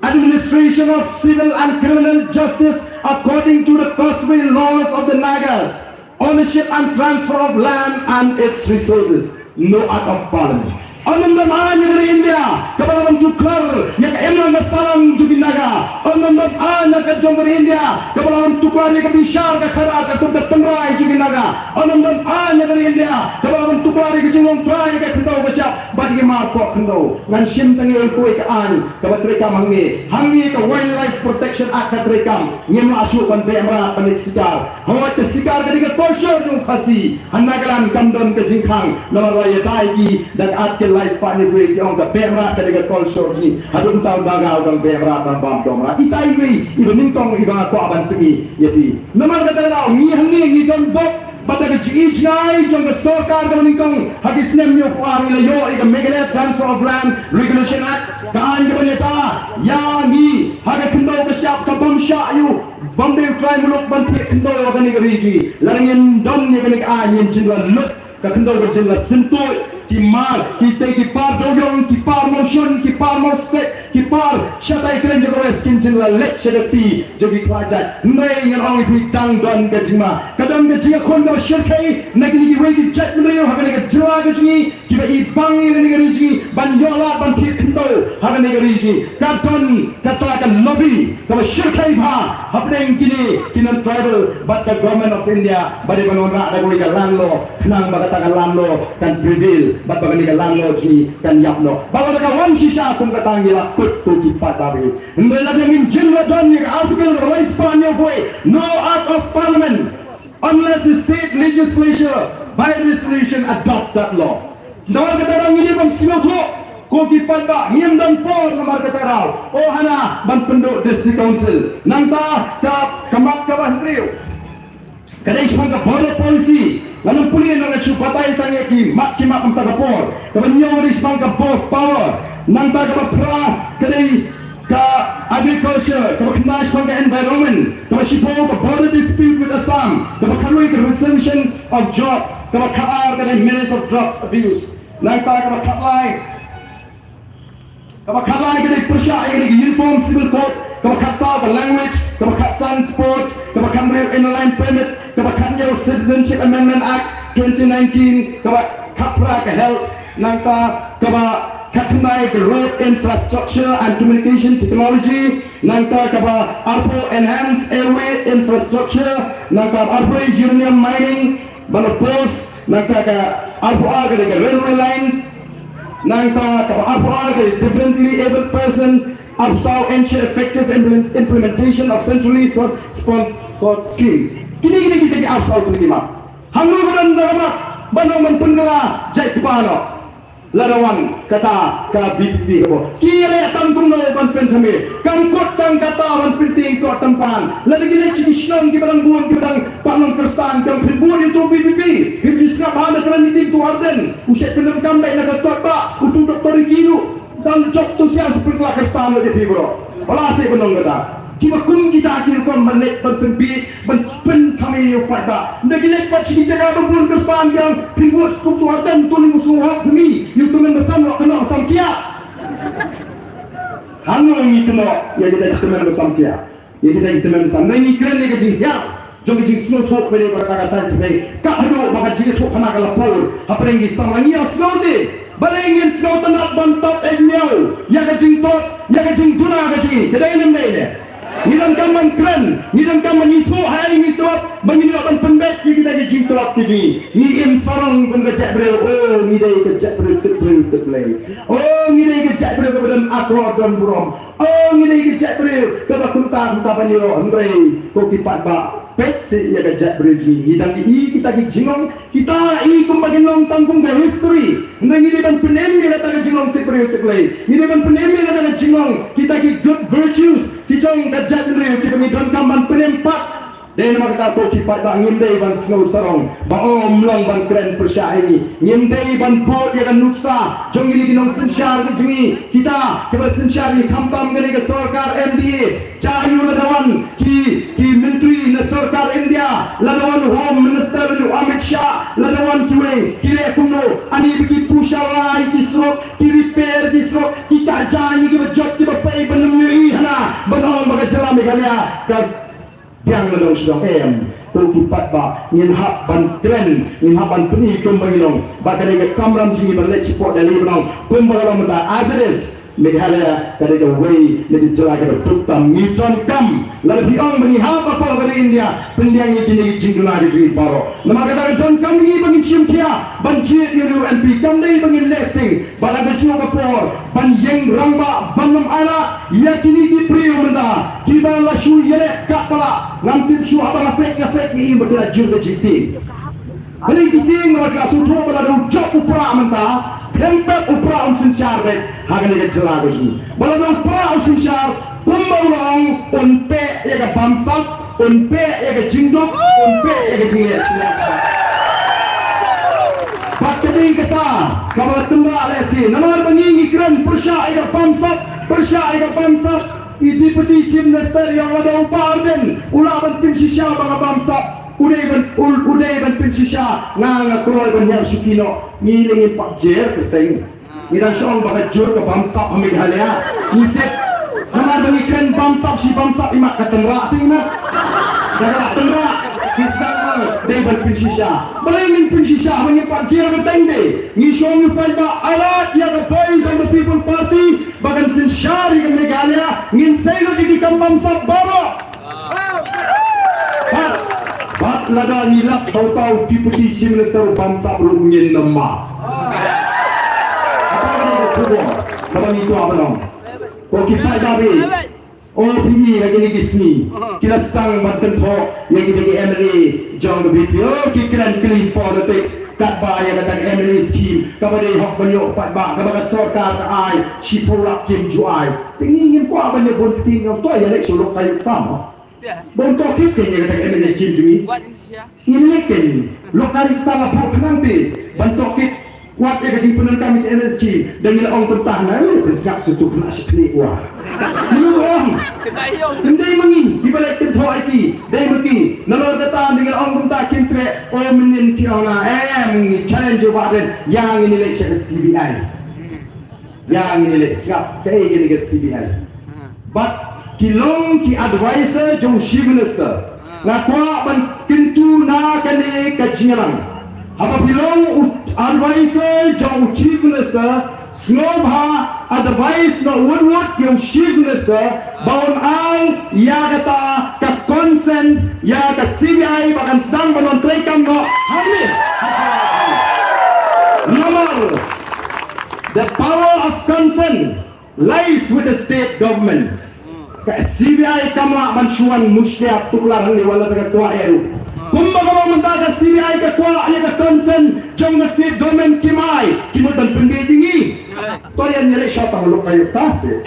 administration of civil and criminal justice according to the customary laws of the Nagas, ownership and transfer of land and its resources. No Act of Parliament. Ym don aiñ ha ka ri India kaba lah ban tuklar ïa ka imlang ka sahlang jong ki Naga. Ym don aiñ ha ka jong ka ri India kaba lah ban tuklar ïa ka bishar ka khadar katkum ka tynrai jong ki Naga. Ym don aiñ ha ka ri India kaba lah ban tuklar ïa ka jinglong trai ïa ka khyndew ka shyiap bad ïa ki mar poh khyndew. Ngan shim tang ïa kawei ka aiñ kaba treikam hangne. Hangne ka Wildlife Protection Act ka treikam. Ngim lah shuh ban beh mrad ban leit shikar. Hooid, ka shikar ka dei ka culture jong u Khasi. Ha Nagaland kam don ka jingkhang. Namar la ïada ïa ki da ka Article lai spah hynñiewphew wei, ki ong ka beh mrad ka dei ka culture jong ngi. Haduh mynta u Naga u dang beh mrad, u dang bam doh mrad. Itai iwei iba nyngkong iba nga kwah ban pyni ïa phi. Namar kata ka daw ngi hangne ngi don bok bad da ka jingai jong ka sorkar kaba nyngkong ha ki snem hynñiewphew ar ngi la ïoh ïa ka Meghalaya Transfer of Land Regulation Act, ka aiñ kaba ïada ïa ngi ha ka khyndew ka shyiap, ka bym shah ïa u, bym dei u trai muluk ban thied khyndew ha kane ka ri jong ngi. Lada ngim don ïa kane ka aiñ ngin jin la lut Ka khyndew ka jin la syntuid, ki mar, ki tei, ki par dewiong, ki par mawshun, ki par mawstet, ki par shatai kren jong ka West kin jin la leit sha ka kti jong ki khlad jait. Hynrei ngan ong ïa phi, tang don ka jingma. Ka don ka jingïakhun kaba shyrkhei na kine kiwei ki jaitbynriew ha kane ka jylla ka jong ngi, kiba i bang ïa kane ka ri jong ngi ban ïoh lad ban thied khyndew ha kane ka ri jong ngi. Ka don kata ka lobby kaba shyrkhei bha hapdeng kine ki non-tribal bad ka Government of India, ba dei ban wanrah da kawei ka land law khnang ba kata ka land law kan prevail bad ba kane ka land law jong ngi kan ïap noh. Ba lada ka wan shisha kum kata, ngi la kut, ko ki paidbah. Hynrei lada ngim jin la don ïa ka Article kaba lai spah hynñiewphew, no Act of Parliament unless the state legislature by resolution adopt that law. Namar kata ngi dei ban sngewthuh, ko ki paidbah, ngim don por namar kata rau, o hana ban pynduh District Council. Nangta ka, ka mat kaba hynriew ka dei shaphang ka border policy. Ngan ym pule, ngan ym shu batai tang ïa ki mat ki mat, mynta ka por. Kaba hynñiew ka dei shaphang ka border power. Nangta kaba phra ka dei ka agriculture, kaba khyndai shaphang ka environment, kaba shiphew ka border dispute with Assam, kaba khatwei ka resolution of jobs, kaba khatar ka dei menace of drugs abuse. Nangta kaba khatlai, kaba khatlai ka dei pyrshah ïa ka dei ka Uniform Civil Code, kaba khatsaw ka language, kaba khatsan sports, kaba khathynriew Inner Line Permit, kaba khathynñiew Citizenship Amendment Act twenty nineteen, kaba khatphra ka health, nangta kaba khatkhyndai ka road infrastructure and communication technology, nangta kaba arphew enhanced airway infrastructure, nangta arphew uranium mining ban oppose, nangta ka arphew ar ka dei ka railway lines, nangta kaba arphew ar ka dei differently abled person, arphew saw ensure effective implement-, implementation of centrally so-, sponsored schemes. Kine, kine, kine ki arphew saw kine ki mat. Hangno ka don da ka mat ban ong ban pynkylla jait kpa noh? Lada wan kata ka V P P ka bor, ki leh tang kumno ban pynthame? Kam kut tang kata ban pyntieng kot tympan. Lada ki leit sha ki shnong kiba dang bun, kiba dang pat long Khristan, kam pynbud ïa uto u V P P. Phim ju sngap ha na ka ranitib uto u Ardent, u shait pyndonkam beit na ka kot ba uto u Doctor Ricky ruh. Dang jop tu siang, sa pynkylla Khristan lut ïa phi baroh. Ba la seh ban long kata. Kiba kum kita ki rukom ban leit ban pynbiej, ban pynthame ïa u paidbah. Ynda ki leit pat sha ki jaka ba bun Khristan, ki ong pynbud kum uto u Ardent, uto u ling u sngewhok, pynmih ïa u tymmen basam, noh kynnoh samkiah. Hangno ngi kynnoh ïa kita ki tymmen basam kiah? Ïa kita ki tymmen basam. Ngi kren ïa ka jinghiar jong ka jingsngewthuh kaba dei ba kata ka saiñ pyrthei. Ka haduh ba ka jingïathuhkhana ka la pur hapdeng ki samla, ngi ïa sngewthuh. Balei ngin sngewtynnat ban tap eit miaw ïa ka jingtop, ïa ka jingduna ka jong ngi? Ka dei ne ym dei ne? Ngi donkam ban kren, ngi donkam ban ithuh ha ïa ngi, tap ba ngin ïoh ban pynbeit ïa kita ki jingtop ki jong ngi. Ngi im sarong kum ka jaitbynriew. O, ngi dei ka jaitbynriew tip briew tip Blei. O, ngi dei ka jaitbynriew kaba don akor don burom. O, ngi dei ka jaitbynriew kaba kumta kumta ban ïaroh. Hynrei ko ki paidbah, peit seh ïa ka jaitbynriew jong ngi. Ngi dang i kita ki jinglong, kita i kumba kin long tang kum ka history. Hynrei ngi dei ban pynim ïa kata ka jinglong tip briew tip Blei. Ngi dei ban pynim ïa kata ka jinglong, kita ki good virtues ki jong ka jaitbynriew kiba ngi donkam ban pynim pat. Dei namar kata ko ki paidbah, ngim dei ban sngew sarong ba ym long ban kren pyrshah ïa ngi. Ngim dei ban bud ïa ka nuksa jong kine ki nongsynshar ka jong ngi. Kita kiba synshar ngi, khamtam kane ka sorkar M D A, jia aiu lada wan ki, ki myntri na sorkar India, lada wan Home Minister u Amit Shah, lada wan kiwei, ki leh kumno? Ani ba ki pynshai ki surok, ki repair ki surok, ki kah jaiñ ïa kiba jot kiba pei ban ym ïohi hana, ban ong ba ka jylla Meghalaya ka biang na dong shnong? Em, to ki paidbah, ngin hap ban kren, ngin hap ban pyni kumba ngi long. Ba ka dei ka kamram jong ngi ban leit shapoh Delhi ban ong kumba ka long mynta. As it is, Meghalaya ka dei kawei na ki jylla kiba duk tam. Ngi donkam, lada phi ong ba ngi hap hapoh ka ri India, pyndiang ïa kine ki jingduna ki jong ngi baroh. Namar kata ka donkam ngi ba ngin shim khia ban jied ïa u M P, kam dei ba ngin leh sting. Bad ha kajuh ka por ban ïeng rangbah ban ym ailad ïa kine ki briew mynta kiba la shu ïaleh katba lah. Ngam tip shuh haba nga peit, nga peit ngi im ba ki la jur ka jingtieng. Hynrei ki tieng, namar ka sngewthuh ba lada u jop u prah mynta, khlem pep u prah un synshar beit ha kane ka jylla ka jong ngi. Ba lada u prah u synshar, kumba u la ong, un peh ïa ka bamsap, un peh ïa ka jingduk, un peh ïa ka jingleh shiliang. Bad ka dei kata kaba la tynrah lehse, namar ba ngi ngi kren pyrshah ïa ka bamsap, pyrshah ïa ka bamsap. I Deputy Chief Minister i ong lada u Bah Ardent u lah ban pynshisha ba ka bamsap, U dei ban, u, u dei ban pynshisha, nga, nga kloi ban hiar shuki noh. Ngi leh ngin pat jer kyrteng. Ngi dang shu ong ba ka jur ka bamsap ha Meghalaya. Ngi tip. Namar ba ngi kren bamsap shi bamsap, imat ka tynrah te imat. Da ka tynrah. Ki sdang ba dei ban pynshisha. Balei ngin pynshisha ba ngin pat jer kyrteng de? Ngi shu ong ïa u paidbah, ai lad ïa ka Voice of the People Party ba kan synshar ïa ka Meghalaya. Ngin sei lut ïa ki kam bamsap baroh. Bad, bad lada ngi lap ba uta u Deputy Chief Minister u bamsap ruh ngin ym map. Kata ka dei ka khubor kaba ngi kwah ban ong. Ko ki paidbah, o phi i ha kine ki sngi ki la sdang ban kynthoh ïa kita ki M L A jong ka B P P, o ki kren clean politics. Katba ïa kata ka M L A scheme kaba dei hok ban ïoh paidbah kaba ka sorkar ka ai shiphew lak kim ju ai. Te ngi ngim kwah ban ïa bun ktien, ngam kwah ïa leit sha u lok kaïu tam. Bun tohkit kein ïa kata ka M L A scheme jong ngi. Ngin leit kein lok kaïu tam, la phuh khnang te ban tohkit. Wat ïa ka jingpyndonkam ïa ka M L A scheme da ngi la ong kumta, na lei pynsngap sha tu khynnah shi khlieh wa. Ngi ong ym dei ma ngi kiba leit kynthoh ïa ki, dei ma ki. Nalor kata da ngi la ong kumta kim treh. O mynnin ki ong na em, ngi challenge ïa u Bah Ardent, ïa ngin ïaleit sha ka C B I. Ïa ngin ïaleit, sngap kaei kane ka C B I. Bad ki long ki adviser jong u Chief Minister. Nga kwah ban kyntu na kane ka jingïalang. Haba phi long u adviser jong u Chief Minister, sngewbha advice noh wut wut ïa u Chief Minister ba un ai ïa kata ka consent ïa ka C B I ba kan sdang ban wan treikam noh hangne. Namar the power of consent lies with the state government. Ka C B I kam lah ban shu wan mushlia tuklar hangne wat la ka kwah ïa ruh. Kumba ka long mynta, ka C B I ka kwah ïa ka consent jong ka state government, kim ai, ki mut ban pynbeit ïa ngi. To ïa ngi leh shah tang lok kaïu ta se.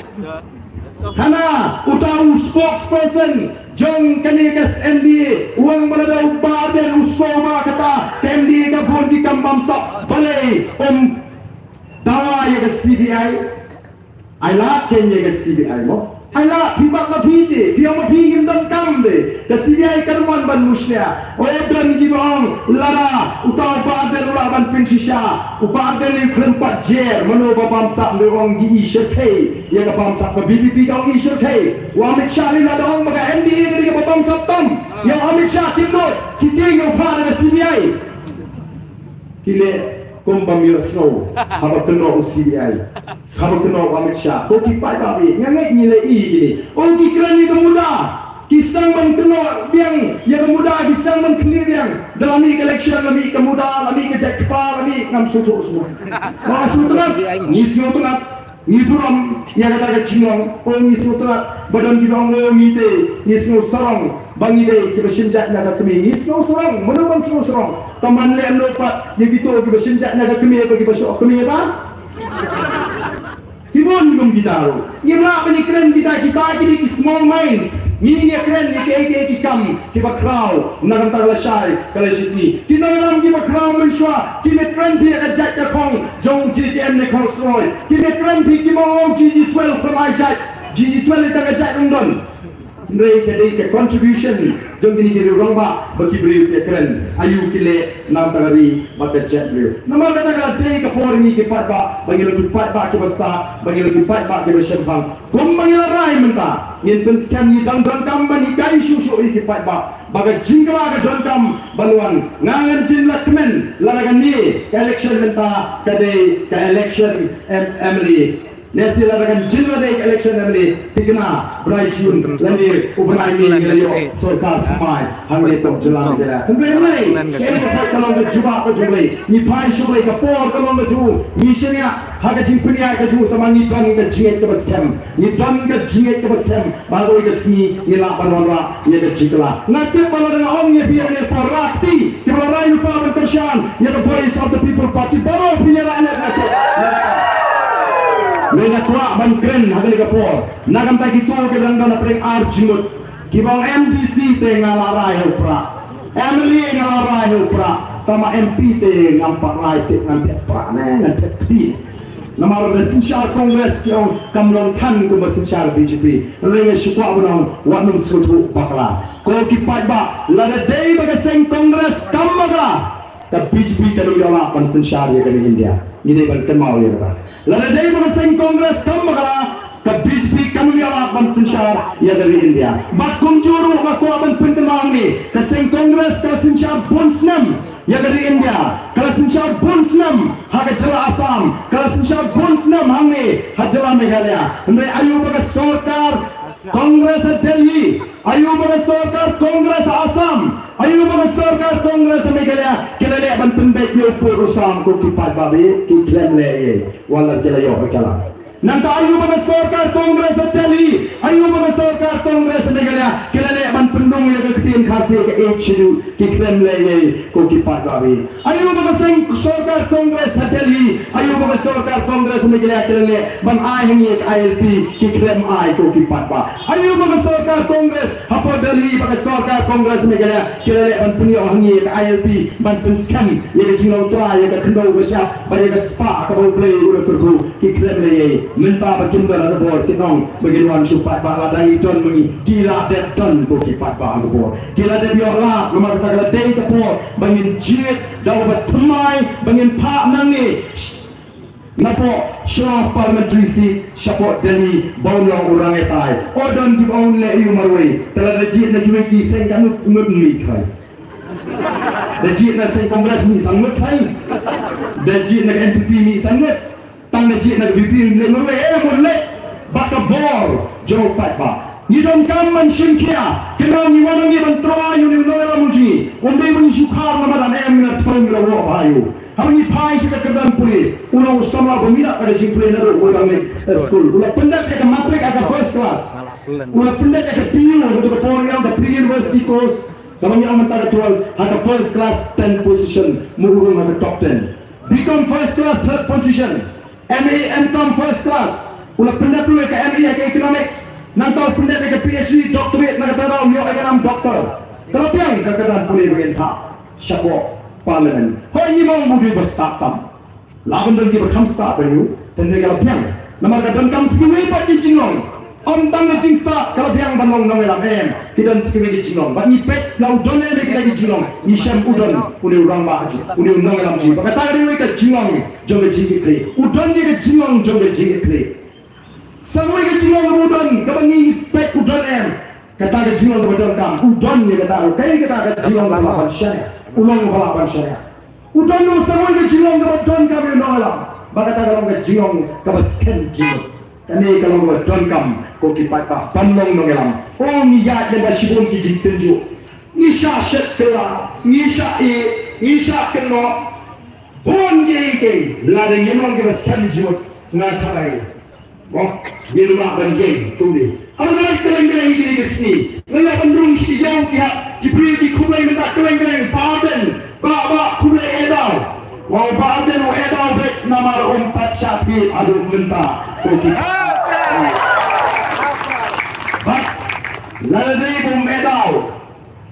Hana uta u spokesperson jong kane ka M D A u ong ba lada u Bah Ardent u sngewbha kata ka M D A ka bun ki kam bamsap, balei um dawa ïa ka C B I? Ai lad kein ïa ka C B I mo. Ai lad, phi bat la phi te, phi ong ba phi ngim donkam de. Ka C B I kan wan ban mushlia. O don kiba ong lada uta u Bah Ardent u lah ban pynshisha, u Bah Ardent u khlem pat jer, mano ba bamsap, ym dei ong ki i shyrkhei ïa ka bamsap, ka V P P ka ong i shyrkhei. U Amit Shah lei lada ong ba ka M D A ka dei kaba bamsap tam, ïa u Amit Shah kim nud, ki tieng ïa u phah da ka C B I. Ki leh kum bym ïohsngew haba kynnoh u C B I, haba kynnoh u Amit Shah. Ko ki paidbah, nga ngeit ngi la i kine. O ki kren ïa ka muda, ki sdang ban kynnoh biang ïa ka muda, ki sdang ban kynnoh biang. Da la mih ka election la mih ka muda, la mih ka jait kpa, la mih, ngam sngewthuh shuh. Ba nga sngewtynnat, ngi sngewtynnat. Ngi burom ïa kata ka jinglong, o ngi sngewtynnat. Ba don kiba ong o ngi te ngi sngewsarong ba ngi dei kiba shim jait na ka kmie, ngi sngewsarong, mano bym sngewsarong? Tang ban leh noh pat ïa kito kiba shim jait na ka kmie ba kiba shoh kmie ba. Ki bun kum kita ruh. Ngim lah ban ïakren kita, kita ki dei ki small minds. Ngi ïakren ïa kiei kiei ki kam kiba khraw na ka bynta ka lashai ka lashisngi. Ki nongïalam kiba khraw mynshuwa, kim ïakren phi ïa ka jait ka khong jong J J M ne Kong Sroi. Kim ïakren phi, kim ong G G Swell khlem ai jait. G G Swell ïa ka jait ym don. Hynrei ka dei ka contribution jong kine ki rangbah ba ki briew ki ïakren aïu ki leh na ka bynta ka ri bad ka jaitbynriew. Namar kata ka dei ka por ngi ki paidbah ba ngi long ki paidbah kiba stad, ba ngi long ki paidbah kiba shemphang. Kumba ngi la rai mynta, ngin pynskhem, ngi dang donkam ban hikai shuh shuh ïa ki paidbah ba ka jingkylla ka donkam ban wan. Nga ngan jin la kmen lada kane ka election mynta ka dei ka election M-, M L A. Lehse lada kan jin la dei ka election M L A, thikna Bnai June lane u bnai May ngi la ïoh sorkar thymmai hangne hapoh jylla Meghalaya. Hynrei hynrei kaei ka long ka jubab ka jong U Blei. Ngi phai sha U Blei, ka por ka long ka jong u. Ngi shaniah ha ka jingpynïaid ka jong u, tangba ngi don ka jingngeit kaba skhem. Ngi don ka jingngeit kaba skhem ba ha kawei ka sngi ngi lah ban wanrah ïa ka jingkylla. Nga tip ba lada nga ong ïa phi ha kane ka por, la kti kiba la rai lypa ban kyrshan ïa ka Voice of the People Party, baroh phin ïa la leh, nga tip. Nga kwah ban kren ha kane ka por na ka bynta kito kiba dang don hapdeng ar jingmut. Kiba ong M D C te nga la rai ha u prah, M L A nga la rai ha u prah, tangba M P te ngam pat rai, te ngam pat rai ne ngam pat kti. Namar ba synshar Congress ki ong kam long than kumba synshar B J P. Hynrei nga shu kwah ban ong wat nym sngewthuh bakla. Ko ki paidbah, lada dei ba ka seng Congress kam bakla, ka B J P kan ym ïoh lad ban synshar ïa ka ri India. Ngi dei ban kynmaw ïa kata. Lada dei ba ka seng Congress kam bakla, ka B J P kan ym ïoh lad ban synshar ïa ka ri India. Bad kumjuh ruh nga kwah ban pynkynmaw hangne, ka seng Congress ka la synshar bun snem ïa ka ri India, ka la synshar bun snem ha ka jylla Assam, ka la synshar bun snem hangne ha jylla Meghalaya. Hynrei aïu ba ka sorkar Congress ha Delhi, aïu ba ka sorkar Congress ha Assam, aïu ba ka sorkar Congress ha Meghalaya ki la leh ban pynbeit ïa u pud u sam? Ko ki paidbah, ki khlem leh ei ei, wat la ki la ïoh ei ei. Nangta aïu ba ka sorkar Congress ha Delhi, aïu ba ka sorkar Congress ha Meghalaya ki la leh ban pynrung ïa ka ktien Khasi, ka Eighth Schedule? Ki khlem leh ei ei, ko ki paidbah. Aïu ba ka seng sorkar Congress ha Delhi, aïu ba ka sorkar Congress ha Meghalaya ki la leh ban ai hangne ka I L P? Ki khlem ai, ko ki paidbah. Aïu ba ka sorkar Congress hapoh Delhi, ba ka sorkar Congress Meghalaya ki la leh ban pynïoh hangne ka I L P ban pynskhem ïa ka jinglong trai ïa ka khyndew ka shyiap bad ïa ka spah kaba U Blei u la kyrkhu? Ki khlem leh ei ei. Mynta ba kim don ha ka bor kin ong ba kin wan shu paidbah, lada ngi don ma ngi. Ki la dep don, ko ki paidbah, ha ka bor. Ki la dep ïoh lad, namar kata ka la dei ka por ba ngin jied da uba thymmai, ba ngin phah nangne napoh Shillong Parliamentary Seat shapoh Delhi ba un long u rangbah. O, don kiba ong leh ïa u marwei, te lada jied na kiwei ki seng ka ngut ngut mih khai. Da jied na seng Congress mih san ngut khai. Da jied na N P P mih san ngut. Tang da jied na B P P mih ngut, eh, mut leh. Bad ka bor jong u paidbah. Ngi donkam ban shim khia, kynmaw ngi wan hangne ban trei ïa une u nongïalam jong ngi. Ym dei ban shu khar namar da em ngi la thung ngi la wah bha ïa u. Haba ngi phai sha ka kyrdan pule, u long u samla ba mih na ka jingpule naduh u dang leit skul. U la pyndep ïa ka matric ha ka first class. U la pyndep ïa ka P U, ka por ngi ong ka pre-university course. Kaba ngi ong mynta ka twelve, ha ka first class, tenth position, mo u rung ha ka top ten. B Com first class, third position. M A, M Com first class. U la pyndep ruh ïa ka M A ha ka economics. Nangta u pyndep ïa ka P H D, doctorate, na kata ka daw u ïoh ïa ka nam doctor. Ka la biang ka kyrdan pule ba ngin phah shapoh Parliament. Hooid, ngim ong ba u dei ba stad tam. Lah ban don kiba kham stad bad u, tang ba ka la biang. Namar ka donkam sa kiwei pat ki jinglong. Ym tang ka jingstad ka la biang ban long nongïalam, em. Ki don sa kiwei ki jinglong. Bad ngi peit la u don em ïa kita ki jinglong. Ngi shem u don, une u rangbah jong ngi, une u nongïalam jong ngi. Bad kata ka dei ka jinglong jong ka jingkitkhlieh. U don ïa ka jinglong jong ka jingkitkhlieh. Sa kawei ka jinglong kaba u don, kaba ngi peit u don em. Kata ka jinglong kaba donkam, u don ïa kata, kaei kata ka jinglong kaba lah ban shaniah. U long uba lah ban shaniah. U don ruh sa kawei ka jinglong kaba donkam ïa u nongïalam. Bad kata ka long ka jinglong kaba skhem jingmut. Kane ka long kaba donkam, ko ki paidbah, ban long nongïalam. O, ngi ïaid lem bad shibun ki jingtynjuh. Ngi shah shet kylla, ngi shah ïeh, ngi shah kynnoh. Bun kiei kiei, lada ngim long kiba skhem jingmut, nga tharai, mo, ngim lah ban ïeng kumne. Haba nga leit kylleng kylleng kine ki sngi, nga ïoh ban rung sha ki ïew ki hap, ki briew ki khublei mynta kylleng kylleng, Bah Ardent, Bah, Bah, khublei eh daw. Ong Bah Ardent u eh daw beit namar um pat shah thied haduh mynta. Ko ki. Bad lada dei ba um eh daw,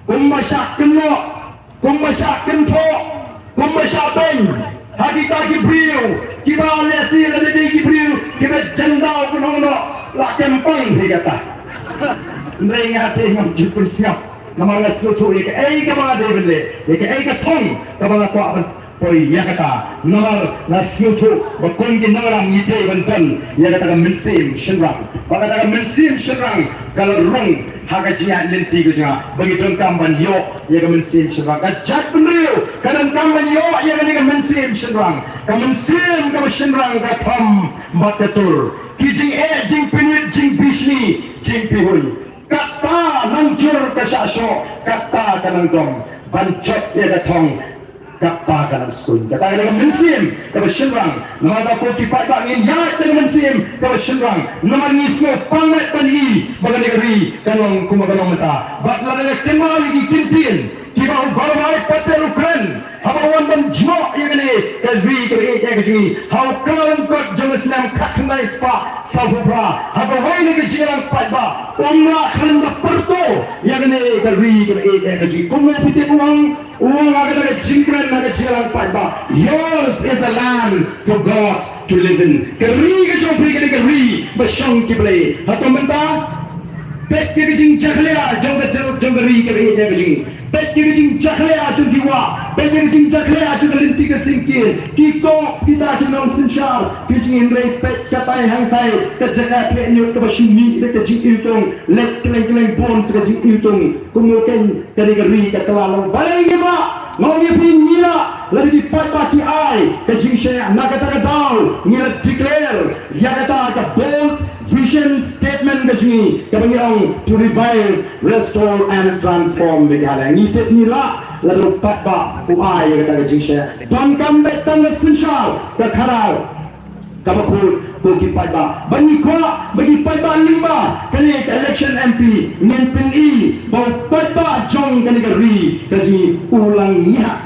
kumba shah kynnoh, kumba shah kynthoh, kumba shah beiñ ha kita ki briew kiba lehse lada dei ki briew kiba jan daw kynnoh noh, la kem pang hi kata. Hynrei nga te ngam ju pynsiap namar nga sngewthuh ïa kaei kaba nga dei ban leh, ïa kaei ka thong kaba nga kwah ban poi ïa kata. Namar nga sngewthuh ba kum ki nongïalam ngi dei ban don ïa kata ka mynsiem shynrang. Ba kata ka mynsiem shynrang ka la rung ha ka jingïaid lynti ka jong nga, ba ngi donkam ban ïoh ïa ka mynsiem shynrang. Ka jaitbynriew ka donkam ban ïoh ïa kane ka mynsiem shynrang. Ka mynsiem kaba shynrang ka thom bad ka tur. Ki jingeh, jingpynwit, jingbishni, jingpihuiñ, kata nang jur ka shah shoh, kata ka nang dom. Ban jop ïa ka thong, kata ka nang skun. Kata ka dei ka mynsiem kaba shynrang. Namar ba ko ki paidbah ngin ïaid da ka mynsiem kaba shynrang. Namar ngi sngewpang ban i ba kane ka ri kan long kumba ka long mynta. Bad lada ngi kynmaw ïa ki kyntien kiba u Vallabhbhai Patel u kren haba u wan ban jngoh ïa kane ka ri kaba ïeit ïa ka jong ngi. Ha u Kyllalyngkot jong ka snem khatkhyndai spah sawphew phra, ha kawei na ka jingïalang paidbah, um lah kren ba pyrto ïa kane ka ri kaba ïeit ïa ka jong ngi. Kumno phi tip u ong, u ong ha kata ka jingkren ha ka jingïalang paidbah, "Yours is a land for God to live in." Ka ri ka jong phi ka dei ka ri ba shong ki Blei. Hato mynta, peit ïa ka jingjakhlia jong ka jong ka ri kaba ïeit ïa ka jong ngi. Peit ïa ka jingjakhlia jong ki wah, peit ïa ka jingjakhlia jong ka lynti ka syngkien. Ki kop kita ki nongsynshar ki jong ngi, hynrei peit katai hangtai ka jaka peit ñiut kaba shu mih da ka jingïatong, leit kylleng kylleng bun sa ka jingïatong. Kumno kein ka dei ka ri ka kylla long. Balei ngi ma, nga ong ïa phi, ngi la, lada ki paidbah ki ai ka jingshaniah, na kata ka daw ngi la declare ïa kata ka bold vision statement ka jong ngi, kaba ngi ong, "To revive, restore and transform Meghalaya." Ngi tip ngi lah, lada u paidbah u ai ïa kata ka jingshaniah. Donkam beit tang ka synshar ka khadar kaba khuid, ko ki paidbah. Ba ngi kwah ba ki paidbah lyngba kane ka election M P ngin pyni ba u paidbah jong kane ka ri ka jong ngi u la ngiah.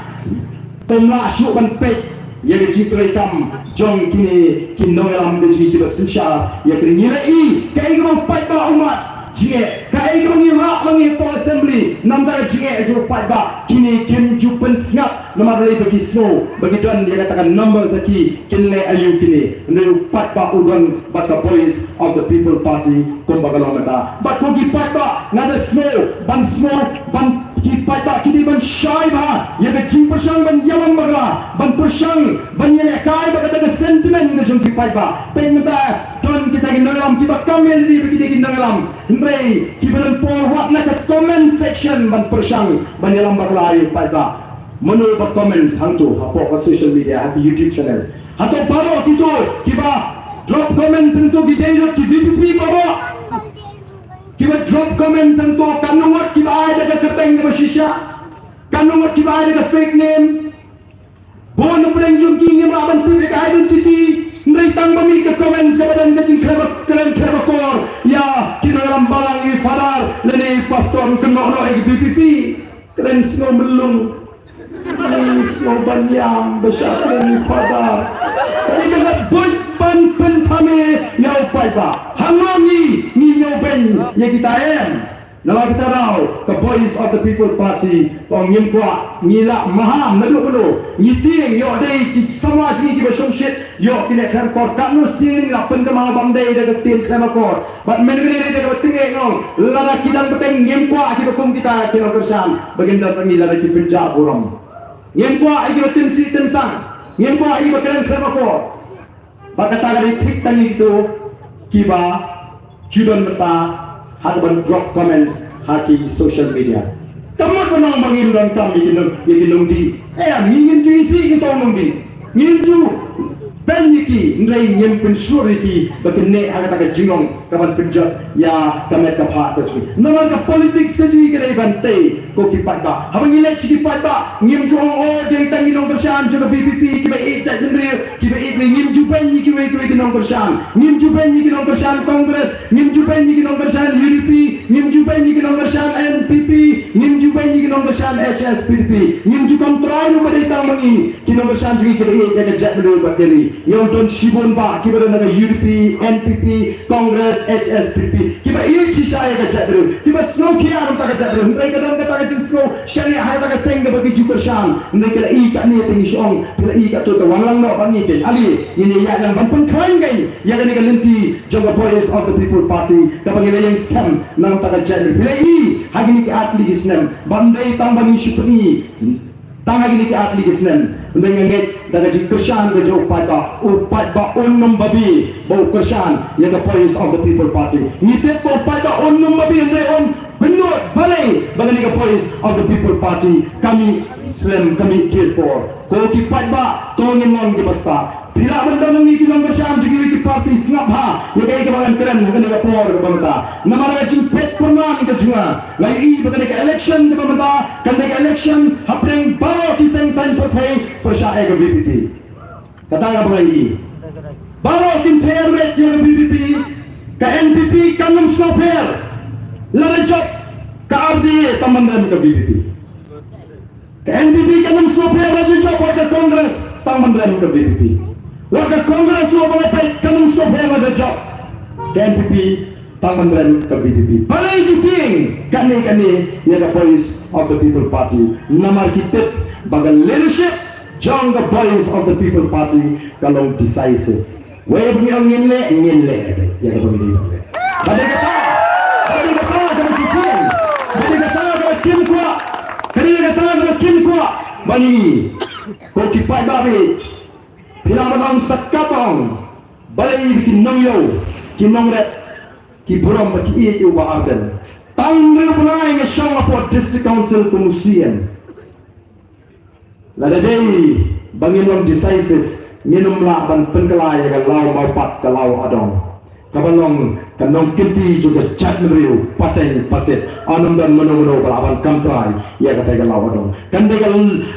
Um lah shuh ban peit ïa ka jingtrei kam jong kine ki nongïalam ka jong ngi kiba synshar ïa ka ri. Ngi la i kaei kaba u paidbah u mad jingeh, kaei kaba ngi rah ma ngi hapoh Assembly namar ka jingeh jong u paidbah. Kine kim ju pynsngap namar lei ba ki sngew ba ki don ïa kata ka number sa ki, kin leh aïu kine. Hynrei u paidbah u don bad ka Voice of the People Party kumba ka long mynta. Bad ko ki paidbah, nga da sngew ban sngew ban, ki paidbah ki dei ban shai bha ïa ka jingpyrshang ban ïalam bakla, ban pyrshang ban ïalehkai bad kata ka sentiment ka jong ki paidbah. Peit mynta don kita ki nongïalam kiba kam ïalade ba ki dei ki nongïalam, hynrei kiba don por wat na ka comment section ban pyrshang ban ïalam bakla ïa u paidbah. Mano ba comment hangto hapoh ka social media, ha ki YouTube channel? Hato baroh kito kiba drop comments hangto ki dei lut ki V P P baroh? Kiba drop comments hangto, katno ngut kiba ai da ka kyrteng kaba shisha? Katno ngut kiba ai da ka fake name? Bun na pdeng jong ki ngim lah ban tip ïa ka identity. Hynrei tang ba mih ka comments kaba don ka jingkhlem, khlem khlem akor ïa ki nongïalam balang, i Father lane i Pastor, kynnoh noh ïa ki V P P. Kren sngew myllung. Kren sngew ban ïam ba shah kren i Father. Kane ka buit ban pynthame ïa u paidbah. Hangne ngi, ngi ñiewbeiñ ïa kita, em? Na la kita daw ka Voice of the People Party, ong ngim kwah, ngi la maham naduh mano. Ngi tieng ïoh dei ki samla jong ngi kiba shongshit, ïoh ki leh khlem akor. Katno sien ngi la pynkynmaw bym dei da ka ktien khlem akor. Bad mynne mynne dei da kaba tyngeh, ong lada ki dang bteng, ngim kwah kiba kum kita ki nongkyrshan ba kin don bad ngi lada ki pynjah burom. Ngim kwah ïa kiba tynsih tynsang. Ngim kwah ïa kiba kren khlem akor. Ba kata ka dei thik tang ïa kito kiba ju don mynta ha kaban drop comments ha ki social media. Ka mut ban ong ba ngim donkam ïa ki nong, ïa ki nongdih. Eh, ngi ngin ju isih ïa uto u nongdih. Ngin ju beiñ ïa ki, hynrei ngin pynshlur ïa ki ba kin neh ha kata ka jinglong kaban pynjot ïa ka met ka phad ka jong ngi. Namar ka politics ka jong ngi ka dei ban tei, ko ki paidbah. Haba ngi leit sha ki paidbah, ngim ju ong, oh, dei tang ki nongkyrshan jong ka V P P kiba ïeit jaitbynriew, kiba ïeit, ngim ju beiñ ïa kiwei kiwei ki nongkyrshan. Ngim ju beiñ ïa ki nongkyrshan Congress, ngim ju beiñ ïa ki nongkyrshan U D P, ngim ju beiñ ïa ki nongkyrshan N P P, ngim ju beiñ ïa ki nongkyrshan H S P D P. Ngim ju kam trai ruh ba dei tang ma ngi ki nongkyrshan jong ngi kiba ïeit ïa ka jaitbynriew bad ka ri. Ïa u don shibun bah kiba don ha ka U D P, N P P, Congress, H S P D P, kiba ïeit shisha ïa ka jaitbynriew, kiba sngew khia na ka bynta ka jaitbynriew. Hynrei ka don kata ka jingsngew shaniah ha kata ka seng kaba ki ju kyrshan. Hynrei ki la i katne te ngi shu ong, phi la i katto te wan lang noh bad ngi keiñ. Ale, ngin ïaid lang ban pynkhlaiñ keiñ ïa kane ka lynti jong ka Voice of the People Party kaba ngi la ïeng skhem na ka bynta ka jaitbynriew. Phi la i ha kine ki ar tylli ki snem, bym dei tang ba ngi shu pyni tang ha kine ki ar tylli ki snem. Hynrei nga ngeit da ka jingkyrshan ka jong u paidbah, u paidbah un ym babe ba u kyrshan ïa ka Voice of the People Party. Ngi tip ba u paidbah un ym babe, hynrei un pynnud balei ba kane ka Voice of the People Party ka mih slem, ka mih tied por. Ko ki paidbah, to ngin long kiba stad. Phi lah ban don hangne ki nongkyrshan jong kiwei ki party, sngap bha ïa kaei kaba ngan kren ha kane ka por kaba mynta. Namar ka jingpeit pyrman ka jong nga, nga ïohi ba kane ka election kaba mynta kan dei ka election hapdeng baroh ki seng saiñ pyrthei pyrshah ïa ka V P P. Kata kaba nga ïohi. Baroh kin pher beit ïa ka V P P, ka N P P kan ym sngewpher. Lada jop ka R D A, tang ban rem ka V P P. N P P kan ym sngewpher la jong jop, wat ka Congress tang ban rem ka V P P. Wat ka Congress ruh ba la peit kan ym sngewpher la jong jop, ka N P P tang ban rem ka V P P. Balei ki tieng kane kane ïa ka Voice of the People Party? Namar ki tip ba ka leadership jong ka Voice of the People Party ka long decisive. Wei ba ngi ong ngin leh, ngin leh ïa kaba ngi ong leh. Ba dei kata, ba dei kata kaba ki tieng, ba dei kata kaba kim kwah, ka dei kata kaba kim kwah ba ngi, ko ki paidbah, phi lah ban ong sa kaba ong, balei ba ki nongïaw, ki nongrep ki burom ba ki ïeit ïa u Bah Ardent. Tang hynriew bnai nga shong hapoh District Council kum u C E M. Lada dei ba ngin long decisive, ngin ym lah ban pynkylla ïa ka law mawpat, ka law adong, kaba long ka nongkynti jong ka jaitbynriew pateng patit. Ym don mano mano ba lah ban kam trai ïa kata ka law adong. Kan dei ka,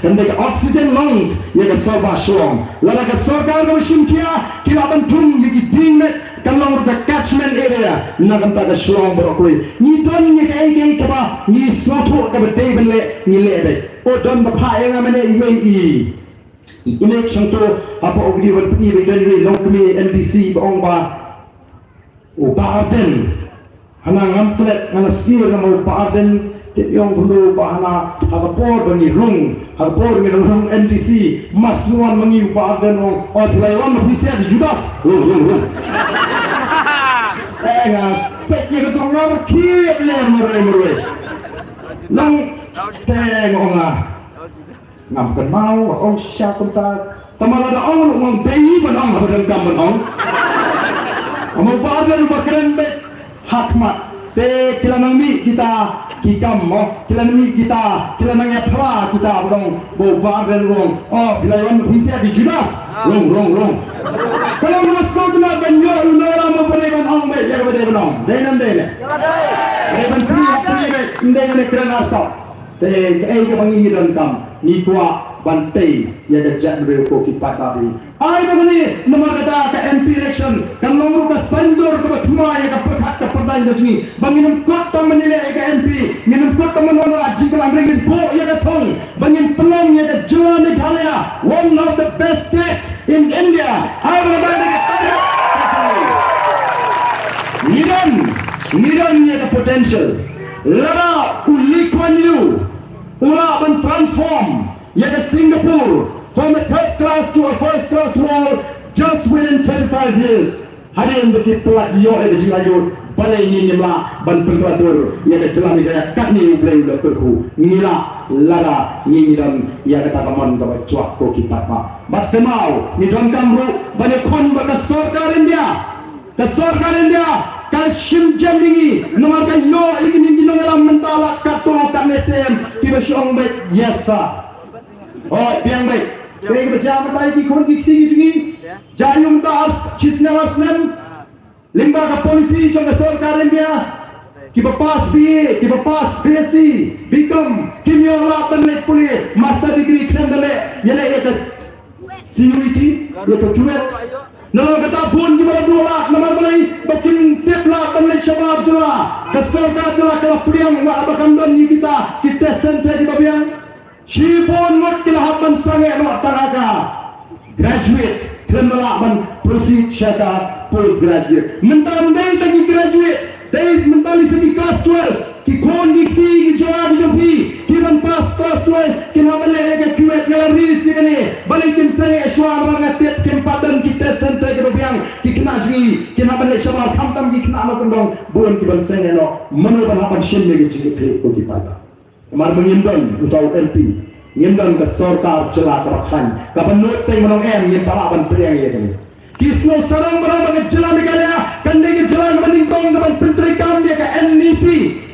kan dei ka oxygen lungs ïa ka sawbah Shillong. Lada ka sorkar kaba shim khia ki lah ban thung ïa ki dieng met, kan long ruh ka catchment area na ka bynta ka Shillong baroh kawei. Ngi don ïa kaei kaei kaba ngi sngewthuh kaba dei ban leh, ngi leh beit. U don ba phah ïa nga mynne iwei i, i Nek Shangto, hapoh u video ban pyni ba i don iwei i longkmie M D C ba ong ba u Bah Ardent. Hana ngam klet, nga la sngewthuh namar u Bah Ardent, tip ïong bynta u Bah, hana ha ka por ba ngi rung, ha ka por ba ngi rung M D C, mas ngi wan ma ngi, u Bah Ardent u ong, "Oh, phi la wan ma phi siat Judas." Rung, rung, rung. Eh, nga peit ïa ka tong nga ba khie ble marwei marwei. Nang te nga ong nga. Ngam kynmaw, ong shisha kumta. Tangba lada ong ruh ngam dei ban ong, haba donkam ban ong. Amo ba ong ruh ba kren beit ha khmat. Te ki la nang mih kita ki kam mo, ki la nang mih kita, ki la nang ïaphla kita, ba ong, ba u Bah Ardent u ong, "Oh, phi la wan ma phi siat Judas." Rung, rung, rung. Ka long ba sngewtynnat ban ïoh u nongïalam ba dei ban ong beit ïa kaba dei ban ong. Dei ne ym dei ne? Dei ban pynïap pynïap beit, ym dei ban kren arsap. Te kaei kaba ngi ngi donkam, ngi kwah ban tei ïa ka jaitbynriew, ko ki paidbah. Ai ba ngi, namar kata ka M P election kan long ruh ka saiñdur kaba thymmai ïa ka pyrkhat ka pyrdaiñ ka jong ngi. Ba ngin ym kut tang ban ïaleh ïa ka M P, ngin ym kut tang ban wanrah jingkhlaiñ, hynrei ngin buh ïa ka thong ba ngin pynlong ïa ka jylla Meghalaya one of the best states in India. Ai ba ngi, ngi don, ngi don ïa ka potential. Lada u Lee Kuan Yew u lah ban transform ïa ka Singapore from a third class to a first class world just within thirty-five years. Hadien ba ki palat ïoh ïa ka jinglaitluid, balei ngin ym lah ban pynkylla dur ïa ka jylla Meghalaya katne? U Blei u la kyrkhu, ngi lah lada ngi ngi don ïa kata ka mon kaba shuh, ko ki paidbah. Bad kynmaw, ngi donkam ruh ban ïakhun ba ka sorkar India, ka sorkar India ka shim jem ïa ngi, namar ka ïoh ïa kine ki nongïalam mynta la katto katne term kiba shu ong beit yes sir. Hooid, biang beit. Te kiba jia mynta ïa ki khun ki kti ki jong ngi, jia ïa u mynta ar, shisnem ar snem. Lyngba ka policy jong ka sorkar India, kiba pass B A, kiba pass B S C, B Com, kim ïoh lad ban leit pule master degree, khlem da leh ïaleh ïa ka C U E T, ïa ka KUET. Nalor kata bun kiba la duh lad, namar balei? Ba kim tip lad ban leit shabar jylla. Ka sorkar jylla ka la pdiang wat ba kam don ïa kita ki test centre kiba biang. Shibun ngut ki la hap ban sangeh noh tang ha ka graduate, khlem da lah ban proceed sha ka postgraduate. Mynta ym dei tang ki graduate, dei mynta lei sa ki class twelve, ki khun ki kti ki jong nga ki jong phi, ki ban pass class twelve, kin hap ban leh ïa ka KUET. Nga la ri sha kane, balei kim sangeh shuwa? Namar nga tip kim pat don ki test centre kiba biang. Ki khynnah jong ngi kin hap ban leit shabar, khamtam ki khynnah nongkyndong, bun ki ban sangeh noh. Mano ban hap ban shim ïa ka jingkitkhlieh, ko ki paidbah? Namar ba ngim don uta u M P, ngim don ka sorkar jylla kaba khlaiñ, kaba nud teng ban ong em, ngim pat lah ban pdiang ïa kane. Ki sngew sarong ba ka jylla Meghalaya kan dei ka jylla kaba nyngkong kaban pyntreikam ïa ka N E P,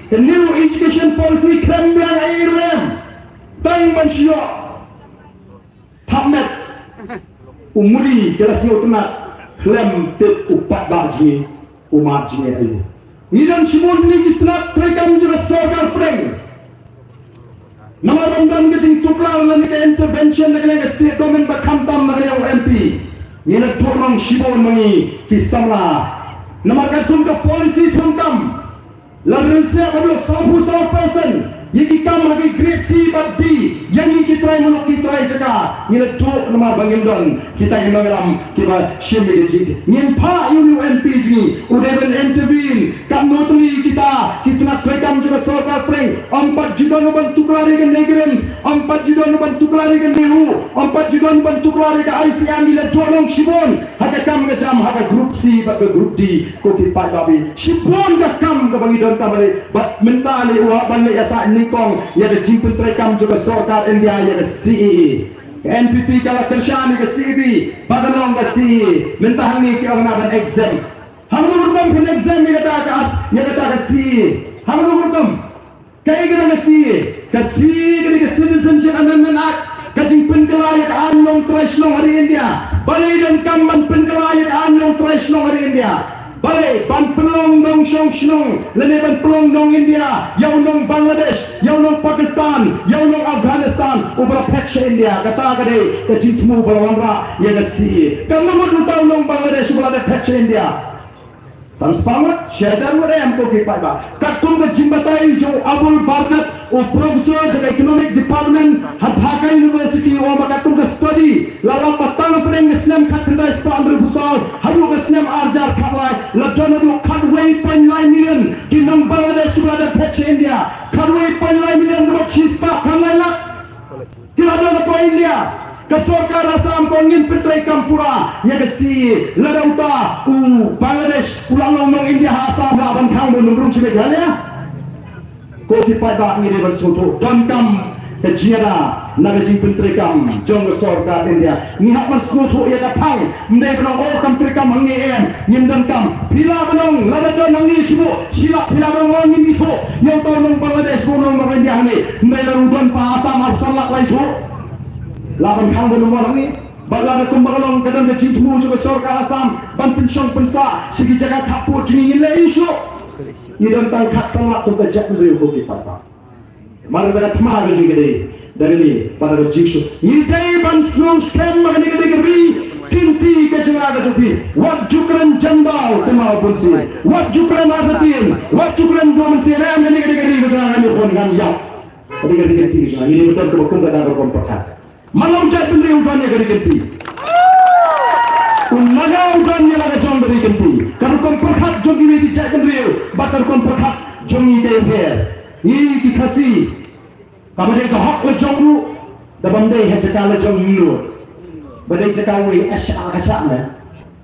ka New Education Policy, khlem biang ei ruh em. Tang ban shu ïoh thap met. U Modi ki la sngewtynnat, khlem tip u paidbah jong ngi u mad jingeh aïu. Ngi don shibun bynta ki tnat treikam jong ka sorkar pdeng. Namar ba ym don ka jingtuplang lane ka intervention na ka liang ka state government, ba khamtam na ka liang u M P, ngi la duhnong shibun ma ngi ki samla. Namar katkum ka policy thungkam, la rynsiap haduh sawphew saw percent Ïa ki kam ha ki grade C bad D, ïa ngi ki trai muluk ki trai jaka, ngi la tuh namar ba ngim don kita ki nongïalam kiba shim ïa ka jingkit. Ngin phah ïa u M P jong ngi, u dei ban intervene, katno tylli kita ki tnat treikam jong ka sorkar pdeng, ym pat ju don u ban tuklar ïa ka NEIGRIHMS, ym pat ju don u ban tuklar ïa ka NEHU, ym pat ju don u ban tuklar ïa ka I C M, ngi la tuh long shibun ha ka kam ka jam ha ka group C bad ka group D. Ko ki paidbah, shibun ka kam kaba ngi donkam ïa lade, bad mynta lei u hap ban leit ïasaid nyngkong ïa ka jingpyntreikam jong ka sorkar India ïa ka C A A. Ka N P P ka la kyrshan ïa ka C A B, ba kan long ka C A A. Mynta hangne ki ong ngi ban exempt. Hangno rukom phin exempt ïa kata ka, ïa kata ka C A A? Hangno rukom? Kaei kata ka C A A? Ka C A A ka dei ka Citizenship Amendment Act, ka jingpynkylla ïa ka aiñ long trai shnong ha ri India. Balei donkam ban pynkylla ïa ka aiñ long trai shnong ha ri India? Balei ban pynlong nongshong shnong lane ban pynlong nong India ïa u nong Bangladesh, ïa u nong Pakistan, ïa u nong Afghanistan uba la phet sha India? Kata ka dei ka jingthmu ba la wanrah ïa ka C A A. Katno ngut uta u nong Bangladesh uba la dep phet sha India? San spah ngut, shi hajar ngut em, ko ki paidbah. Katkum ka jingbatai jong u Abul Barkat, u professor jong ka Economic Department ha Dhaka University, u ong ba katkum ka study, la lap ba tang hapdeng ka snem khatkhyndai spah hynriewphew saw haduh ka snem ar hajar khatlai, la don haduh khatwei point lai million ki nong Bangladesh kiba la dep phet sha India. Khatwei point lai million, kaba shispah khatlai lak. Ki la don hapoh India. Ka sorkar Assam ka ong ngin pyntreikam pura ïa ka C A A. Lada uta u Bangladesh u la long nong India ha Assam, lah ban khang bun ym rung shi beit, ha lei? Ko ki paidbah, ngi dei ban sngewthuh, donkam ka jingïada na ka jingpyntreikam jong ka sorkar India. Ngi hap ban sngewthuh ïa ka thang. Ym dei ban ong, oh, kam treikam hangne em, ngim donkam. Phi lah ban ong, lada don hangne shuh, shi lak phi lah ban ong, oh, ngim ithuh ïa uta u nong Bangladesh, u nong, nong India hangne. Ym dei lada u don pa Assam arphew san lak la ithuh? Lah ban khang bun ym wan hangne. Bad lada kumba ka long ka don ka jingthmu jong ka sorkar Assam ban pynshong pynsah sha ki jaka khappud jong ngi, ngin leh ïa u shuh? Ngi don tang khatsan lak kum ka jaitbynriew, ko ki paidbah. Mar kata ka thma ka jong ngi ka dei da kane, bad da ka jingsuk. Ngi dei ban sngewskhem ba kane ka dei ka ri kynti ka jong nga ka jong phi. Wat ju kren jandal te mawbynsi. Wat ju kren artatien. Wat ju kren duh mynsiem. Kane ka dei ka ri ka jong nga, ngan ïakhun ngan ïap. Ka dei ka ri kynti ka jong nga. Ngi dei ban don kaba kum kata ka rukom pyrkhat. Mano u jaitbynriew u don ïa ka ri kynti? U Naga u don ïa la ka jong ka ri kynti. Ka rukom pyrkhat jong kiwei ki jaitbynriew bad ka rukom pyrkhat jong ngi ka ïapher. Ngi ki Khasi, kaba dei ka hok la jong ruh, da bym dei ha jaka la jong ngi ruh. Ba dei jaka wei, asha ka shah ne.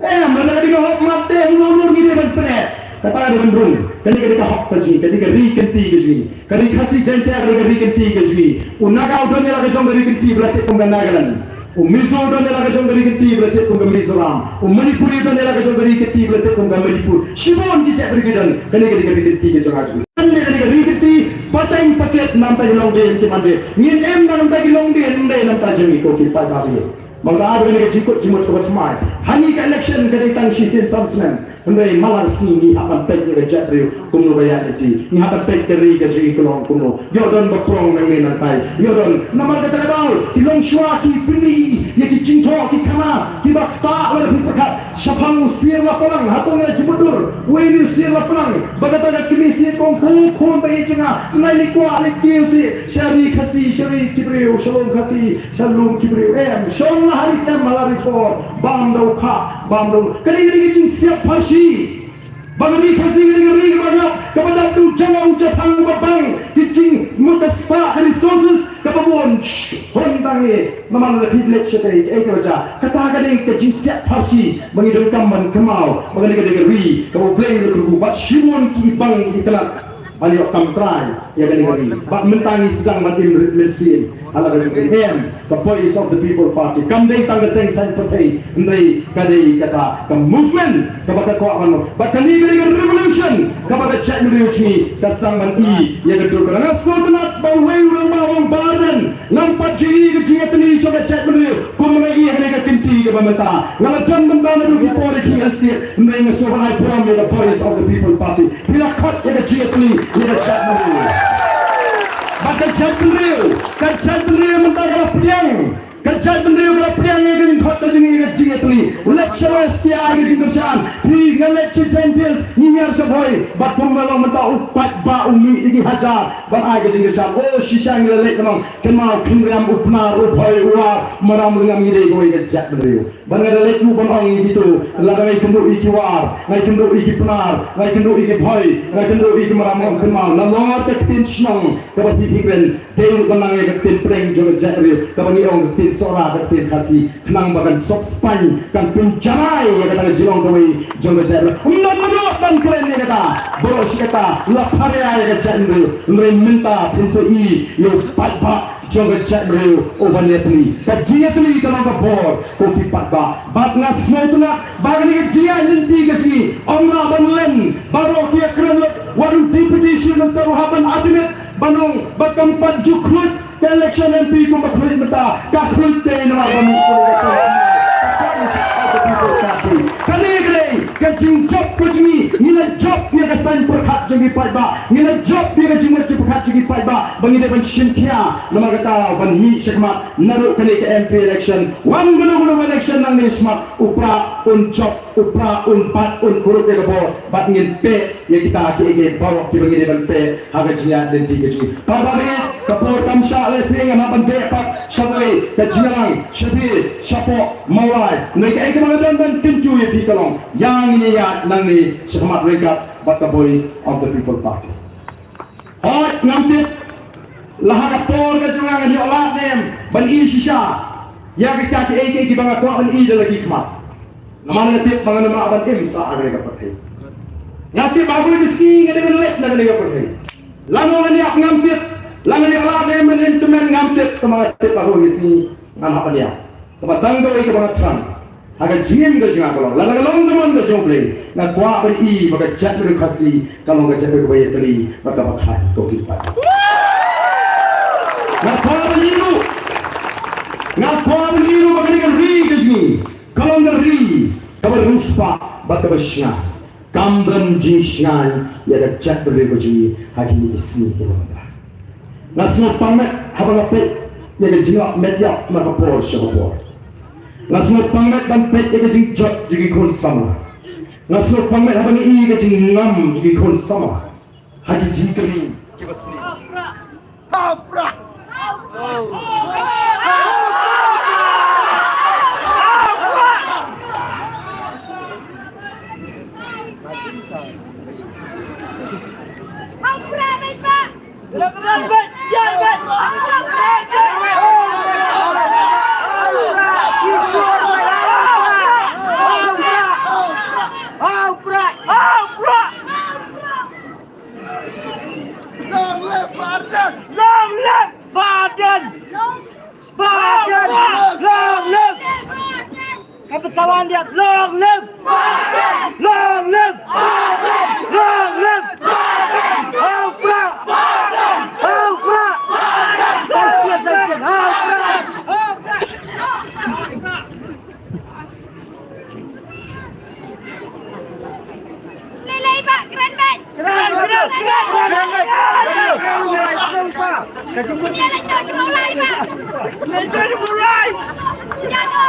Em, lada ka dei ka hok mat te, ngi ruh ngi dei ban pyneh. Kata ka dei ban rung. Kane ka dei ka hok ka jong ngi, ka dei ka ri kynti ka jong ngi. Ka ri Khasi Jaiñtia ka dei ka ri kynti ka jong ngi. U Naga u don ïa la ka jong ka ri kynti ba la tip kum ka Nagaland. U Mizo u don ïa la ka jong ka ri kynti ba la tip kum ka Mizoram. U Manipuri u don ïa la ka jong ka ri kynti ba la tip kum ka Manipur. Shibun ki jaitbynriew ki don. Kane ka dei ka ri kynti ka jong ngi. Kane ka dei ka ri kynti, pateng paket, namta ki longdien ki mandien. Ngin em namta ki longdien, ym dei namta jong ngi, ko ki paidbah. Bad ka dei kane ka jingkut jingmut kaba thymmai. Hangne ka election ka dei tang shisien san snem. Hynrei man la ka sngi ngi hap ban peit ïa ka jaitbynriew kumno ka ïaid lynti. Ngi hap ban peit ka ri ka jong ngi ka long kumno. Ïoh don ba prong nangne nangtai. Ïoh don namar kata ka daw ki longshuwa ki pyni ïa ki jingthoh ki khana kiba ktah lada phi pyrkhat. Shaphang u Sier Laplang, hato ngi la jubut dur? Uei u Sier Laplang? Ba kata ka kmie Sier ka ong, ko khun ba ïeit jong nga, nai leit kwah leit kiew seh sha ri Khasi, sha ri ki briew, sha lum Khasi, sha lum ki briew. Em, shong la ha ri khlem, ha la ri thor, bam da u khah, bam da u. Kane ka dei ka jingsiat pharshi. Ba ka ri Khasi ka dei ka ri kaba ngat, kaba dap da u jaka u jathang uba bang ki jingmut, ka spah, ka resources kaba bun. Shh, hun tang ne, namar lada phi leit shatei, kaei kaba jia? Kata ka dei ka jingsiat pharshi ba ngi donkam ban kynmaw ba kane ka dei ka ri kaba U Blei u la kyrkhu, bad shibun ki bang ki tnat ban ïoh kam trai ïa kane ka ri. Bad mynta ngi sdang ban im rit mynsiem ha la ka jong ka, em, ka Voice of the People Party kam dei tang ka seng saiñ pyrthei, hynrei ka dei kata ka movement kaba ka kwah ban, bad kane ka dei ka revolution kaba ka jaitbynriew jong ngi ka sdang ban ïoh ïa ka dur. Ka dang nga sngewtynnat ba uwei u rangbah u ong, Bah Ardent, ngam pat ju ïohi ka jingïatylli jong ka jaitbynriew kumba nga ïohi ha kane ka kynti kaba mynta. Nga la don bynta naduh ki por ha ki state, hynrei nga sngewbha ban ai burom ïa ka Voice of the People Party. Phi la khot ïa ka jingïatylli ïa ka jaitbynriew. Bad ka jaitbynriew, ka jaitbynriew mynta ka la pdiang. Ka Jaitbynriew ka la pdiang ïa ka jingkhot ka jong ngi ïa ka jingïatylli. Leit sha west ïa ka jingkyrshan. Phi nga leit sha Jaintia Hills ngi hiar sha Bhoi. Bad kumba long mynta u paidbah u mih da ki hajar ban ai ka jingkyrshan. O shisha ngi la leit ka nong. Kynmaw Khynriam u Pnar u Bhoi u War Maram Lyngngam ngi dei kawei ka jaitbynriew. Ban nga da leit u ban ong ïa kito, lada ngi kynduh ïa ki War, ngi kynduh ïa ki Pnar, ngi kynduh ïa ki Bhoi, ngi kynduh ïa ki Maram, ong kynmaw nalor ka ktien shnong kaba phi phi kren, dei ruh ban nang ïa ka ktien pdeng jong ka jaitbynriew, kaba ngi ong ka ktien Sohra, ka ktien Khasi, khnang ba kan sop spaiñ, kan pynjarai ïa kata ka jinglong kawei jong ka jaitbynriew. Ym don mano ban kren ïa kata, baroh shi katta la pharia ïa ka jaitbynriew. Hynrei mynta phin sa ïohi ïa u paidbah jong ka jaitbynriew uban ïatylli. Ka jingïatylli ka long ka bor ko ki paidbah. Bad nga sngewtynnat ba kane ka jingïaid lynti ka jong ngi, ym lah ban len, baroh ki ïakren lut, wat u Deputy Chief Minister u hap ban admit, ban ong ba kam pat ju khluit ka election M P kumba khluit mynta, ka khluit te namar ba mih kane ka seng. Kane ka dei ka jingjop ka jong ngi, ngi la jop ïa ka saiñ pyrkhat jong ki paidbah, ngi la jop ïa ka jingmut jingpyrkhat jong ki paidbah, ba ngi dei ban shim khia, namar kata ban mih shakhmat naduh kane ka M P election, wan kano kano election nangne shakhmat, u Prah un jop, u Prah un bat, un kurup ïa ka bor, bad ngin peit ïa kita kiei kiei baroh kiba ngi dei ban peit ha ka jingïaid lynti ka jong ngi. Parabangeit, ka por kam shah lehse, ngan hap ban beh pat sha kawei ka jingïalang sha phi, shapoh Mawlai. Hynrei kaei kaba nga don ban kyntu ïa phi ka long, ïa ngin ïaid nangne shakhmat ryngkat bad ka Voice of the People Party. Hooid, ngam tip la ha ka por ka jong nga ngan ïoh lad ne em ban ïohi shisha ïa kita kiei kiei kiba nga kwah ban ïohi da la ki khmat. Namar nga tip ba ngan ym lah ban im sah ha kane ka pyrthei. Nga tip ba ha kawei ka sngi nga dei ban leit na kane ka pyrthei. Lano ngan ïap ngam tip, la ngan ïoh lad ne em ban im tymmen ngam tip, tangba nga tip ba ha kawei ka sngi ngan hap ban ïap. Tangba tang kawei kaba nga thrang ha ka jingim ka jong nga ka long, lada ka long ka mon ka jong U Blei, nga kwah ban ïohi ba ka jaitbynriew Khasi ka long ka jaitbynriew kaba ïatylli bad kaba khraw ko ki paidbah. Nga kwah ban ïohi ruh, nga kwah ban ïohi ruh ba kane ka ri ka jong ngi ka long ka ri kaba riewspah bad kaba shngaiñ. Kam don jingshngaiñ ïa ka jaitbynriew ka jong ngi ha kine ki sngi kiba mynta. Nga sngewpang met haba nga peit ïa ka jinglap met ïap na ka por sha ka por. Nga sngewpang met ban peit ïa ka jingjot jong ki khun samla. Nga sngewpang met haba nga ïohi ïa ka jingngam jong ki khun samla ha ki jingkylli kiba sniew. Ha u Prah! Long live Bah Ardent! Long live Bah Ardent! Long live! Ka pynsawan dia, long live! Long live! Long live! Ha u Prah! Ha u Prah! Sa sien, sa sien, ha u Prah! Lei lei, Bah, kren beit. Kren, kren, kren, kren, kren. Sñiaw leit to sha Mawlai, Bah. Leit to sha Mawlai. Sñiaw to.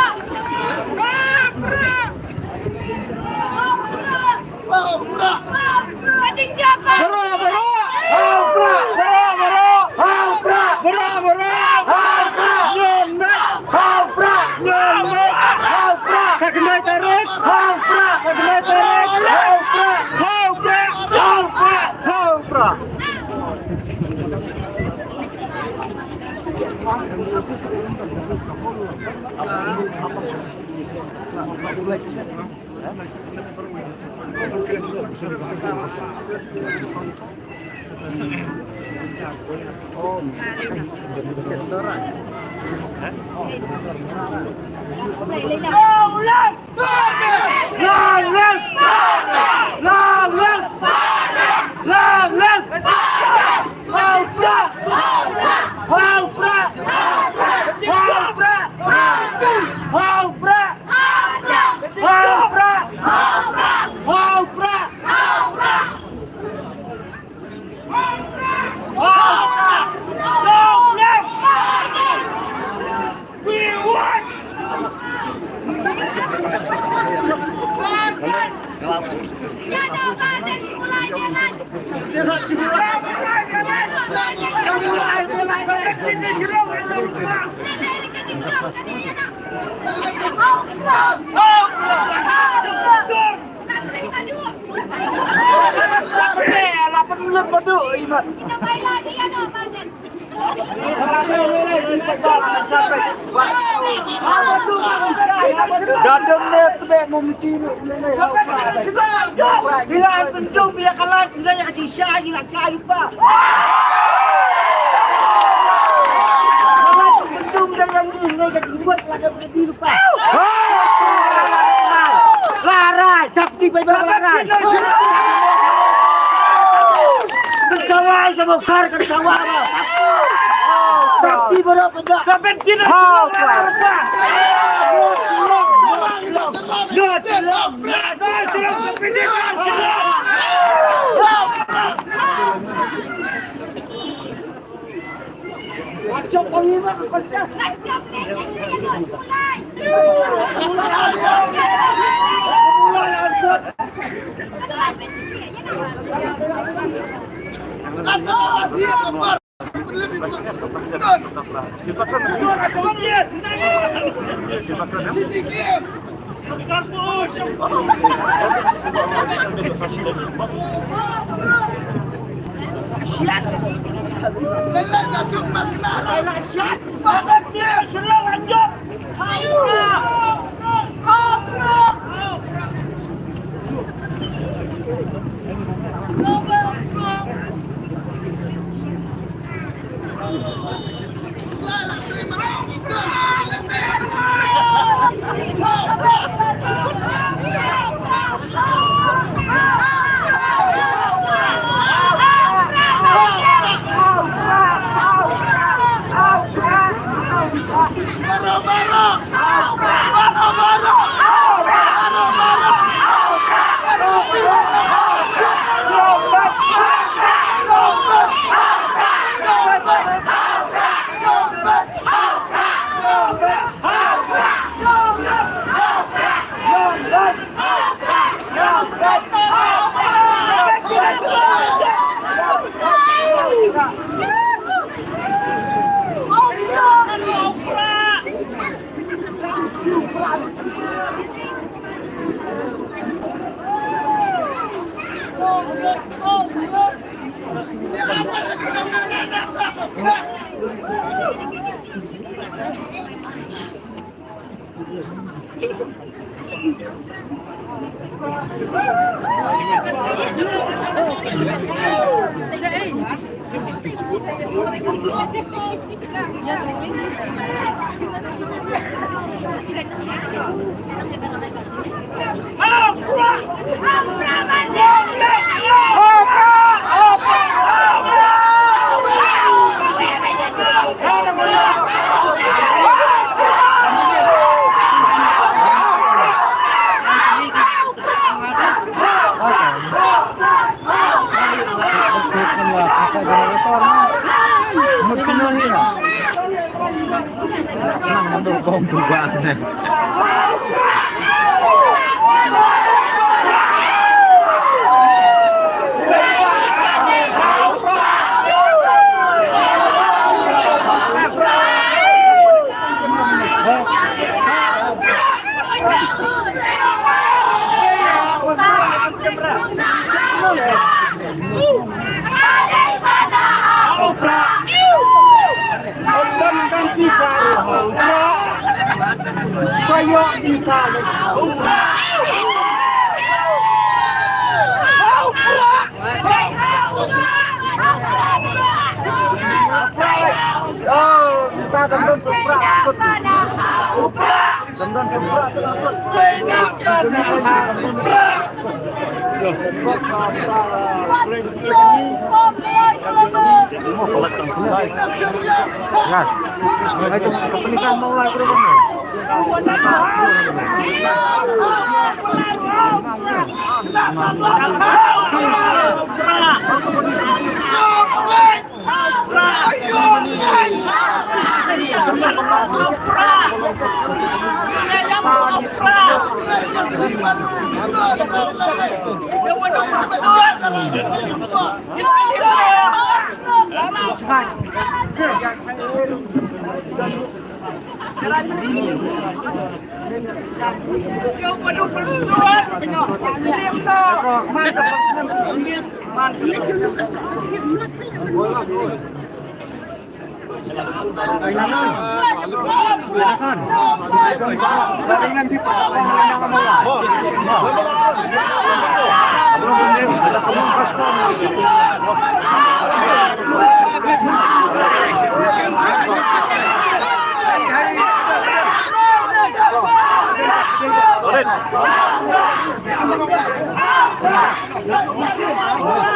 Ka jingjop, Bah. Baroh, baroh. Ha u Prah. Baroh, baroh. Ha u Prah. Baroh, baroh. Ha u Prah. Ngan met. Ha u Prah. Ngan met. Ha u Prah. Ka kynai tarik. Ha u Prah. Ka kynai tarik. Ha u Prah. Ha u Prah. Ha u Prah. Ha u Prah. Long live! Long live! Long live! Long live! Ha u Prah! Ha u Prah! Ha u Prah! Ha u Prah! Ha u Prah! Ha u Prah! Long live! We want Larai, thap ti bai ba larai. Kan sawai sama kar kan sawai ba. Thap ti ba. Sampai ti na. Ha, ha. Wachok panglima ka kontes.